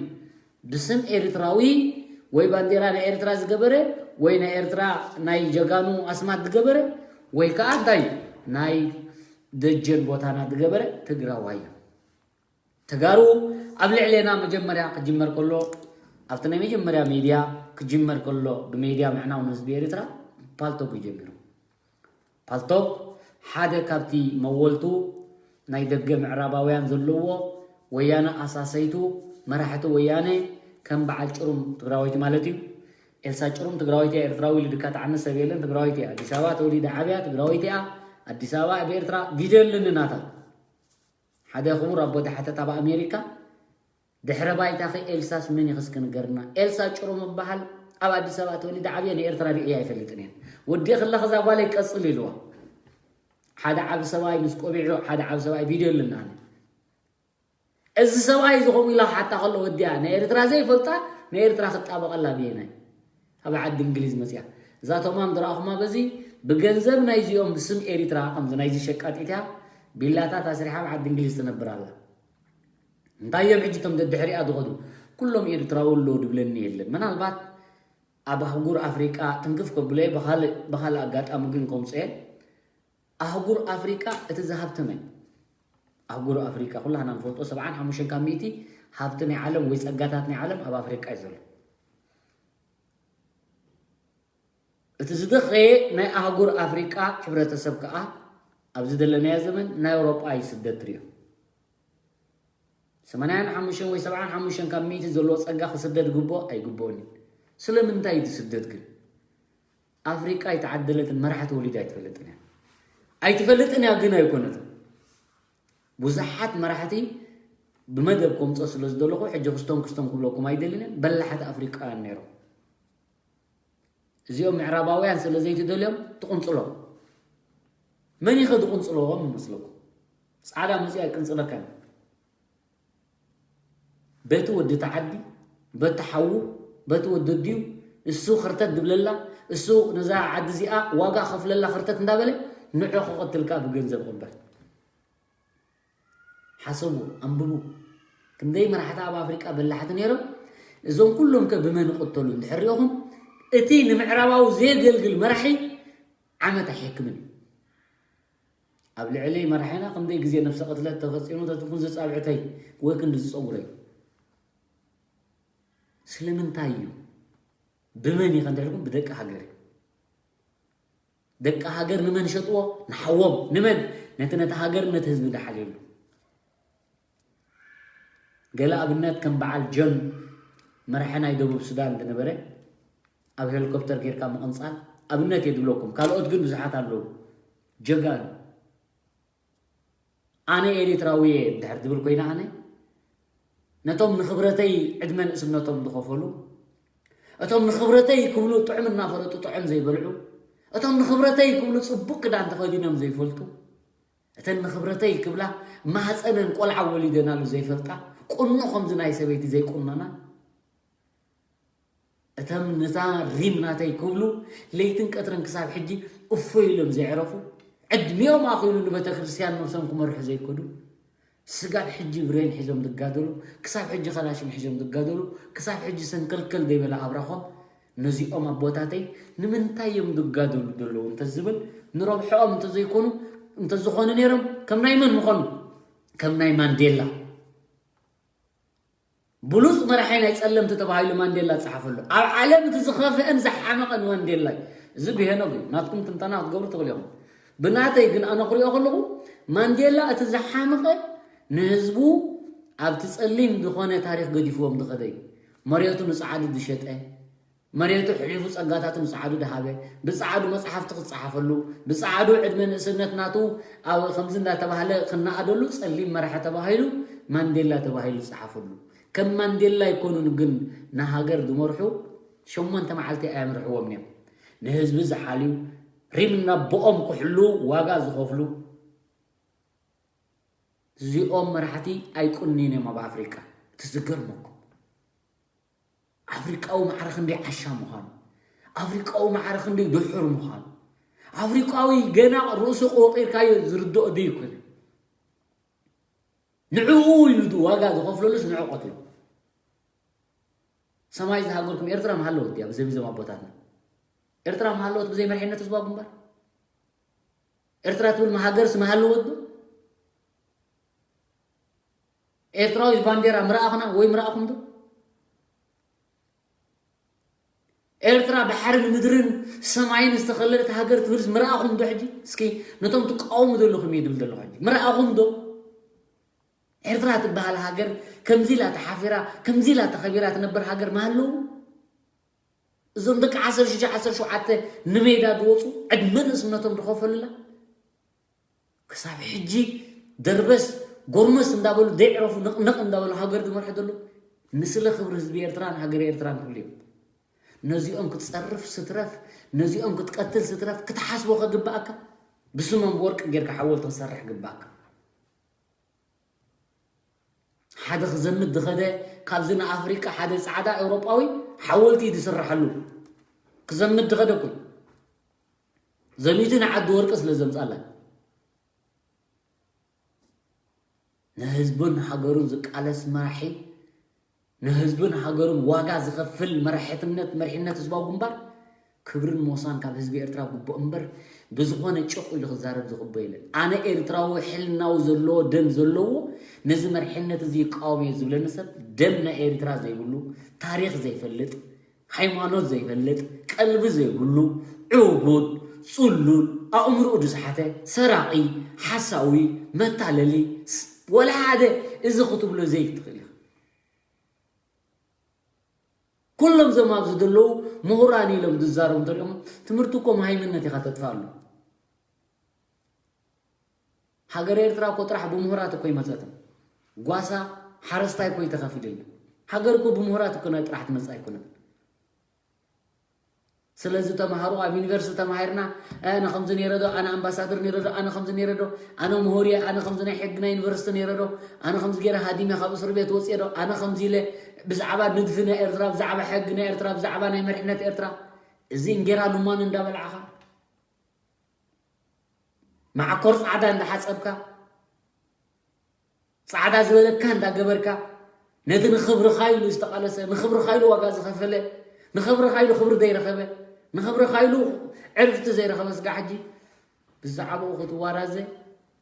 ብስም ኤርትራዊ ወይ ባንዴራ ናይ ኤርትራ ዝገበረ ወይ ናይ ኤርትራ ናይ ጀጋኑ ኣስማት ዝገበረ ወይ ከኣ እንታይ ናይ ደጀን ቦታና ዝገበረ ትግራዋይ እዩ። ተጋሩ ኣብ ልዕሌና መጀመርያ ክጅመር ከሎ ኣብቲ ናይ መጀመርያ ሚድያ ክጅመር ከሎ ብሚድያ ምዕናው ንህዝቢ ኤርትራ ፓልቶክ እዩ ጀሚሩ። ፓልቶክ ሓደ ካብቲ መወልቱ ናይ ደገ ምዕራባውያን ዘለዎ ወያነ ኣሳሰይቱ መራሕቲ ወያነ ከም በዓል ጭሩም ትግራወይቲ ማለት እዩ። ኤልሳ ጭሩም ትግራዊት እያ፣ ኤርትራዊ ኢሉ ድካ ትዓነ ሰብ የለን። ትግራዊት እያ፣ ኣዲስ ኣበባ ተወሊዳ ዓብያ ትግራዊት እያ። ኣዲስ ኣበባ ኣብ ኤርትራ ቪድዮ ኣለኒ ናታ። ሓደ ክቡር ኣቦ ተሓተት ኣብ ኣሜሪካ፣ ድሕረ ባይታኺ ኤልሳስ መን ኢኺ እስኪ ንገርና? ኤልሳ ጭሩም እበሃል፣ ኣብ ኣዲስ ኣበባ ተወሊደ ዓብየ፣ ንኤርትራ ርእየ ኣይፈልጥን እየ። ወዲእኺ ኣለኺ እዛ ጓለይ ቀጽሊ ኢልዋ። ሓደ ዓቢ ሰብኣይ ምስ ቆቢዑ፣ ሓደ ዓቢ ሰብኣይ ቪድዮ ኣለና ኣነ። እዚ ሰብኣይ እዚ ከምኡ ኢላ ክሓታ ከሎ ወዲኣ ንኤርትራ ዘይፈልጣ ንኤርትራ ክጣበቐላ ብየናይ? ኣብ ዓዲ እንግሊዝ መፅያ። እዛ ተማም ዝረኣኹማ በዚ ብገንዘብ ናይዚኦም ብስም ኤሪትራ ከምዚ ናይዚ ሸቃጢት እያ ቢላታት ኣስሪሓ ኣብ ዓዲ እንግሊዝ ትነብር ኣላ። እንታይ እዮም ሕጂ እቶም ደድሕሪኣ ዝኸዱ? ኩሎም ኤርትራዊ ኣለዉ ድብለኒ የለን። ምናልባት ኣብ ኣህጉር ኣፍሪቃ ትንክፍ ከብሎ እየ፣ ብኻልእ ብኻልእ ኣጋጣሚ ግን ከምፅኦ እየ። ኣህጉር ኣፍሪቃ እቲ ዝሃብተመ ኣህጉር ኣፍሪቃ ኩላህና ንፈልጦ ሰብዓን ሓሙሽተን ካብ ሚእቲ ሃብቲ ናይ ዓለም ወይ ጸጋታት ናይ ዓለም ኣብ ኣፍሪቃ እዩ ዘሎ። እቲ ዝደኸየ ናይ ኣህጉር ኣፍሪቃ ሕብረተሰብ ከኣ ኣብዚ ዘለናዮ ዘመን ናይ ኣውሮጳ እዩ ስደት ትሪኦ። ሰማንያን ሓሙሽተን ወይ ሰብዓን ሓሙሽተን ካብ ሚእቲ ዘለዎ ጸጋ ክስደድ ግብኦ ኣይግብኦን እዩ። ስለምንታይ እዩ ዝስደድ ግን? ኣፍሪቃ ኣይተዓደለትን፣ መራሕቲ ወሊዳ ኣይትፈልጥን እያ። ኣይትፈልጥን እያ ግን ኣይኮነትን። ብዙሓት መራሕቲ ብመደብ ከምጾ ስለ ዝደለኹ ሕጂ ክስቶም ክስቶም ክብለኩም ኣይደልን እየ። በላሕቲ ኣፍሪቃውያን ነይሮም። እዚኦም ምዕራባውያን ስለ ዘይትደልዮም ትቕንጽሎም። መን ኢኸ ዝቕንጽለዎም ይመስለኩም? ጻዕዳ መጺኡ ኣይቅንጽለካን። በቲ ወዲ ተዓዲ፣ በቲ ሓዉ፣ በቲ ወዲ ኣዲኡ፣ እሱ ክርተት ድብለላ፣ እሱ ነዛ ዓዲ እዚኣ ዋጋ ከፍለላ ክርተት እንዳበለ ንዑ ክቐትልካ ብገንዘብ ቅበል። ሓሰቡ፣ ኣንብቡ። ክንደይ መራሕቲ ኣብ ኣፍሪቃ በላሕቲ ነይሮም? እዞም ኩሎም ከ ብመን ይቕተሉ? እንድሕር ሪኢኹም፣ እቲ ንምዕራባዊ ዘየገልግል መራሒ ዓመት ኣይሕክምን እዩ። ኣብ ልዕሊ መራሒና ክንደይ ግዜ ነብሰ ቅትለት ተፈጺሙ ተትኩን ዝጻብዕተይ ወይ ክንዲ ዝጸጉረይ። ስለምንታይ እዩ? ብመን እዩ ከንድሕልኩም? ብደቂ ሃገር እዩ። ደቂ ሃገር ንመን ይሸጥዎ? ንሓዎም። ንመን? ነቲ ነቲ ሃገር ነቲ ህዝቢ ዝሓልየሉ። ገለ ኣብነት ከም በዓል ጆን መራሒ ናይ ደቡብ ሱዳን ዝነበረ ኣብ ሄሊኮፕተር ጌርካ ምቕንጻል ኣብነት እየ ዝብለኩም። ካልኦት ግን ብዙሓት ኣለዉ። ጀጋኑ። ኣነ ኤሪትራዊ እየ እንድሕር ዝብል ኮይነ ኣነ ነቶም ንኽብረተይ ዕድመ ንእስነቶም ዝኸፈሉ፣ እቶም ንኽብረተይ ክብሉ ጥዑም እናፈለጡ ጥዑም ዘይበልዑ፣ እቶም ንኽብረተይ ክብሉ ጽቡቕ ክዳን ተኸዲኖም ዘይፈልጡ፣ እተን ንኽብረተይ ክብላ ማህፀነን ቆልዓ ወሊደናሉ ዘይፈልጣ፣ ቁኖ ከምዚ ናይ ሰበይቲ ዘይቁነና፣ እተም ነታ ሪም ናተይ ክብሉ ለይትን ቀትርን ክሳብ ሕጂ እፎይ ኢሎም ዘዕረፉ፣ ዕድሚኦም ኣኺሉ ንቤተ ክርስቲያን ነብሶም ክመርሑ ዘይከዱ፣ ስጋብ ሕጂ ብሬን ሒዞም ዝጋደሉ፣ ክሳብ ሕጂ ከላሽን ሒዞም ዝጋደሉ፣ ክሳብ ሕጂ ሰንከልከል ዘይበለ ኣብራኾም፣ ነዚኦም ኣቦታተይ ንምንታይ እዮም ዝጋደሉ ዘለዉ እንተዝብል፣ ንረብሕኦም እንተዘይኮኑ፣ እንተዝኾኑ ነይሮም፣ ከም ናይ መን ምኾኑ? ከም ናይ ማንዴላ። ብሉጽ መራሒ ናይ ጸለምቲ ተባሂሉ ማንዴላ ዝጸሓፈሉ። ኣብ ዓለም እቲ ዝኸፍአን ዝሓመቐን ማንዴላ እዩ። እዚ ብሄኖክ እዩ። ናትኩም ትንተና ክትገብሩ ትኽእሉ ኢኹም። ብናተይ ግን ኣነ ክሪኦ ከለኹ ማንዴላ እቲ ዝሓመቐ ንህዝቡ ኣብቲ ጸሊም ዝኾነ ታሪኽ ገዲፍዎም ዝኸደ እዩ። መሬቱ ንጸዓዱ ዝሸጠ፣ መሬቱ ሕሊፉ ጸጋታቱ ንጸዓዱ ዝሃበ፣ ብጸዓዱ መጽሓፍቲ ክጸሓፈሉ፣ ብጸዓዱ ዕድመ ንእስነት ናቱ ኣብ ከምዚ እንዳተባህለ ክነኣደሉ ጸሊም መራሒ ተባሂሉ ማንዴላ ተባሂሉ ዝጸሓፈሉ። ከም ማንዴላ ኣይኮኑን ግን ንሃገር ዝመርሑ ሸሞንተ መዓልቲ ኣየምርሕዎም እዮም። ንህዝቢ ዝሓልዩ ሪም እናቦኦም ክሕሉ ዋጋ ዝኸፍሉ እዚኦም መራሕቲ ኣይቁኒን እዮም ኣብ ኣፍሪቃ። እቲ ዝገርመኩም ኣፍሪቃዊ ማዕረ ክንደይ ዓሻ ምዃኑ፣ ኣፍሪቃዊ ማዕረ ክንደይ ድሑር ምዃኑ፣ ኣፍሪቃዊ ገና ርእሱ ቆቂርካዮ ዝርድኦ ደይኮነ። ንዕኡ ኢሉ ዋጋ ዝኸፍለሉስ ንዑ ቀትሎ። ሰማይ ዝሃገርኩም ኤርትራ ምሃለወት ድያ ብዘይ ብዞም ኣቦታትና? ኤርትራ ምሃለወት ብዘይ መሪሕነት ህዝባዊ ግንባር? ኤርትራ ትብል ሃገርስ ምሃለወት ዶ? ኤርትራዊ ባንዴራ ምረኣኽና ወይ ምረኣኹም ዶ? ኤርትራ ባሕርን ምድርን ሰማይን ዝተኸለለት ሃገር ትብልስ ምረኣኹም ዶ? ሕጂ እስኪ ነቶም ትቃወሙ ዘለኹም እየ ድብል ዘለኹ። ሕጂ ምረኣኹም ዶ? ኤርትራ ትበሃል ሃገር ከምዚ ኢላ ተሓፊራ፣ ከምዚ ኢላ ተኸቢራ ትነብር ሃገር ምሃለዉ? እዞም ደቂ ዓሰርተ ሽዱሽተ ዓሰርተ ሸውዓተ ንሜዳ ዝወፁ ዕድመ ንእስነቶም ዝኸፈሉላ ክሳብ ሕጂ ደርበስ ጎርመስ እንዳበሉ ደይዕረፉ ንቕንቕ እንዳበሉ ሃገር ዝመርሑ ዘለዉ ንስለ ክብሪ ህዝቢ ኤርትራን ሃገር ኤርትራን ክብሉ እዮም። ነዚኦም ክትጸርፍ ስትረፍ፣ ነዚኦም ክትቀትል ስትረፍ ክትሓስቦ ከግብኣካ፣ ብስሞም ብወርቂ ጌርካ ሓወልቲ ክትሰርሕ ግብኣካ። ሓደ ክዘምት ዝኸደ ካብዚ ንኣፍሪቃ ሓደ ጻዕዳ ኤውሮጳዊ ሓወልቲ እዩ ዝስርሓሉ። ክዘምት ዝኸደ እኮ እዩ። ዘሚቱ ንዓዲ ወርቂ ስለ ዘምጻላ። ንህዝቡን ሃገሩን ዝቃለስ መራሒ፣ ንህዝቡን ሃገሩን ዋጋ ዝኸፍል መራሕትነት፣ መሪሕነት ህዝባዊ ግንባር ክብርን ሞሳን ካብ ህዝቢ ኤርትራ ግቡእ እምበር ብዝኾነ ጭቕ ኢሉ ክዛረብ ዝቕቦ የለን። ኣነ ኤርትራዊ ሕልናዊ ዘለዎ ደም ዘለዎ ነዚ መሪሕነት እዚ ይቃወም እየ ዝብለኒ ሰብ ደም ናይ ኤርትራ ዘይብሉ፣ ታሪኽ ዘይፈልጥ፣ ሃይማኖት ዘይፈልጥ፣ ቀልቢ ዘይብሉ፣ ዕቡድ፣ ጽሉል፣ ኣእምርኡ ዝሰሓተ፣ ሰራቒ፣ ሓሳዊ፣ መታለሊ፣ ስ-፣ ወላ ሓደ እዚ ክትብሎ ዘይትኽእል ኢኻ። ኩሎም እዞም ኣብዚ ዘለዉ ምሁራን ኢሎም ዝዛረቡ እንተሪኦም ትምህርቲ እኮ መሃይምነት ኢኻ ተጥፋሉ። ሃገር ኤርትራ እኮ ጥራሕ ብምሁራት እኮ ይመጸትን። ጓሳ ሓረስታይ እኮ ይተኸፍልልን። ሃገር እኮ ብምሁራት እኮ ናይ ጥራሕ ትመጽእ ኣይኮነትን። ስለዚ ተምሃሮ ኣብ ዩኒቨርሲቲ ተማሂርና፣ ኣነ ከምዚ ነይረ ዶ፣ ኣነ ኣምባሳደር ነይረ ዶ፣ ኣነ ከምዚ ነይረ ዶ፣ ኣነ ምሁር እየ፣ ኣነ ከምዚ ናይ ሕጊ ናይ ዩኒቨርሲቲ ነይረ ዶ፣ ኣነ ከምዚ ገይረ ሃዲመ ካብ እስር ቤት ወፅየ ዶ፣ ኣነ ከምዚ ኢለ ብዛዕባ ንድፊ ናይ ኤርትራ፣ ብዛዕባ ሕጊ ናይ ኤርትራ፣ ብዛዕባ ናይ መሪሕነት ኤርትራ፣ እዚ እንጌራ ሉማን እንዳበላዕኻ መዓኮር ጻዕዳ እንዳሓጸብካ፣ ጻዕዳ ዝበለካ እንዳገበርካ፣ ነቲ ንኽብርኻ ኢሉ ዝተቓለሰ፣ ንኽብርኻ ኢሉ ዋጋ ዝኸፈለ፣ ንኽብርኻ ኢሉ ክብሪ ዘይረኸበ፣ ንኽብርኻ ኢሉ ዕርፍቲ ዘይረኸበ ስጋ ሕጂ ብዛዕባኡ ክትዋራዘ፣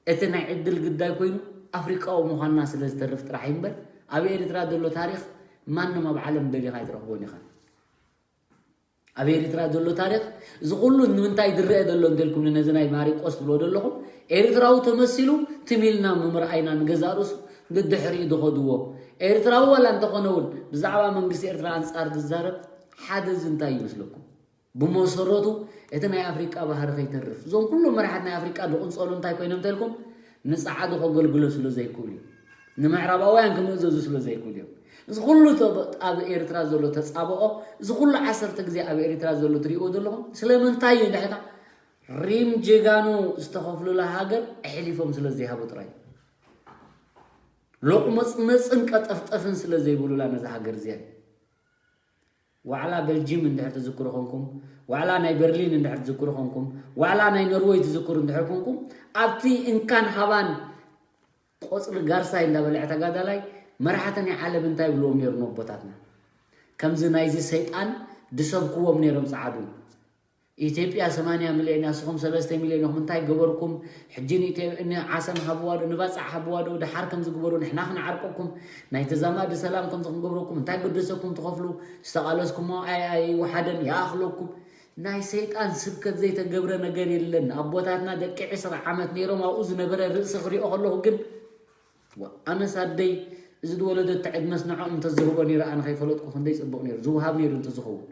እቲ ናይ ዕድል ግዳይ ኮይኑ ኣፍሪቃዊ ምዃንና ስለ ዝተርፍ ጥራሕ እዩ እምበር፣ ኣብ ኤርትራ ዘሎ ታሪኽ ማንም ኣብ ዓለም ደሊኻ ኣይትረኽቦን ኢኻ። ኣብ ኤርትራ ዘሎ ታሪኽ እዚ ኩሉ ንምንታይ ዝረአ ዘሎ እንተልኩም፣ ነዚ ናይ ማሪቆስ ትብሎ ዘለኹም ኤርትራዊ ተመሲሉ ትም ኢልና ምምርኣይና ንገዛእ ርእሱ ንድሕሪኡ ዝኸድዎ ኤርትራዊ ዋላ እንተኾነ እውን ብዛዕባ መንግስቲ ኤርትራ ኣንጻር ዝዛረብ ሓደ እዚ እንታይ ይመስለኩም? ብመሰረቱ እቲ ናይ ኣፍሪቃ ባህሪ ከይተርፍ እዞም ኩሉ መራሕት ናይ ኣፍሪቃ ዝቕንጸሉ እንታይ ኮይኖም እንተልኩም ንጸዓዱ ከገልግሎ ስለ ዘይክእሉ እዩ። ንምዕራባውያን ክምእዘዙ ስለ ዘይክእሉ እዮም። እዚ ኩሉ ተ-፣ ኣብ ኤርትራ ዘሎ ተጻብኦ፣ እዚ ኩሉ ዓሰርተ ግዜ ኣብ ኤርትራ ዘሎ ትሪእዎ ዘለኹም ስለምንታይ እዩ እንድሕርካ ሪም ጀጋኑ ዝተኸፍሉላ ሃገር ኣሕሊፎም ስለ ዘይሃቡ ጥራይ እዩ። ሎቕመጽመጽን ቀጠፍጠፍን ስለ ዘይብሉላ ነዛ ሃገር እዚኣ እዩ። ዋዕላ በልጂም እንድሕር ትዝክሩ ኾንኩም፣ ዋዕላ ናይ በርሊን እንድሕር ትዝክሩ ኾንኩም፣ ዋዕላ ናይ ኖርወይ ትዝክሩ እንድሕር ኮንኩም፣ ኣብቲ እንካን ሃባን ቆጽሊ ጋርሳይ እንዳበልዐ ተጋዳላይ መራሕቲ ናይ ዓለም እንታይ ይብልዎም ነይሩ ነቦታትና? ከምዚ ናይዚ ሰይጣን ድሰብክዎም ነይሮም ጸዓዱ። ኢትዮጵያ ሰማንያ ሚልዮን እያ፣ ንስኹም ሰለስተ ሚልዮን ኢኹም፣ እንታይ ገበርኩም? ሕጂ ንኢትዮ-፣ ንዓሰብ ሃብዋ ዶ፣ ንባጽዕ ሃብዋ ዶ፣ ደሓር ከም ዝግበሩ ንሕና ክንዓርቀኩም፣ ናይ ተዛማዲ ሰላም ከምዚ ክንገብረኩም፣ እንታይ ገደሰኩም ትኸፍሉ? ዝተቓለስኩሞ ኣይ-፣ ኣይወሓደን፣ ይኣኽለኩም። ናይ ሰይጣን ስብከት ዘይተገብረ ነገር የለን። ኣቦታትና ደቂ ዕስራ ዓመት ነይሮም ኣብኡ ዝነበረ ርእሲ ክሪኦ ከለኹ ግን፣ ዋ፣ ኣነስ ኣደይ እዚ ዝወለደቶ ዕድመስ ንዕኦም እንተዝህቦ ነይረ ኣነ ከይፈለጥኩ ክንደይ ጽቡቕ ነይሩ፣ ዝውሃብ ነይሩ እንተዝኸውን።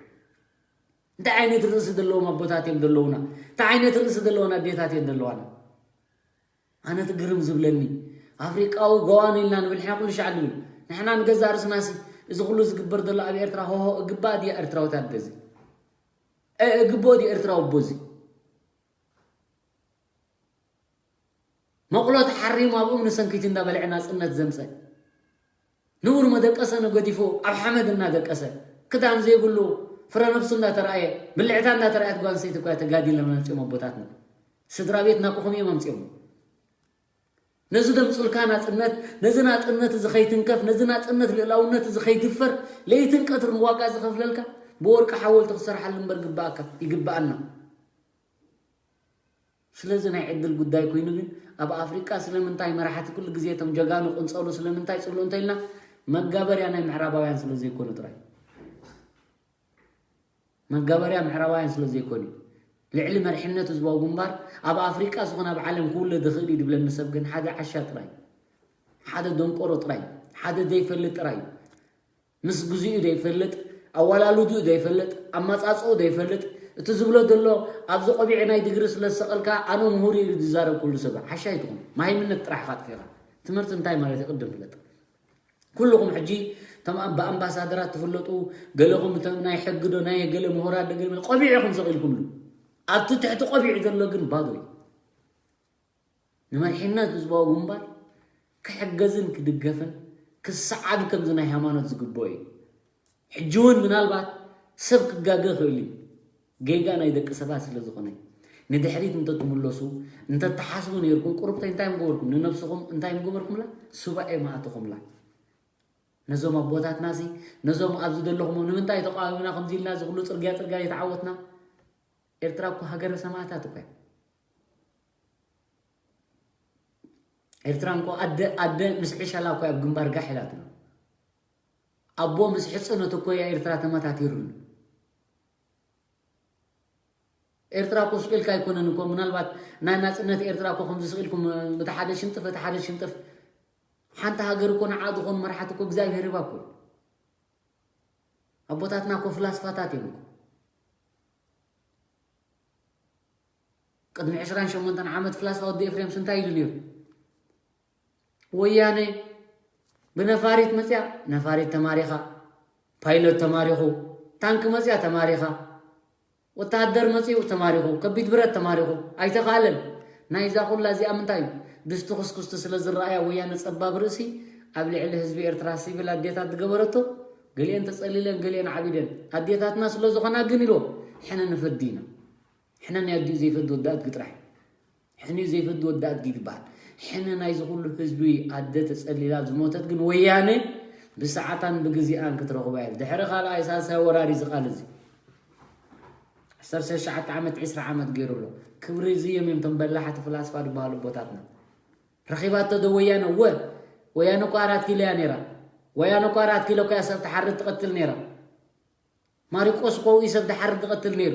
እንታይ ዓይነት ርእሲ ዘለዎም ኣቦታት እዮም ዘለዉና? እንታይ ዓይነት ርእሲ ዘለወን ኣዴታት እየን ዘለዋና? ኣነ እቲ ግርም ዝብለኒ ኣፍሪቃዊ ገዋኑ ኢልና ንብል፣ ንሕና ኩሉ ሻዕ ንብል። ንሕና ንገዛእ ርእስናሲ እዚ ኩሉ ዝግበር ዘሎ ኣብ ኤርትራ ሆሆ እግባእ ድያ ኤርትራዊታት በዚ? እ-፣ እግብኦ ድዩ ኤርትራዊ ኣቦ እዚ? መቑሎ ተሓሪሙ ኣብ እምኒ ሰንኪቱ እንዳበልዐ ናጽነት ዘምጸ። ንቡር መደቀሰ ገዲፉ ኣብ ሓመድ እናደቀሰ፣ ክዳን ዘይብሉ ፍረ ነብሱ እንዳተራእየ፣ ብልዕታ እንዳተራእየት ጓል ኣንስተይቲ እኮ እያ ተጋዲሎም ኣምጺኦም ኣቦታትና። ስድራ ቤትና እኮ ከምኡ እዮም ኣምጺኦም። ነዚ ደምጹልካ ናጽነት፣ ነዚ ናጽነት እዚ ከይትንከፍ፣ ነዚ ናጽነት ልእላውነት እዚ ከይድፈር ለይትን ቀትርን ዋጋ ዝኸፍለልካ ብወርቂ ሓወልቲ ክሰርሓሉ እምበር ግባኣካ፣ ይግባኣና። ስለዚ ናይ ዕድል ጉዳይ ኮይኑ ግን ኣብ ኣፍሪቃ ስለምንታይ መራሕቲ ኩሉ ግዜ እቶም ጀጋኑ ቅንጸሉ ስለምንታይ ጽልኡ እንተኢልና መጋበርያ ናይ ምዕራባውያን ስለ ዘይኮኑ ጥራይ። መጋበርያ ምዕራባውያን ስለ ዘይኮኑ እዩ። ልዕሊ መሪሕነት ህዝባዊ ግንባር ኣብ ኣፍሪቃ ዝኾነ ኣብ ዓለም ክውለድ ይኽእል እዩ ዝብለኒ ሰብ ግን ሓደ ዓሻ ጥራይ፣ ሓደ ደንቆሮ ጥራይ፣ ሓደ ዘይፈልጥ ጥራይ፣ ምስ ግዜኡ ዘይፈልጥ ኣዋላሉዱ ዘይፈልጥ፣ ኣማጻጽኡ ዘይፈልጥ፣ እቲ ዝብሎ ዘሎ ኣብዚ ቆቢዕ ናይ ድግሪ ስለ ዝሰቐልካ ኣነ ምሁር እዩ ዝዛረብ ኩሉ ሰብ ሓሻይ ትኹን። መሃይምነት ጥራሕ ኢኻ ኣጥፊኻ። ትምህርቲ እንታይ ማለት እዩ ቅድም ፍለጥ። ኩልኹም ሕጂ እቶም ኣብ ኣምባሳደራት ትፍለጡ፣ ገለኹም እቶም ናይ ሕጊ ዶ ናይ ገለ ምሁራት ዶ ገለ ቆቢዕ ኢኹም ሰቒልኩምሉ። ኣብቲ ትሕቲ ቆቢዕ ዘሎ ግን ባዶ እዩ። ንመሪሕነት ህዝባዊ ግንባር ክሕገዝን ክድገፍን ክሰዓብ ከምዚ ናይ ሃይማኖት ዝግብኦ እዩ። ሕጂ እውን ምናልባት ሰብ ክጋገ ይኽእል እዩ። ጌጋ ናይ ደቂ ሰባት ስለ ዝኾነ ንድሕሪት እንተትምለሱ እንተትሓስቡ ነይርኩም ቁሩብተይ እንታይ ምገበርኩም? ንነብስኹም እንታይ ምገበርኩምላ? ሱባኤ ምኣተኹምላ። ነዞም ኣቦታትና ሲ ነዞም ኣብዚ ዘለኹም ንምንታይ ተቃዊምና ከምዚ ኢልና እዚ ኩሉ ጽርግያ ጽርግያ የተዓወትና? ኤርትራ እኮ ሃገረ ሰማእታት እኮ እያ። ኤርትራ እንኮ ኣደ ኣደ ምስ ዕሸላ እኮ ኣብ ግንባር ጋሕ ኢላትና። ኣቦ ምስ ሕጽኖት እኮ እያ ኤርትራ ተመታቲሩን። ኤርትራ እኮ ስቕ ኢልካ ኣይኮነን እኮ። ምናልባት ናይ ናጽነት ኤርትራ እኮ ከምዚ ስቕ ኢልኩም፣ እቲ ሓደ ሽንጥፍ፣ እቲ ሓደ ሽንጥፍ። ሓንቲ ሃገር እኮ ንዓ ዝኾኑ መራሕቲ እኮ እግዚኣብሔር ይባ እኮ። ኣቦታትና እኮ ፍላስፋታት እዮም እኮ። ቅድሚ ዕስራን ሸሞንተን ዓመት ፍላስፋ ወዲ ኤፍሬምስ እንታይ ኢሉ ነይሩ? ወያነ ብነፋሪት መጽያ፣ ነፋሪት ተማሪኻ፣ ፓይሎት ተማሪኹ፣ ታንክ መጽያ ተማሪኻ፣ ወተሃደር መጺኡ ተማሪኹ፣ ከቢድ ብረት ተማሪኹ፣ ኣይተኻእለን። ናይዛ ኩላ እዚኣ ምንታይ እዩ? ድስቲ ኩስኩስቲ ስለ ዝረኣያ ወያነ ጸባብ ርእሲ ኣብ ልዕሊ ህዝቢ ኤርትራ ሲቪል ኣዴታት ዝገበረቶ፣ ገሊአን ተጸሊለን፣ ገሊአን ዓቢደን። ኣዴታትና ስለ ዝኾና ግን ኢሎ ሕነ ንፈዲ ኢና። ሕነ ናይ ኣዲኡ ዘይፈዲ ወዲ ኣድጊ ጥራሕ። ሕኒኡ ዘይፈዲ ወዲ ኣድጊ ይበሃል። ሕነ ናይዚ ኩሉ ህዝቢ ኣደ ተጸሊላ ዝሞተት ግን ወያነ ብሰዓታን ብግዜኣን ክትረኽባ እያ። ድሕሪ ካልኣይ ሳልሳይ ወራር እዩ እዚ ቃል እዚ። ዓሰርተ ትሽዓተ ዓመት፣ ዕስራ ዓመት ገይሩ ኣሎ። ክብሪ እዚ እዮም እዮም እቶም በላሓቲ ፍላስፋ ዝበሃሉ ኣቦታትና። ረኺባቶ ዶ ወያነ? እወ። ወያነ እኮ ኣራት ኪሎ እያ ነይራ። ወያነ እኮ ኣራት ኪሎ እኮ እያ ሰብ ትሓርድ ትቐትል ነይራ። ማሪቆስ እኮ እዩ ሰብ ትሓርድ ትቐትል ነይሩ።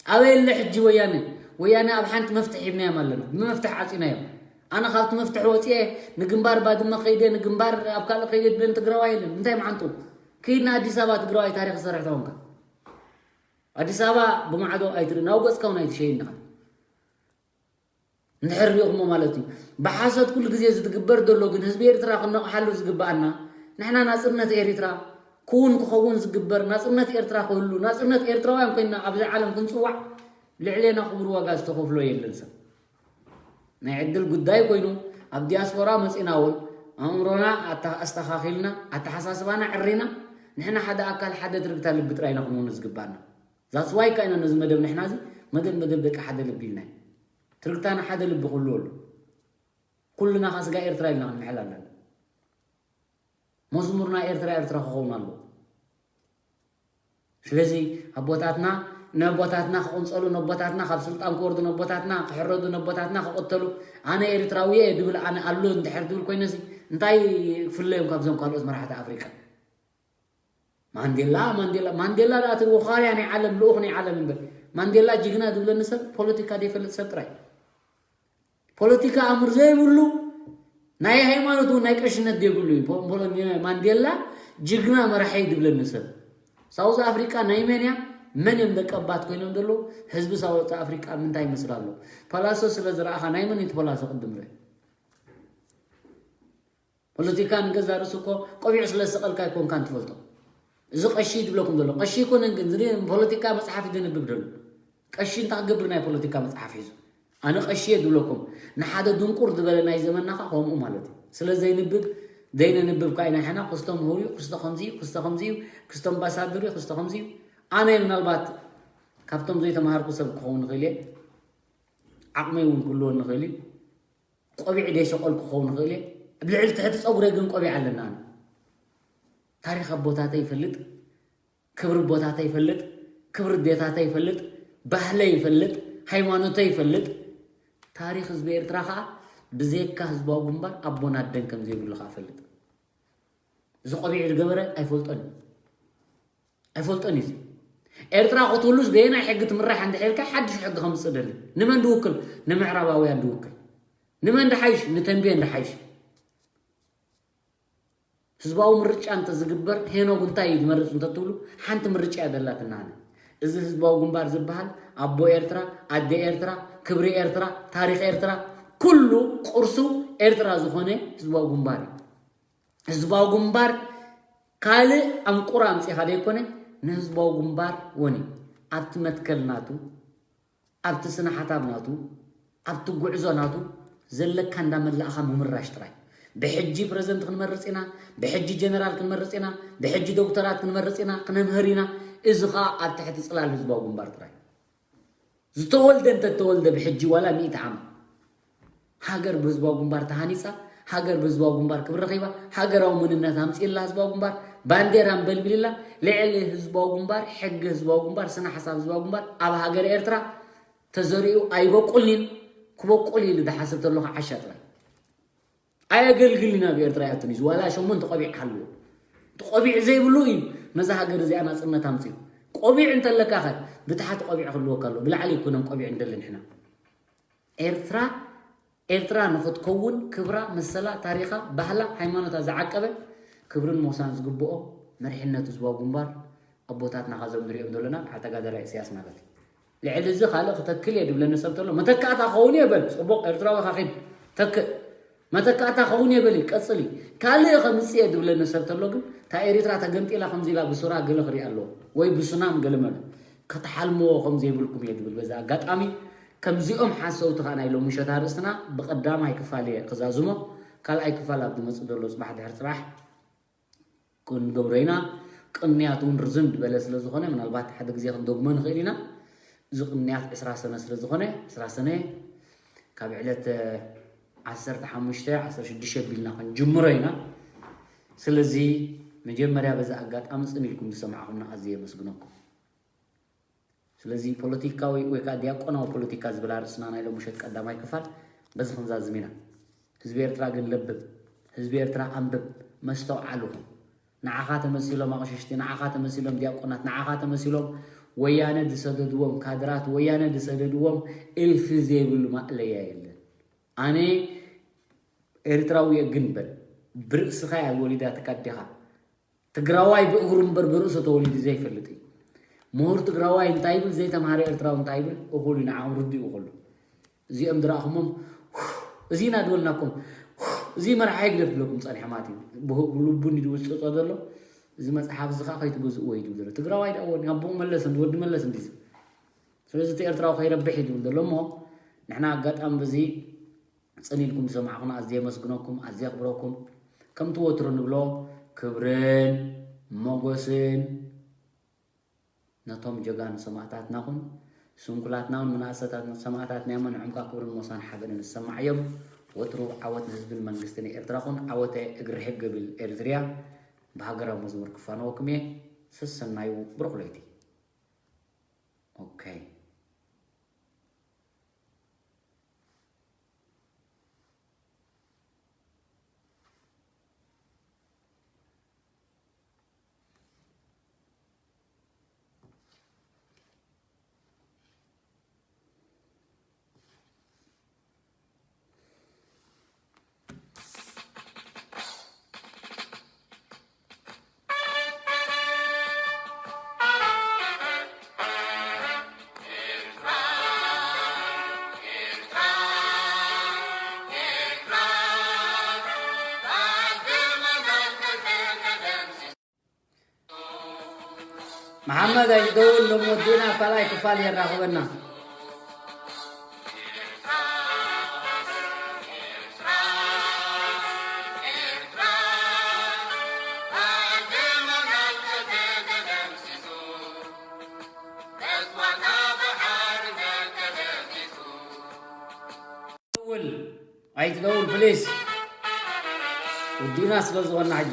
ኣበይ ኣለ ሕጂ ወያነ? ወያነ ኣብ ሓንቲ መፍትሕ ሂብናዮም ኣለና። ብመፍትሕ ዓጺናዮም። ኣነ ካብቲ መፍትሕ ወጺኤ ንግንባር ባድመ ከይደ፣ ንግንባር ኣብ ካልእ ከይደ ድብል ትግራዋይ የለን። እንታይ መዓንጡ? ከይድና ኣዲስ ኣበባ ትግራዋይ ታሪኽ ዝሰርሕ ተኾንካ። ኣዲስ ኣበባ ብማዕዶ ኣይትርኢ፣ ናብ ገጽካ እውን ኣይትሸይን ኢኻ። እንድሕር ሪኢኹሞ ማለት እዩ። ብሓሶት ኩሉ ግዜ ዝትግበር ዘሎ ግን ህዝቢ ኤርትራ ክነቕሓሉ ዝግብኣና፣ ንሕና ናጽነት ኤሪትራ ክውን ክኸውን ዝግበር፣ ናጽነት ኤርትራ ክህሉ፣ ናጽነት ኤርትራውያን ኮይንና ኣብዚ ዓለም ክንጽዋዕ ልዕሌና ክቡር ዋጋ ዝተኸፍሎ የለን ሰብ። ናይ ዕድል ጉዳይ ኮይኑ ኣብ ዲያስፖራ መጺና እውን ኣእምሮና ኣታ-፣ ኣስተኻኺልና፣ ኣተሓሳስባና ዕሪና፣ ንሕና ሓደ ኣካል ሓደ ትርግታ ልቢ ጥራይ ኢና ክንውን ዝግባና። That's why ካይና ነዚ መደብ ንሕና እዚ መደብ መደብ ደቂ ሓደ ልቢ ኢልና። ትርግታና ሓደ ልቢ ክህሉ ኣሎ። ኩልና ኸ ስጋ ኤርትራ ኢልና ክንምሕል ኣለና። መዝሙርና ኤርትራ ኤርትራ ክኸውን ኣለዎ። ስለዚ ኣቦታትና ነቦታትና ክቕንጸሉ፣ ነቦታትና ካብ ስልጣን ክወርዱ፣ ነቦታትና ክሕረዱ፣ ነቦታትና ክቕተሉ፣ ኣነ ኤርትራዊ እየ ድብል ኣነ ኣሎ እንድሕር ድብል ኮይነሲ እንታይ ክፍለዮም ካብዞም ካልኦት መራሕቲ ኣፍሪቃ? ማንዴላ፣ ማንዴላ፣ ማንዴላ ደኣ እቲ ወኻርያ ናይ ዓለም፣ ልኡኽ ናይ ዓለም እምበር። ማንዴላ ጅግና ዝብለኒ ሰብ ፖለቲካ ዘይፈልጥ ሰብ ጥራይ። ፖለቲካ ኣምር ዘይብሉ፣ ናይ ሃይማኖት እውን ናይ ቀሽነት ዘይብሉ እዩ። ፖ-፣ ፖሎ-፣ ማንዴላ ጅግና መራሒ እዩ ዝብለኒ ሰብ። ሳውዝ ኣፍሪቃ ናይ መን እያ? መን እዮም ደቀባት ኮይኖም ዘለዉ? ህዝቢ ሳውዝ ኣፍሪቃ ምንታይ ይመስል ኣሎ? ፓላሶ ስለ ዝረኣኻ ናይ መን እዩ እቲ ፓላሶ ቅድም ርእ? ፖለቲካ ንገዛ ርእሱ እኮ ቆቢዕ ስለ ዝሰቐልካ ኣይኮንካን ትፈልጦ። እዚ ቀሺ እዩ ዝብለኩም ዘሎ። ቀሺ ኣይኮነን ግን፣ እዚ ፖለቲካ መጽሓፍ እዩ ዘንብብ ዘሎ። ቀሺ እንታይ ክገብር ናይ ፖለቲካ መጽሓፍ ሒዙ? ኣነ ቀሺ እየ ዝብለኩም። ንሓደ ድንቁር ዝበለ ናይ ዘመንና ኸኣ ከምኡ ማለት እዩ። ስለ ዘይንብብ፣ ዘይነንብብ ከኣ ኢና ንሕና፣ ክስቶ ምሁር እዩ፣ ክስቶ ከምዚ እዩ፣ ክስቶ ከምዚ እዩ፣ ክስቶ ኣምባሳደር እዩ፣ ክስቶ ከምዚ እዩ። ኣነ ምናልባት ካብቶም ዘይተማሃርኩ ሰብ ክኸውን ይኽእል እየ። ዓቕመይ እውን ክህልወኒ ይኽእል እዩ። ቆቢዕ ዘይሰቐልኩ ክኸውን ይኽእል እየ። ኣብ ልዕሊ ትሕቲ ጸጉረይ ግን ቆቢዕ ኣለና። ኣነ ታሪኽ ኣቦታተይ ይፈልጥ፣ ክብሪ ኣቦታተይ ይፈልጥ፣ ክብሪ ኣዴታተይ ይፈልጥ፣ ባህለይ ይፈልጥ፣ ሃይማኖተይ ይፈልጥ። ታሪኽ ህዝቢ ኤርትራ ኸኣ ብዘይካ ህዝባዊ ግንባር ኣቦን ኣደን ከም ዘይብሉ ኸኣ እፈልጥ። እዚ ቆቢዕ ዝገበረ ኣይፈልጦን እዩ። ኣይፈልጦን እዩ። ኤርትራ ክትህሉስ በየናይ ሕጊ ትምራሕ እንድሕር ኢልካ ሓድሽ ሕጊ ከምጽእ ደሊ። ንመን ድውክል? ንምዕራባውያን ድውክል። ንመን ድሓይሽ? ንተንቤን ድሓይሽ። ህዝባዊ ምርጫ እንተዝግበር ሄኖግ እንታይ እዩ ዝመርጽ እንተትብሉ፣ ሓንቲ ምርጫ እያ ዘላትና። እዚ ህዝባዊ ግንባር ዝበሃል ኣቦ ኤርትራ፣ ኣደ ኤርትራ፣ ክብሪ ኤርትራ፣ ታሪኽ ኤርትራ፣ ኩሉ ቅርሱ ኤርትራ ዝኾነ ህዝባዊ ግንባር እዩ። ህዝባዊ ግንባር ካልእ ኣንቁራ ኣምጺኻ ዘይኮነ፣ ንህዝባዊ ግንባር ወኒ ኣብቲ መትከል ናቱ፣ ኣብቲ ስነ ሓሳብ ናቱ፣ ኣብቲ ጉዕዞ ናቱ ዘለካ እንዳመላእኻ ምምራሽ ጥራይ። ብሕጂ ፕረዚደንት ክንመርጽ ኢና፣ ብሕጂ ጀነራል ክንመርጽ ኢና፣ ብሕጂ ዶክተራት ክንመርጽ ኢና፣ ክነምህር ኢና። እዚ ኸኣ ኣብ ትሕቲ ጽላል ህዝባዊ ግንባር ጥራይ። ዝተወልደ እንተተወልደ ብሕጂ ዋላ ሚእቲ ዓመት ሃገር ብህዝባዊ ግንባር ተሃኒጻ፣ ሃገር ብህዝባዊ ግንባር ክብሪ ረኺባ፣ ሃገራዊ መንነት ኣምጺእላ ህዝባዊ ግንባር፣ ባንዴራ ኣንበልቢልላ፣ ልዕሊ ህዝባዊ ግንባር፣ ሕጊ ህዝባዊ ግንባር፣ ስነ ሓሳብ ህዝባዊ ግንባር ኣብ ሃገር ኤርትራ ተዘሪኡ ኣይበቁልን እዩ። ክበቁል ኢሉ ዝሓስብ ተሎ ከዓ ዓሻ ጥራይ። ኣየገልግልን ኣብ ኤርትራ ይኣቱን እዩ። ዋላ ሸሞንተ ቆቢዕ ሃልዎ። እቲ ቆቢዕ ዘይብሉ እዩ ነዛ ሃገር እዚኣ ናጽነት ኣምጺኡ። ቆቢዕ እንተለካ ኸ ብታሕቲ ቆቢዕ ክህልወካ ኣለዎ። ብላዕሊ ኣይኮነን ቆቢዕ እንደሊ ንሕና። ኤርትራ፣ ኤርትራ ንኽትከውን ክብራ፣ መሰላ፣ ታሪኻ፣ ባህላ፣ ሃይማኖታ ዝዓቀበ ክብርን ሞሳን ዝግብኦ መሪሕነት ህዝባዊ ግንባር ኣቦታትና ኻዞም ንሪኦም ዘለና በዓል ተጋዳላይ ኢሳያስ ማለት እዩ። ልዕሊ እዚ ካልእ ክተክል እየ ድብለኒ ሰብ ተሎ መተካእታ ክኸውን እየ በል። ጽቡቕ ኤርትራዊ ኢኻ ኺድ ተክእ። መተካእታ ክኸውን እየ በል እዩ ቀጽል እዩ። ካልእ ከምጽእ እየ ድብለኒ ሰብ ተሎ ግን እታ ኤሪትራ ተገምጢላ ከምዚ ኢላ ብሱራ ገለ ክሪኣ ኣለዎ ወይ ብሱናም ገለ መለ ክትሓልምዎ ከም ዘይብልኩም እየ ድብል። በዚ ኣጋጣሚ ከምዚኦም ሓሰውቲ ኸኣ ናይ ሎሚ ምሸት ኣርእስትና ብቐዳማይ ክፋል እየ ክዛዝሞ። ካልኣይ ክፋል ኣብ ዝመጽእ ዘሎ ጽባሕ ድሕሪ ጽባሕ ክንገብሮ ኢና። ቅንያት እውን ርዝም ዝበለ ስለ ዝኾነ ምናልባት ሓደ ግዜ ክንደግሞ ንኽእል ኢና። እዚ ቅንያት ዕስራ ሰነ ስለ ዝኾነ ዕስራ ሰነ ካብ ዕለት ዓሰርተ ሓሙሽተ ዓሰርተ ሽዱሽተ ኣቢልና ክንጅምሮ ኢና። ስለዚ መጀመርያ በዚ ኣጋጣሚ ጽን ኢልኩም ዝሰማዕኹምና ኣዝየ የመስግነኩም። ስለዚ ፖለቲካዊ ወይ ከዓ ዲያቆናዊ ፖለቲካ ዝብል ኣርእስትና ናይ ሎምሸት ቀዳማይ ክፋል በዚ ክንዛዝም ኢና። ህዝቢ ኤርትራ ግን ለብብ፣ ህዝቢ ኤርትራ ኣንብብ፣ መስተውዓል ኹን። ንዓኻ ተመሲሎም ኣቕሽሽቲ፣ ንዓኻ ተመሲሎም ዲያቆናት፣ ንዓኻ ተመሲሎም ወያነ ዝሰደድዎም ካድራት፣ ወያነ ዝሰደድዎም እልፊ ዘይብሉ ማእለያ የለን። ኣነ ኤርትራዊ እየ ግን በል፣ ብርእስኻ እያ ወሊዳትካ ኣዴኻ። ትግራዋይ ብእግሩ እምበር ብርእሱ ተወሊዱ ዘይፈልጥ እዩ። ምሁር ትግራዋይ እንታይ ይብል፣ ዘይተምሃረ ኤርትራዊ እንታይ ይብል፣ እኹል እዩ፣ ንዓኹም ርድኡ ከሎ። እዚኦም ዝረኣኹሞም፣ እዚ ኢና ዝበልናኩም፣ እዚ መርሓ ይግደፍ ዝብለኩም ጸኒሐ ማለት እዩ። ብህ-፣ ብልቡ እንዲ ዝውጽጾ ዘሎ፣ እዚ መጽሓፍ እዚ ኸዓ ከይትገዝእዎ እዩ ዝብል ዘሎ። ትግራዋይ ደኣ ወኒ፣ ኣቦኡ መለስ፣ እንዲ ወዲ መለስ እንዲ ዝብል። ስለዚ እቲ ኤርትራዊ ከይረብሕ እዩ ዝብል ዘሎ እሞ፣ ንሕና ኣጋጣሚ በዚ ጽን ኢልኩም ዝሰማዕኹና ኣዝየ የመስግነኩም፣ ኣዝየ የኽብረኩም። ከምቲ ወትሩ ንብሎ፣ ክብርን ሞገስን ነቶም ጀጋኑ ሰማእታትና ኹን፣ ስንኩላትና ውን መናእሰታት ሰማእታትና እዮም፣ ንዕኦም ከኣ ክብርን ሞሳን ሓበንን ዝሰማዓዮም። ወትሩ ዓወት ንህዝብን መንግስትን ኤርትራ ኹን፣ ዓወተ እግሪ ሕግ እብል ኤርትርያ። ብሃገራዊ መዝሙር ክፋነወኩም እየ። ሰሰናዩ ብሩኽ ለይቲ። ኦኬ። መሓመድ ኣይትደውል፣ ሎም ወዲእና ካልኣይ ክፋል የራኽበና። ደውል፣ ኣይትደውል ፕሊስ። ወዲእና ስለ ዝኾንና ሕጂ።